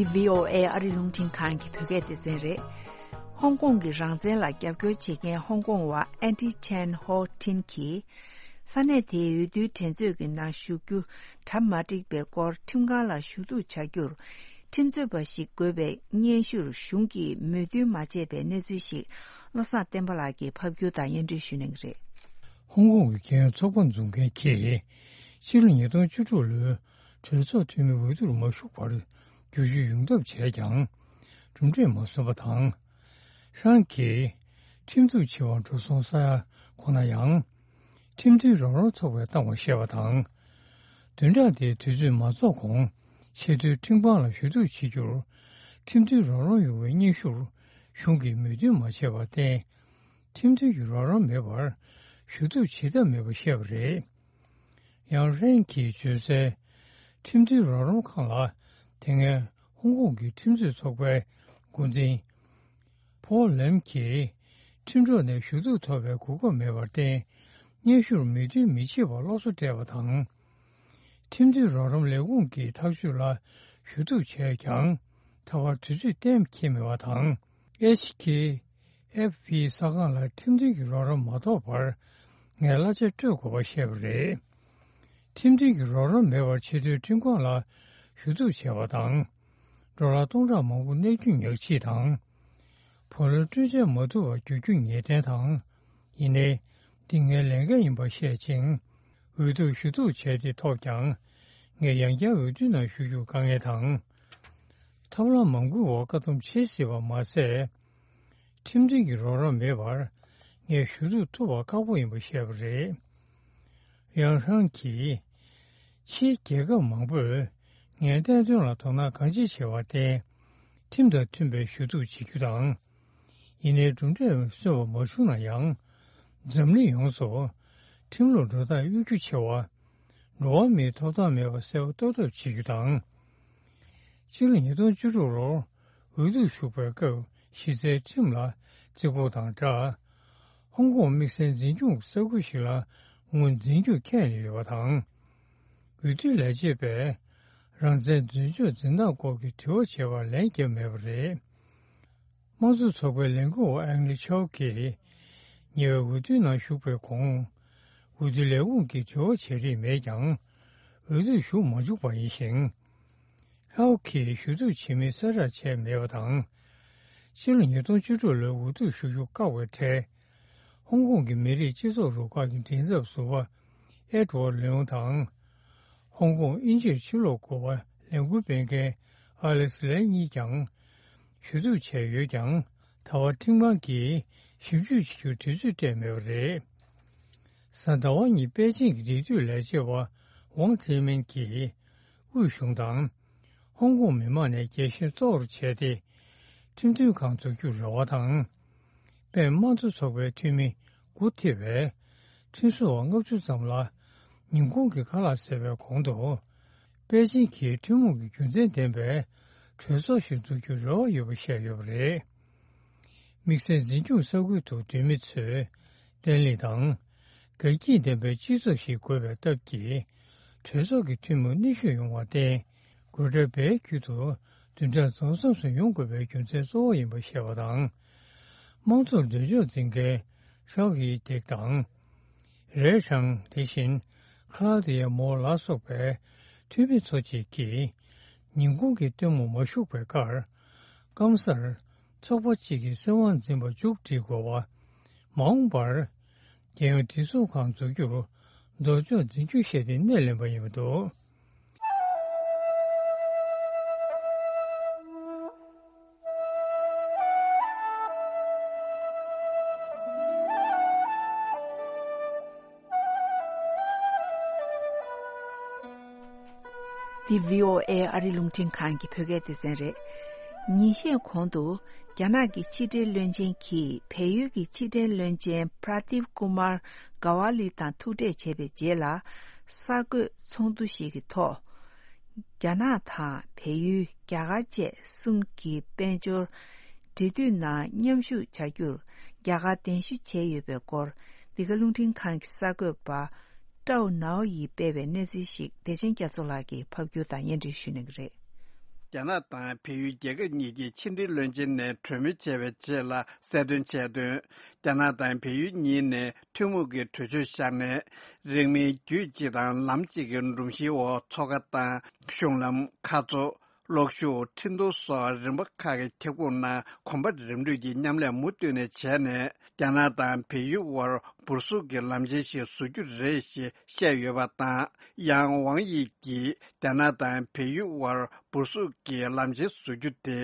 འདི་བྷི་ཨོ་ཨེ་ཨ་རི་རླུང་འཕྲིན་ཁང་གི་བོད་སྐད་སྡེ་ཚན་རེད། ཧོང་ཀོང་གི་རང་བཙན་ལ་རྒྱབ་སྐྱོར་བྱེད་མཁན་ཧོང་ཀོང་བ་ཨན་ཏི་ཆན་ཧོ་ཐིན་གྱིས། ས་གནས་དེའི་འོས་བསྡུའི་འགྲན་རྩོད་ཀྱི་ནང་ཞུགས་རྒྱུ་གྲ་མ་འགྲིག་པའི་སྐོར་ཁྲིམས་ཁང་ལ་ཞུ་གཏུག་བྱ་རྒྱུར། ཁྲིམས་རྩོད་པ་ཞིག་དགོས་པའི་སྙན་ཞུར་གཞུང་གིས་མོས་མཐུན་མ་བྱས་པའི་གནས་ཚུལ་ཞིག་བློ་བཟང་བསྟན་པ་ལགས་ཀྱིས་ཕབ་སྒྱུར་དང་སྙན་སྒྲོན་ཞུ་གནང་གི་རེད། ཧོང་ཀོང་གི་རྒྱལ་ཡོངས་ཚོགས་པ་འཛུགས་མཁན་གྱིས། ཕྱི་ལོ་ཉིས་སྟོང་བཅུ་དྲུག་ལོའི་གྲོས་ཚོགས་འཐུས་མི་འོས་བསྡུར་མ་ཞུགས་པར་བསྒྱུར་བཅོས་ཡོང་ཐབས་བྱས་ཀྱང་། གྲུབ་འབྲས་མ་སོན་པ་དང་། ཧྲང་གིས་ཁྲིམས་གཏུག་བྱེད་པར་འགྲོ་སོང་བསགས་ཁོ་ན་ཡང་། ཁྲིམས་མཐུན་རོགས་རམ་ཚོགས་པས་བཏང་བར་བཤད་པ་དང་། བདུན་ཕྲག་འདིའི་དུས་ཚོད་མ་རྫོགས་གོང་ཆེས་མཐོའི་ཁྲིམས་ཁང་ལ་ཞུ་གཏུག་བྱེད་རྒྱུར། ཁྲིམས་མཐུན་རོགས་རམ་ཡོང་བའི་སྙན་ཞུར་གཞུང་གིས་མོས་མཐུན་མ་བྱས་པར་བརྟེན། ཁྲིམས་མཐུན་གྱི་རོགས་རམ་མེད་པར་ཞུ་གཏུག་བྱེད་ཐབས་མེད་པ་བཤད་པ་རེད། ཡང་ཧྲན་གྱིས་བརྗོད་གསལ། ཁྲིམས་མཐུན་རོགས་རམ་ཁང་ལ་དེ་སྔའི་ཧོང་ཀོང་གི་ཁྲིམས་རྩོད་ཚོགས་པའི་འགོ་འཛིན་ཕོ་ལེམ་གྱིས་ཁྲིམས་གྲོགས་ནས་ཞུ་གཏུག་ཐོབ་པའི་གོ་སྐབས་མེད་པར་བརྟེན། སྙན་ཞུར་མོས་མཐུན་མི་བྱེད་པར་སློབ་གསོ་སྤྲད་པ་དང་། ཁྲིམས་མཐུན་རོགས་རམ་ལས་ཁུངས་ཀྱི་ཐག་གཅོད་ལ་ཞུ་གཏུག་བྱས་ཀྱང་། ད་བར་དུས་ཚོད་གཏན་འཁེལ་མེད་པ་དང་། ཨེཆ་ཁེ་ཨེཕ་བི་གསར་ཁང་ལ་ཁྲིམས་མཐུན་གྱི་རོགས་རམ་མ་ཐོབ་པར་ངས་གླ་ཆ་སྤྲོད་དགོས་པ་བཤད་པ་རེད། ཁྲིམས་མཐུན་གྱི་རོགས་རམ་མེད་པར་ཆེས་མཐོའི་ཁྲིམས་ཁང་ལ་ཞུ་གཏུག་བྱས་པ་དང་། ཌོ་ལར་སྟོང་ཕྲག་མང་པོ་གནས་རྒྱུ་ཉག་གཅིག་དང་། བུ་ལོན་སྤྲོད་འཇལ་མ་ཐུབ་པར་འགྱུར་རྒྱུ་ངེས་གཏན་དང་། ཡིན་ནའི། འདི་ངའི་ལས་འགན་ཡིན་པ་བཤད་ཅིང་། འོས་བསྡུར་ཞུ་གཏུག་བྱས་ཏེ་ཐོབ་ཀྱང་། ངས་ཡང་བསྐྱར་འོས་བསྡུའི་ནང་ཞུགས་རྒྱུར་དཀའ་ངལ་དང་། ཐབས་ལམ་མང་པོའི་འོག་བཀག་སྡོམ་བྱེད་སྲིད་པ་མ་ཟད། ཁྲིམས་མཐུན་གྱི་རོགས་རམ་མེད་པར། ངས་ཞུ་གཏུག་ཐུབ་པ་ཁག་པོ་ཡིན་པ་བཤད་པ་རེད། ཡང་ཧྲང་གིས། ཕྱིའི་རྒྱལ་ཁབ་མང་པོས་ངའི་གནད་དོན་ལ་དོ་སྣང་གང་ཆེ་བྱས་པར་བརྟེན། ཁྲིམས་དང་མཐུན་པའི་ཞུ་གཏུག་བྱེད་རྒྱུ་དང་། ཡིན་ནའི་གྲུབ་འབྲས་སོན་པ་མ་བྱུང་ན་ཡང་། འཛམ་གླིང་ཡོངས་སུ་ཁྲིམས་ལུགས་འགྲོ་སྟངས་གཡོ་སྒྱུ་ཆེ་བ། འགྲོ་བ་མིའི་ཐོབ་ཐང་མེད་པ་གསལ་པོ་རྟོགས་ཐབས་བྱེད་རྒྱུ་དང་། སྤྱི་ལོ་ཉིས་སྟོང་བཅུ་དྲུག་ལོར་འོས་བསྡུར་ཞུགས་པའི་སྐབས་གཞི་རྩའི་ཁྲིམས་ལ་བརྩི་བཀུར་དང་སྦྲགས། ཧོང་ཀོང་དམིགས་བསལ་འཛིན་སྐྱོང་ས་ཁུལ་ཞིག་ལ་ངོས་འཛིན་རྒྱུ་ཁས་ལེན་ཡོད་པ་དང་། འོས་བསྡུའི་ལས་བྱེད་པས་རང་བཙན་འཛིན་སྐྱོང་འཛིན་སྟངས་སྐོར་གྱི་དྲི་བ་བྱས་པར་ལན་བརྒྱབ་མེད་པ་རེད། དམངས་གཙོ་ཚོགས་པའི་ལས་འགུལ་བ་ཨེང་ལི་ཆའོ་གིས། ཉེ་བའི་འོས་བསྡུའི་ནང་ཞུགས་པའི་གོང་། འོས་བསྡུ་ལས་ཁུངས་ཀྱིས་དྲི་བ་བྱེད་རིན་མེད་ཀྱང་། འོས་བསྡུར་ཞུགས་མ་བཅུག་པ་ཡིན་ཞིང་། ལྷའོ་ཁིས་ཞུ་གཏུག་བྱེད་མིན་གསལ་བསྒྲགས་བྱས་མེད་པ་དང་། ཕྱི་ལོ་ཉིས་སྟོང་བཅུ་དྲུག་ལོའི་འོས་བསྡུར་ཞུགས་རྒྱུ་བཀག་པའི་གྲས། ཧོང་ཀོང་གི་མི་རིགས་སྤྱི་ཚོགས་རུ་ཁག་གི་མགྲིན་ཚབ་ཟུར་པ་ཨེ་ཌི་ཝར་ལེའུང་དང་། ཧོང་ཀོང་དབྱིན་ཇིར་ཕྱིར་ལོག་དགོས་པར་ལས་འགུལ་སྤེལ་མཁན་ཨ་ལེག་སི་ལེ་གཉིས་ཀྱང་ཞུ་གཏུག་བྱས་ཡོད་ཀྱང་། ད་བར་ཁྲིམས་ཁང་གིས་ཞིབ་འཇུག་བྱེད་རྒྱུར་དུས་ཚོད་སྤྲད་མེད་པ་རེད། གཟའ་ཟླ་བ་ཉིན་པེ་ཅིང་གི་འབྲེལ་མཐུད་ལས་བྱེད་པ་ཝང་ཐེ་མིན་གྱིས་དབུས་གཞུང་དང་། ཧོང་ཀོང་མི་མང་ནས་རྒྱལ་ཞེན་གཙོ་བོར་བྱས་ཏེ། ཁྲིམས་མཐུན་ཁང་འཛུགས་རྒྱུར་རེ་བ་དང་། པེན་དམངས་གཙོ་ཚོགས་པའི་འཐུས་མི་དགུ་ཐེ་བའི་ཁྲིམས་བཟོ་བ་ལྔ་བཅུ་ཙམ་ལ་ཉིན་གུང་གི་ཁ་ལག་བཟས་པའི་གོང་དུ། པེ་ཅིང་གིས་ཐུན་མོང་གི་རྒྱུ་མཚན་ལྡན་པའི་གྲོས་ཚོགས་ཤིག་འཛུགས་རྒྱུར་རེ་བ་ཡོད་པ་བཤད་ཡོད་པ་རེད། དམིགས་བསལ་འཛིན་སྐྱོང་ས་ཁུལ་དུ་སྡོད་མི་ཚོས་བརྟན་ལྷིང་དང་། དགའ་སྐྱིད་ལྡན་པའི་སྤྱི་ཚོགས་ཤིག་དགོས་པའི་སྟབས་ཀྱིས། གྲོས་ཚོགས་ཀྱི་འཐུས་མི་ཉི་ཤུ་ཡོང་བར་བརྟེན། སྒོ་ཁྲལ་སྦས་རྒྱུ་དུ་བདུན་ཕྲག་རྫོགས་མཚམས་སུ་ཡོང་དགོས་པའི་རྒྱུ་མཚན་གཙོ་བོ་ཡིན་པ་བཤད་པ་དང་། དམངས་གཙོར་འདོད་ཕྱོགས་འཛིན་མཁན་ཧྲའོ་ཡི་ཏེག་དང་། རེ་ཧྲང་། དེ་བཞིན་ཁ་ལ་ཏི་ཡ་མོ་ལ་སོགས་པའི་འཐུས་མི་ཚོ་བཅས་ཀྱིས་ཉིན་གུང་གི་སྟོན་མོ་མ་ཞུགས་པའི་ཁར། སྐམ་སར་ཚོགས་པ་གཅིག་གིས་སྲིད་དབང་འཛིན་པ་མཇུག་སྒྲིལ་དགོས་པ། མ་འོངས་པར་རྒྱལ་ཡོངས་བདེ་སྲུང་ཁང་འཛུགས་རྒྱུར་ལྡོག་ཕྱོགས་འཛིན་རྒྱུ་བཤད་དེ་སྣེ་ལེན་པ་ཡིན་པ་འདུག། འདི་བྷི་ཨོ་ཨེ་ཨ་རི་རླུང་འཕྲིན་ཁང་གི་བོད་སྐད་སྡེ་ཚན་རེད། ཉིན་ཤས་གོང་དུ། རྒྱ་ནག་གི་ཕྱི་འབྲེལ་བློན་ཆེན་གྱིས་བལ་ཡུལ་གྱི་ཕྱི་འབྲེལ་བློན་ཆེན་Pradeep Kumar Gawali དང་ཐུག་འཕྲད་བྱས་པའི་རྗེས་ལ། གསར་འགོད་ཚོགས་འདུ་ཞིག་གི་ཐོག་རྒྱ་ནག་དང་བལ་ཡུལ། རྒྱ་གར་བཅས་གསུམ་གྱི་དཔལ་འབྱོར་འབྲེལ་མཐུད་ནང་མཉམ་ཞུགས་བྱ་རྒྱུར་རྒྱ་གར་གདན་ཞུ་བྱས་ཡོད་པའི་སྐོར། འདི་ག་རླུང་འཕྲིན་ཁང་གི་གསར་འགོད་པ་ཀྲའོ་ནའོ་ཡིས་སྤེལ་བའི་གནས་ཚུལ་ཞིག་བདེ་ཆེན་རྒྱ་མཚོ་ལགས་ཀྱིས་ཕབ་སྒྱུར་དང་སྙན་སྒྲོན་ཞུ་གནང་གི་རེད། རྒྱ་ནག་དང་བལ་ཡུལ་རྒྱལ་ཁབ་གཉིས་ཀྱི་ཕྱི་འབྲེལ་བློན་ཆེན་ནས་གྲོས་མོལ་བྱས་པའི་རྗེས་ལ་གསལ་སྟོན་བྱས་དོན། རྒྱ་ནག་དང་བལ་ཡུལ་གཉིས་ནས་ཐུན་མོང་གི་གྲོས་ཆོད་བཞག་ནས། རིང་མིན་རྒྱུད་གཅིག་དང་ལམ་གཅིག་གི་སྒྲོམ་གཞིའི་འོག་ཚོགས་ཁང་དང་། གཞུང་ལམ། མཁའ་མཚོ། གློག་ཤུགས། འཕྲིན་གཏོང་སོགས་རིམ་པ་ཁག་གི་ཁྱབ་ཁོངས་ནང་གོམ་པ་རིམ་བགྲོད་ཀྱི་མཉམ་ལས་མུ་མཐུད་ནས་བྱས་ནས། རྒྱ་ནག་དང་བལ་ཡུལ་དབར་འབུར་གཟུགས་ཀྱི་ལམ་ཆེན་ཞིག་བཟོ་རྒྱུ་རེད་ཞེས་བཤད་ཡོད་པ་དང་། ཡང་ཝང་དབྱི་གིས་རྒྱ་ནག་དང་བལ་ཡུལ་དབར་འབུར་གཟུགས་ཀྱི་ལམ་ཆེན་བཟོ་རྒྱུ་དེ།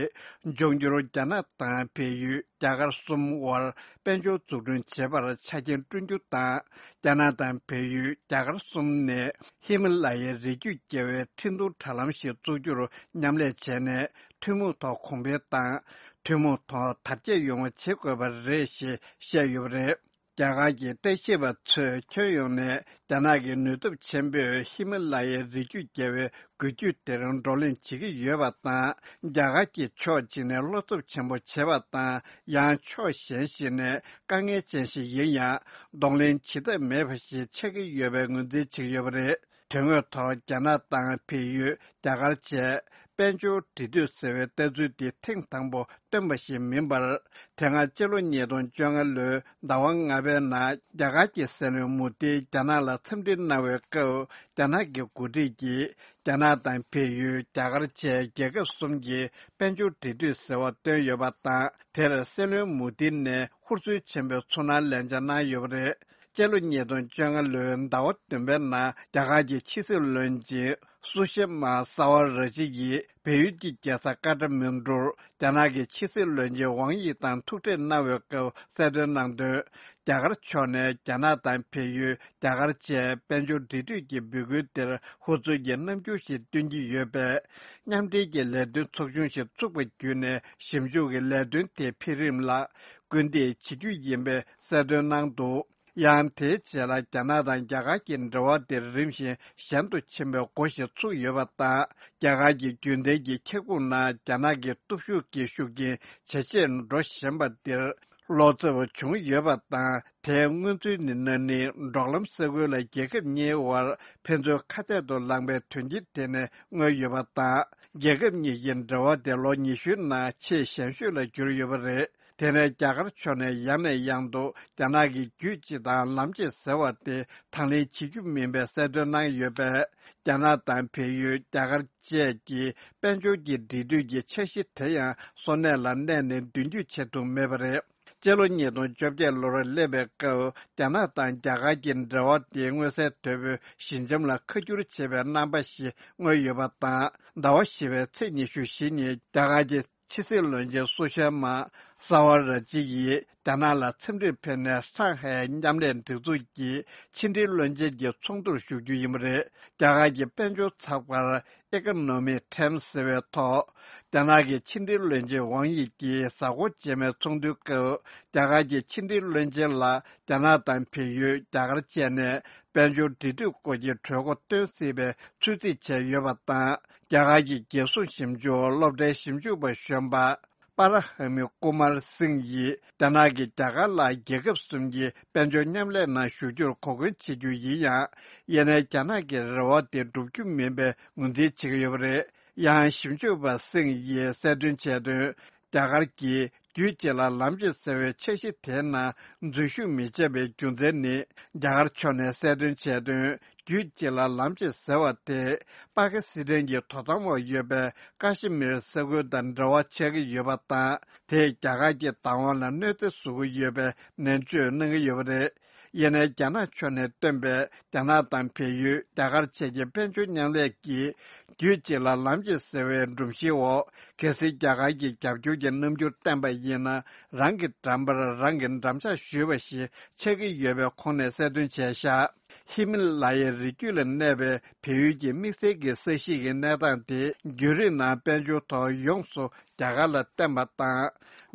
འབྱུང་འགྱུར་རྒྱ་ནག་དང་བལ་ཡུལ། རྒྱ་གར་གསུམ་དབར་དཔལ་འབྱོར་འཛུགས་སྐྲུན་བྱེད་པར་ཆ་རྐྱེན་བསྐྲུན་རྒྱུ་དང་། རྒྱ་ནག་དང་བལ་ཡུལ། རྒྱ་གར་གསུམ་ནས་ཧི་མ་ལ་ཡའི་རི་རྒྱུད་བརྒལ་བའི་འཕྲིན་གཏོང་དྲ་ལམ་ཞིག་བཙུགས་རྒྱུར་མཉམ་ལས་བྱས་ནས། ཐུན་མོང་ཐོག་གོང་འཕེལ་དང་། ཐུན་མོང་ཐོག་དར་རྒྱས་ཡོང་བ་བྱེད་དགོས་པ་རེད་ཞེས་བཤད་ཡོད་པ་རེད། རྒྱ་གར་གྱི་ལྟ་ཞིབ་པ་ཚོས་ཁྱོན་ཡོངས་ནས་རྒྱ་ནག་གི་ནུས་སྟོབས་ཆེན་པོས་ཧི་མ་ལ་ཡའི་རི་རྒྱུད་བརྒལ་བའི་འགུལ་སྐྱོད་དེར་བགྲོ་གླེང་བྱེད་ཀྱི་ཡོད་པ་དང་། རྒྱ་གར་གྱིས་ཕྱོགས་གཅིག་ནས་བློ་སྟོབས་ཆེན་པོ་བྱེད་པ་དང་། ཡང་ཕྱོགས་གཞན་ཞིག་ནས་དཀའ་ངལ་ཅན་ཞིག་ཡིན་ཡང་། གདོང་ལེན་བྱེད་ཐབས་མེད་པ་ཞིག་ཆགས་ཀྱི་ཡོད་པའི་ངོས་འཛིན་བྱེད་ཀྱི་ཡོད་པ་རེད། དོན་དངོས་ཐོག་རྒྱ་ནག་དང་བལ་ཡུལ། རྒྱ་གར་བཅས་དཔལ་འབྱོར་འབྲེལ་མཐུད་ཟེར་བའི་ལྟ་ཚུལ་འདི་ཐེངས་དང་པོ་བཏོན་པ་ཞིག་མིན་པར། དེ་སྔ་སྤྱི་ལོ་ཉིས་སྟོང་བཅོ་ལྔ་ལོའི་ཟླ་བ་ལྔ་པའི་ནང་རྒྱ་གར་གྱི་སྲིད་བློན་མོ་དིས་རྒྱ་ནག་ལ་འཚམས་འདྲི་གནང་བའི་སྐབས། རྒྱ་ནག་གི་འགོ་ཁྲིད་ཀྱིས་རྒྱ་ནག་དང་བལ་ཡུལ། རྒྱ་གར་བཅས་རྒྱལ་ཁབ་གསུམ་གྱི་དཔལ་འབྱོར་འབྲེལ་མཐུད་ཟེར་བ་བཏོན་ཡོད་པ་དང་། དེར་སྲིད་བློན་མོ་དི་ནས་ཧུར་བརྩོན་ཆེན་པོས་ཚོར་སྣང་ལན་ཆ་གནང་ཡོད་པ་རེད། སྤྱི་ལོ་ཉིས་སྟོང་བཅོ་ལྔ་ལོའི་ཟླ་བ་བདུན་པའི་ནང་རྒྱ་གར་གྱི་ཕྱི་སྲིད་བློན་ཆེན་སུ་ཤི་མ་ས་ཝ་ར་ཅི་ཡིས་བལ་ཡུལ་གྱི་རྒྱལ་ས་ཀ་ཏ་མན་གྲུར་རྒྱ་ནག་གི་ཕྱི་སྲིད་བློན་ཆེན་ཝང་དབྱི་དང་ཐུག་འཕྲད་གནང་བའི་སྐབས་གསལ་སྟོན་གནང་དོན། རྒྱ་གར་ཕྱོགས་ནས་རྒྱ་ནག་དང་བལ་ཡུལ། རྒྱ་གར་བཅས་དཔལ་འབྱོར་འབྲེལ་མཐུད་ཀྱི་འབོད་སྐུལ་དེར་ཧུར་བརྩོན་གྱི་རྣམ་འགྱུར་ཞིག་སྟོན་གྱི་ཡོད་པས། མཉམ་འབྲེལ་གྱི་ལས་དོན་ཚོགས་ཆུང་ཞིག་བཙུགས་པ་བརྒྱུད་ནས་ཞིབ་འཇུག་གི་ལས་དོན་དེ་འཕེལ་རིམ་ལ་སྐུལ་འདེད་བྱེད་རྒྱུ་ཡིན་པའི་གསལ་སྟོན་གནང་འདུག། ཡང་དེའི་རྗེས་ལ་རྒྱ་ནག་དང་རྒྱ་གར་གྱི་འབྲེལ་བ་དེ་རིམ་བཞིན་ཞན་དུ་ཕྱིན་པའི་སྒོ་ཞིག་ཚུགས་ཡོད་པ་དང་། རྒྱ་གར་གྱི་རྒྱུན་ལྡན་གྱི་ཁྱབ་ཁོངས་ནང་རྒྱ་ནག་གི་སྟོབས་ཤུགས་ཀྱི་ཤུགས་རྐྱེན་ཇེ་ཆེར་འགྲོ་བཞིན་པ་འདིར། བློ་འཚབ་བྱུང་ཡོད་པ་དང་། དེའི་སྔོན་ཚུད་ནི་ན་ནིང་འབྲོག་ལམ་ས་ཁུལ་ལ་རྒྱལ་ཁབ་གཉིས་དབར་ཕན་ཚུན་ཁ་གཏད་དུ་ལངས་པའི་དོན་རྐྱེན་དེ་ནས་མངོན་ཡོད་པ་དང་། རྒྱལ་ཁབ་གཉིས་ཀྱི་འབྲེལ་བ་དེ་ལོ་ཉི་ཤུའི་ནང་ཆེས་ཞན་ཤོས་ལ་གྱུར་ཡོད་པ་རེད། དེ་ནས་རྒྱ་གར་ཕྱོགས་ནས་ཡང་ནས་ཡང་དུ་རྒྱ་ནག་གི་རྒྱུད་གཅིག་དང་ལམ་གཅིག་ཟེར་བ་དེ་དང་ལེན་བྱེད་རྒྱུ་མིན་པའི་གསལ་སྟོན་གནང་ཡོད་པས། རྒྱ་ནག་དང་བལ་ཡུལ། རྒྱ་གར་བཅས་ཀྱི་དཔལ་འབྱོར་གྱི་འབྲེལ་མཐུད་ཀྱི་འཆར་གཞི་དེ་ཡང་གསོན་གནས་ལ་གནས་ནས་མདུན་སྐྱོད་བྱེད་ཐུབ་མེད་པ་རེད། སྤྱི་ལོ་ཉིས་སྟོང་བཅོ་བརྒྱད་ལོར་སླེབས་པའི་སྐབས། རྒྱ་ནག་དང་རྒྱ་གར་གྱི་འབྲེལ་བ་དེ་མངོན་གསལ་དོད་པོས་ཞི་འཇམ་ལ་ཁ་བསྒྱུར་བྱེད་པའི་རྣམ་པ་ཞིག་མངོན་ཡོད་པ་དང་། ཟླ་བ་བཞི་པའི་ཚེས་ཉི་ཤུ་བཞི་ཉིན་རྒྱ་གར་གྱི་ཕྱི་སྲིད་བློན་ཆེན་སུ་ཤ་མ་ས་ཝ་ར་ཅི་ཡིས་རྒྱ་ནག་ལ་འཚམས་འདྲིར་ཕེབས་ནས། ཧྲང་ཧའེ་མཉམ་ལས་སྒྲིག་འཛུགས་ཀྱི་ཕྱི་འབྲེལ་བློན་ཆེན་གྱི་ཚོགས་འདུར་ཞུགས་རྒྱུ་ཡིན་པ་རེད། རྒྱ་གར་གྱི་དཔལ་འབྱོར་ཚགས་པར་Economic Times ཟེར་བའི་ཐོག་རྒྱ་ནག་གི་ཕྱི་འབྲེལ་བློན་ཆེན་ཝང་དབྱི་ཡིས་གཟའ་འཁོར་རྗེས་མའི་ཚོགས་འདུའི་སྐབས། རྒྱ་གར་གྱི་ཕྱི་འབྲེལ་བློན་ཆེན་ལ་རྒྱ་ནག་དང་བལ་ཡུལ། རྒྱ་གར་བཅས་ནས་དཔལ་འབྱོར་འབྲེལ་མཐུད་སྐོར་གྱི་གྲོས་འགོ་བཏོན་སྲིད་པའི་ཚོད་རྩིས་བྱས་ཡོད་པ་དང་། རྒྱ་གར་གྱི་རྒྱལ་སྲུང་ཞིབ་འཇུག་སློབ་གྲྭའི་ཞིབ་འཇུག་པ་གཞོན་པ་པ་ར་ཧ་མི་ཀུ་མར་སིང་ཡིས། རྒྱ་ནག་གིས་རྒྱ་གར་ལ་རྒྱལ་ཁབ་གསུམ་གྱི་དཔལ་འབྱོར་མཉམ་ལས་ནང་ཞུགས་རྒྱུར་གོ་སྐོན་བྱེད་རྒྱུ་ཡིན་ཡང་། ཡིན་ནའི་རྒྱ་ནག་གི་རེ་བ་དེ་འགྲུབ་རྒྱུ་མིན་པའི་ངོས་འཛིན་བྱེད་ཀྱི་ཡོད་པ་རེད། ཡང་ཞིབ་འཇུག་པ་སིང་ཡིས་གསལ་སྟོན་བྱས་དོན། རྒྱ་གར་གྱིས་རྒྱུད་གཅིག་ལ་ལམ་གཅིག་ཟེར་བའི་འཆར་གཞི་དེའི་ནང་འཛུལ་ཞུགས་མི་བྱེད་པའི་རྒྱུ་མཚན་ནི། རྒྱ་གར་ཕྱོགས་ནས་གསལ་སྟོན་བྱས་དོན། རྒྱུད་གཅིག་ལ་ལམ་གཅིག་ཟེར་བ་དེ། པ་ཀི་སི་ཐན་གྱི་དོ་དམ་འོག་ཡོད་པའི་ཀ་ཤི་མིར་ས་ཁུལ་དང་འབྲེལ་བ་ཆགས་ཀྱི་ཡོད་པ་དང་། དེས་རྒྱ་གར་གྱི་བདག་དབང་ལ་གནོད་འཚེ་བཟོ་གི་ཡོད་པའི་ནན་བརྗོད་གནང་གི་ཡོད་པ་རེད། ཡིན་ནའི་རྒྱ་ནག་ཕྱོགས་ནས་བཏོན་པའི་རྒྱ་ནག་དང་བལ་ཡུལ། རྒྱ་གར་བཅས་ཀྱི་དཔལ་འབྱོར་མཉམ་ལས་ཀྱི་རྒྱུད་གཅིག་ལ་ལམ་གཅིག་ཟེར་བའི་སྒྲོམ་གཞིའི་འོག་གལ་སྲིད་རྒྱ་གར་གྱིས་རྒྱབ་སྐྱོར་གྱི་རྣམ་འགྱུར་བསྟན་པ་ཡིན་ན། རང་གི་འགྲམ་པར་རང་གི་འགྲམ་ལྕག་གཞུས་པ་ཞིག་ཆགས་ཀྱི་ཡོད་པའི་ཁོངས་ནས་གསལ་སྟོན་བྱས་བཞག། ཧི་མ་ལ་ཡའི་རི་རྒྱུད་ལ་གནས་པའི་བལ་ཡུལ་གྱི་དམིགས་བསལ་གྱི་ས་གཞི་གི་གནས་སྟངས་དེ་རྒྱུན་རིང་ནང་དཔལ་འབྱོར་ཐོག་ཡོངས་སུ་རྒྱ་གར་ལ་བརྟེན་པ་དང་།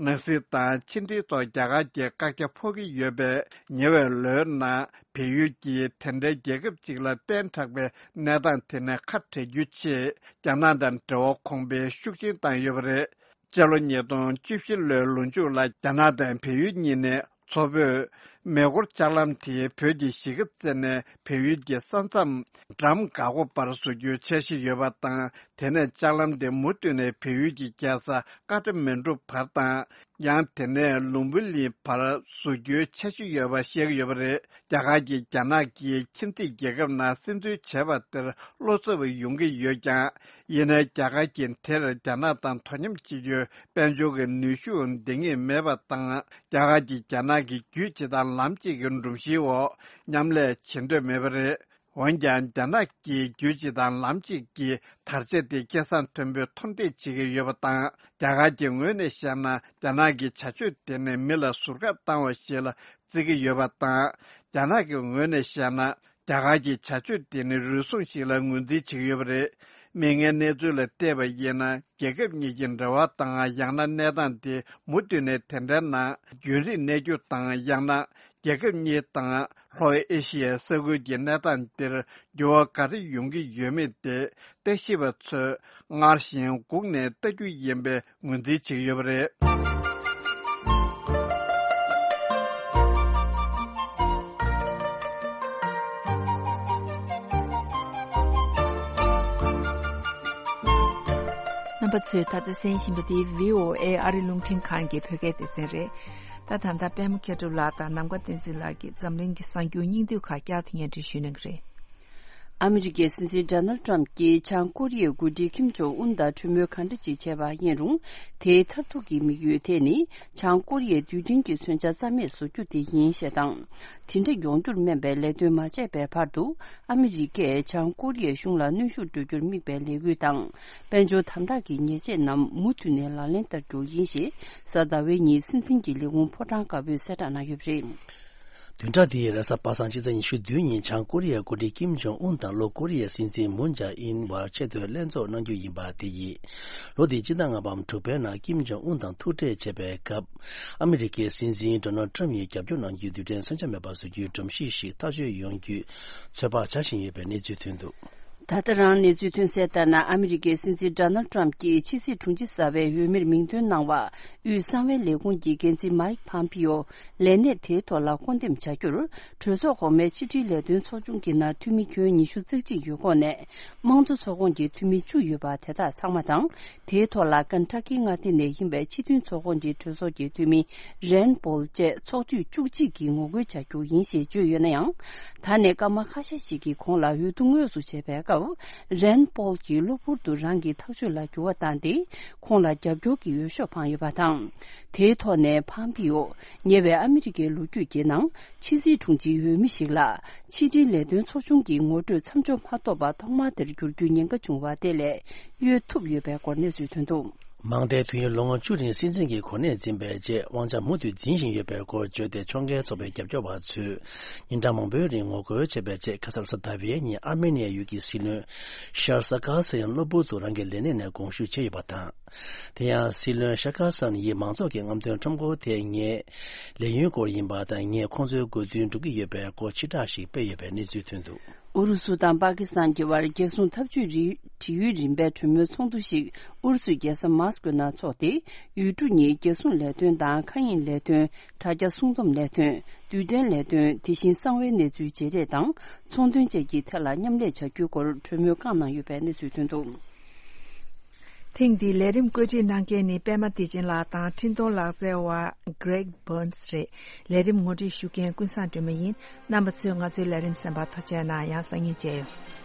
ནག་སྲིད་དང་ཕྱི་འབྲེལ་ཐོག་རྒྱ་གར་གྱི་བཀག་རྒྱ་ཕོག་གི་ཡོད་པས། ཉེ་བའི་ལོའི་ནང་བལ་ཡུལ་གྱིས་དེ་འདྲའི་རྒྱལ་ཁབ་ཅིག་ལ་བརྟེན་དྲགས་པའི་གནས་སྟངས་དེ་ནས་ཁ་བྲལ་རྒྱུའི་ཆེད། རྒྱ་ནག་དང་འབྲེལ་བ་གོང་འཕེལ་ཤུགས་ཆེན་བཏང་ཡོད་པ་རེད། སྤྱི་ལོ་ཉིས་སྟོང་བཅུ་བཞི་ལོའི་ལོ་མཇུག་ལ་རྒྱ་ནག་དང་བལ་ཡུལ་གཉིས་ནས་མཚོ་བོད། མེ་འཁོར་ལྕགས་ལམ་དེས་བོད་ཀྱི་གཞིས་ཀ་རྩེ་ནས་བལ་ཡུལ་གྱི་ས་མཚམས་འགྲམ་འགག་སྒོ་བར་བཟོ་རྒྱུའི་འཆར་གཞི་ཡོད་པ་དང་། དེ་ནས་ལྕགས་ལམ་དེ་མུ་མཐུད་ནས་བལ་ཡུལ་གྱི་རྒྱལ་ས་ཀ་ཐ་མན་གྲུ་བར་དང་། ཡང་དེ་ནས་ལུམ་བི་ནི་བར་བཟོ་རྒྱུའི་འཆར་གཞི་ཡོད་པ་བཤད་ཀྱི་ཡོད་པ་རེད། རྒྱ་གར་གྱིས་རྒྱ་ནག་གིས་ཁྱིམ་མཚེས་རྒྱལ་ཁབ་ནང་སིམ་འཛུལ་བྱས་པ་དེར་བློ་འཚབ་ཡོང་གི་ཡོད་ཀྱང་། ཡིན་ནའི་རྒྱ་གར་གྱིས་དེར་རྒྱ་ནག་དང་དོ་མཉམ་བྱེད་རྒྱུའི་དཔལ་འབྱོར་གྱི་ནུས་ཤུགས་འདང་ངེས་མེད་པ་དང་། རྒྱ་གར་གྱིས་རྒྱ་ནག་གི་རྒྱུད་སྤྱི་དང་ལམ་གཅིག་གི་སྒྲོམ་གཞིའི་འོག་མཉམ་ལས་བྱེད་འདོད་མེད་པ་རེད། འོན་ཀྱང་། རྒྱ་ནག་གི་རྒྱུད་སྤྱི་དང་ལམ་གཅིག་གི་དར་ཆ་དེ་སྐད་གསང་མཐོན་པོས་མཐོར་འདེགས་བྱེད་ཀྱི་ཡོད་པ་དང་། རྒྱ་གར་གྱི་ངོས་ནས་བཤད་ན། རྒྱ་ནག་གི་བྱ་སྤྱོད་དེ་ནི་མི་ལ་ཟུར་བཀག་བཏང་བ་ཞིག་ལ་བརྩི་གི་ཡོད་པ་དང་། རྒྱ་ནག་གི་ངོས་ནས་བཤད་ན། རྒྱ་གར་གྱི་བྱ་སྤྱོད་དེ་ནི་རུལ་སུངས་ཤིག་ལ་ངོས་འཛིན་བྱེད་ཀྱི་ཡོད་པ་རེད། མིག་སྔའི་གནས་ཚུལ་ལ་བལྟས་པ་ཡིན་ན། རྒྱལ་ཁབ་གཉིས་ཀྱི་འབྲེལ་བ་དང་། ཡང་ན་གནས་སྟངས་དེ་མུ་མཐུད་ནས་དེ་འདྲའི་ནང་རྒྱུན་རིང་གནས་རྒྱུ་དང་། ཡང་ན་རྒྱལ་ཁབ་གཉིས་དང་ལྷོ་ཨེ་ཤི་ཡའི་ས་ཁུལ་གྱི་གནས་སྟངས་འདིར་འགྱུར་བ་ག་རེ་ཡོང་གི་ཡོད་མེད་དེ། ལྟ་ཞིབ་པ་ཚོས་སྔར་བཞིན་སྒུག་ནས་ལྟ་རྒྱུ་ཡིན་པའི་ངོས་འཛིན་བྱེད་ཀྱི་ཡོད་པ་རེད། རྣམ་པ་ཚོས་ད་ལྟ་གསན་བཞིན་པ་འདི་བྷི་ཨོ་ཨེ་ཨ་རི་རླུང་འཕྲིན་ཁང་གི་བོད་སྐད་སྡེ་ཚན་རེད། ད་ད་ལྟ་པད་མ་མཁས་གྲུབ་ལགས་དང་ནམ་མཁའ་བསྟན་འཛིན་ལགས་ཀྱིས་འཛམ་གླིང་གི་གསར་འགྱུར་སྙིང་བསྡུས་ཁག་བསྐྱར་དུ་སྙན་སྒྲོན་ཞུ་གནང་གི་རེད། ཨ་མི་རི་ཀའི་སྲིད་འཛིན་ཌོ་ནལ་ཊམ་གྱིས་བྱང་ཀོ་རི་ཡའི་འགོ་ཁྲིད་ཀིམ་ཇོང་ཨུན་དང་གྲོས་མོལ་ག་འདྲ་ཅིག་བྱས་པ་ཡིན་རུང་། དེའི་མཐར་ཐུག་གི་དམིགས་ཡུལ་དེ་ནི་བྱང་ཀོ་རི་ཡའི་རྡུལ་ཕྲན་གྱི་མཚོན་ཆ་རྩ་མེད་བཟོ་རྒྱུ་དེ་ཡིན་ཞེས་དང་། དེ་འདྲ་ཡོང་རྒྱུར་སྨན་པའི་ལས་དོན་མ་བྱས་པའི་བར་དུ། ཨ་མི་རི་ཀས་བྱང་ཀོ་རི་ཡའི་གཞུང་ལ་གནོན་ཤུགས་སྤྲོད་རྒྱུར་དམིགས་པའི་ལས་འགུལ་དང་། དཔལ་འབྱོར་དམ་དྲག་གི་ཉེས་ཆད་རྣམས་མུ་མཐུད་ནས་ལག་ལེན་བསྟར་རྒྱུ་ཡིན་ཞེས། གཟའ་ཟླ་བའི་ཉིན་སྲིད་འཛིན་གྱི་ལས་ཁུངས་ཕོ་བྲང་དཀར་པོས་གསལ་བསྒྲགས་གནང་ཡོད་པ་རེད། བདུན་ཕྲག་འདིའི་རེས་གཟའ་པ་སངས་སྤྱི་ཚེས་ཉི་ཤུ་བདུན་ཉིན་བྱང་ཀོ་རི་ཡའི་འགོ་ཁྲིད་ཀིམ་ཇོང་ཨུན་དང་ལྷོ་ཀོ་རི་ཡའི་སྲིད་འཛིན་མུན་ཇཱ་ཨིན་བར་ཆེས་མཐོའི་ལྷན་ཚོགས་གནང་རྒྱུ་ཡིན་པ་དེ་ཡིས། ལོ་འདིའི་སྤྱི་ཟླ་ལྔ་པའམ་དྲུག་པའི་ནང་ཀིམ་ཇོང་ཨུན་དང་ཐུག་འཕྲད་བྱེད་པའི་སྐབས། ཨ་མི་རི་ཀའི་སྲིད་འཛིན་ཌོ་ནལ་ཊམ་ཡིས་རྒྱབ་སྐྱོར་གནང་རྒྱུའི་རྡུལ་ཕྲན་མཚོན་ཆ་མེད་པ་བཟོ་རྒྱུའི་སྒྲོམ་གཞི་ཞིག་ཐག་གཅོད་ཡོང་རྒྱུའི་ཚོད་དཔག་བྱ་བཞིན་ཡོད་པའི་གནས་ཚུལ་ཐོན་འདུག། ད་ལྟ་རང་གནས་ཚུལ་ཐོན་གསལ་ལྟར་ན། ཨ་མི་རི་ཀའི་སྲིད་འཛིན་ཌོ་ནལ་ཊམ་གྱིས་ཕྱི་སྲིད་དྲུང་ཆེ་གསར་པའི་འོས་མིར་མིང་འདོན་གནང་བ། དབུས་གསང་བའི་ལས་ཁུངས་ཀྱི་འགན་འཛིན་མཱིག་ཕམ་པིའོ་ལས་གནས་དེའི་ཐོག་ལ་བསྐོ་འདེམས་བྱ་རྒྱུར། གྲོས་ཚོགས་གོང་མའི་ཕྱི་འབྲེལ་ལས་དོན་ཚོགས་ཆུང་གི་ནང་འཐུས་མི་ཁྱོན་ཉི་ཤུ་རྩ་གཅིག་ཡོད་སྐོར་ནས། དམངས་གཙོ་ཚོགས་ཁོངས་ཀྱི་འཐུས་མི་བཅུ་ཡོད་པ་དེ་དག་ཚང་མ་དང་། དེའི་ཐོག་ལ་ཀན་ཊ་ཀི་མངའ་སྡེ་ནས་ཡིན་པའི་སྤྱི་མཐུན་ཚོགས་ཁོངས་ཀྱི་གྲོས་ཚོགས་ཀྱི་འཐུས་མི་རན་པོལ་བཅས་ཚོགས་དུས་བཅུ་གཅིག་གིས་ངོ་རྒོལ་བྱ་རྒྱུ་ཡིན་ཞེས་བརྗོད་ཡོད་ན་ཡང་། ད་ནས་སྐར་མ་ཁ་ཤས་ཤིག་གི་གོང་ལ་འོས་བསྡུ་དངོས་སུ་བྱས་པའི་སྐབས། རན་པོལ་གྱིས་གློ་བུར་དུ་རང་གི་ཐག་གཅོད་ལ་འགྱུར་བ་བཏང་སྟེ། ཁོང་ལ་རྒྱབ་སྐྱོར་གྱི་འོས་ཤོག་འཕངས་ཡོད་པ་དང་། དེའི་ཐོག་ནས་ཕམ་པིའོ། ཉེ་བའི་ཨ་མི་རི་ཀའི་ལོ་རྒྱུས་ཀྱི་ནང་། ཕྱི་སྲིད་དྲུང་ཆེའི་འོས་མི་ཞིག་ལ། ཕྱི་འབྲེལ་ལས་དོན་ཚོགས་ཆུང་གི་ངོ་སྤྲོད་མཚམས་འཇོག་མ་ཐོབ་པ་ཐོག་མ་དེར་འགྱུར་རྒྱུའི་ཉེན་ཁ་བྱུང་བ་དེ་ལས་གཡོལ་ཐུབ་ཡོད་པའི་སྐོར་གནས་ཚུལ་ཐོན་འདུག། མང་མཐའི་དུས་ཡུན་ལོ་ངོ་བཅུ་རིང་སྲིད་འཛིན་གྱི་གོ་གནས་འཛིན་པའི་རྗེས། དབང་ཆ་མུ་མཐུད་འཛིན་བཞིན་ཡོད་པའི་སྐོར་བརྗོད་དེ། ཕྱོགས་འགལ་ཚོགས་པའི་རྒྱབ་སྐྱོར་བ་ཚོས་ཉིན་གྲངས་མང་པོའི་རིང་ངོ་རྒོལ་བྱས་པའི་རྗེས། ཁ་སང་གཟའ་ཟླ་བའི་ཉིན་ཨར་མེ་ནི་ཡའི་ཡུལ་གྱི་སྲིད་བློན་ཤར་ས་ཀ་སན་གློ་བུར་དུ་རང་གི་ལས་གནས་ནས་དགོངས་ཞུ་བྱས་ཡོད་པ་དང་། དེ་ཡང་སྲིད་བློན་ཤར་ཀ་སན་ཡིས་མང་ཚོགས་ཀྱི་རྔམ་སྟོན་ཁྲོམ་སྐོར་དེ་ངའི་ལས་ཡུན་སྐོར་ཡིན་པ་དང་། ངས་ཁོང་ཚོའི་དགོས་འདུན་སྒྲུབ་ཀྱི་ཡོད་པའི་སྐོར་ཕྱིར་བསྒྲགས་ཤིག་སྤེལ་ཡོད་པའི་གནས་ཚུལ་ཐོན་འདུག། ཨུ་རུ་སུ་དང་པ་ཀི་སི་ཐན་གྱི་བར་རྒྱལ་སྲུང་འཐབ་ཇུས་རི་བྲིས་ཡུལ་རིམ་པའི་གྲོས་མོལ་ཚོགས་འདུ་ཞིག་ཨུ་རུ་སུའི་རྒྱལ་ས་མཱ་སི་ཀོའི་ནང་འཚོགས་ཏེ། ཡུལ་གྲུ་གཉིས་རྒྱལ་སྲུང་ལས་དོན་དང་། མཁའ་དབྱིངས་ལས་དོན། དྲ་རྒྱ་སྲུང་འཛོམས་ལས་དོན། རྡུལ་ཕྲན་ལས་དོན། དེ་བཞིན་གསང་བའི་གནས་ཚུལ་བརྗེ་རེས་དང་ཚོང་དོན་བཅས་ཀྱི་ཐད་ལ་མཉམ་ལས་བྱ་རྒྱུའི་སྐོར་གྲོས་མོལ་བསྐངས་གནང་ཡོད་པའི་གནས་ཚུལ་ཐོན་འདུག། ཐེངས་འདིའི་ལས་རིམ་བཀོད་སྒྲིག་གནང་མཁན་ནི་པད་མ་བདེ་ཆེན་ལགས་དང་འཕྲིན་གཏོང་ལག་རྩལ་བ་Greg Burns་རེད། ལས་རིམ་ངོ་སྤྲོད་ཞུ་མཁན་ཀུན་བཟང་སྒྲོལ་མ་ཡིན། རྣམ་པ་ཚོས་ང་ཚོའི་ལས་རིམ་གསན་པར་ཐུགས་རྗེ་གནང་། ཡང་སང་ཉིན་མཇལ་ཡོང་།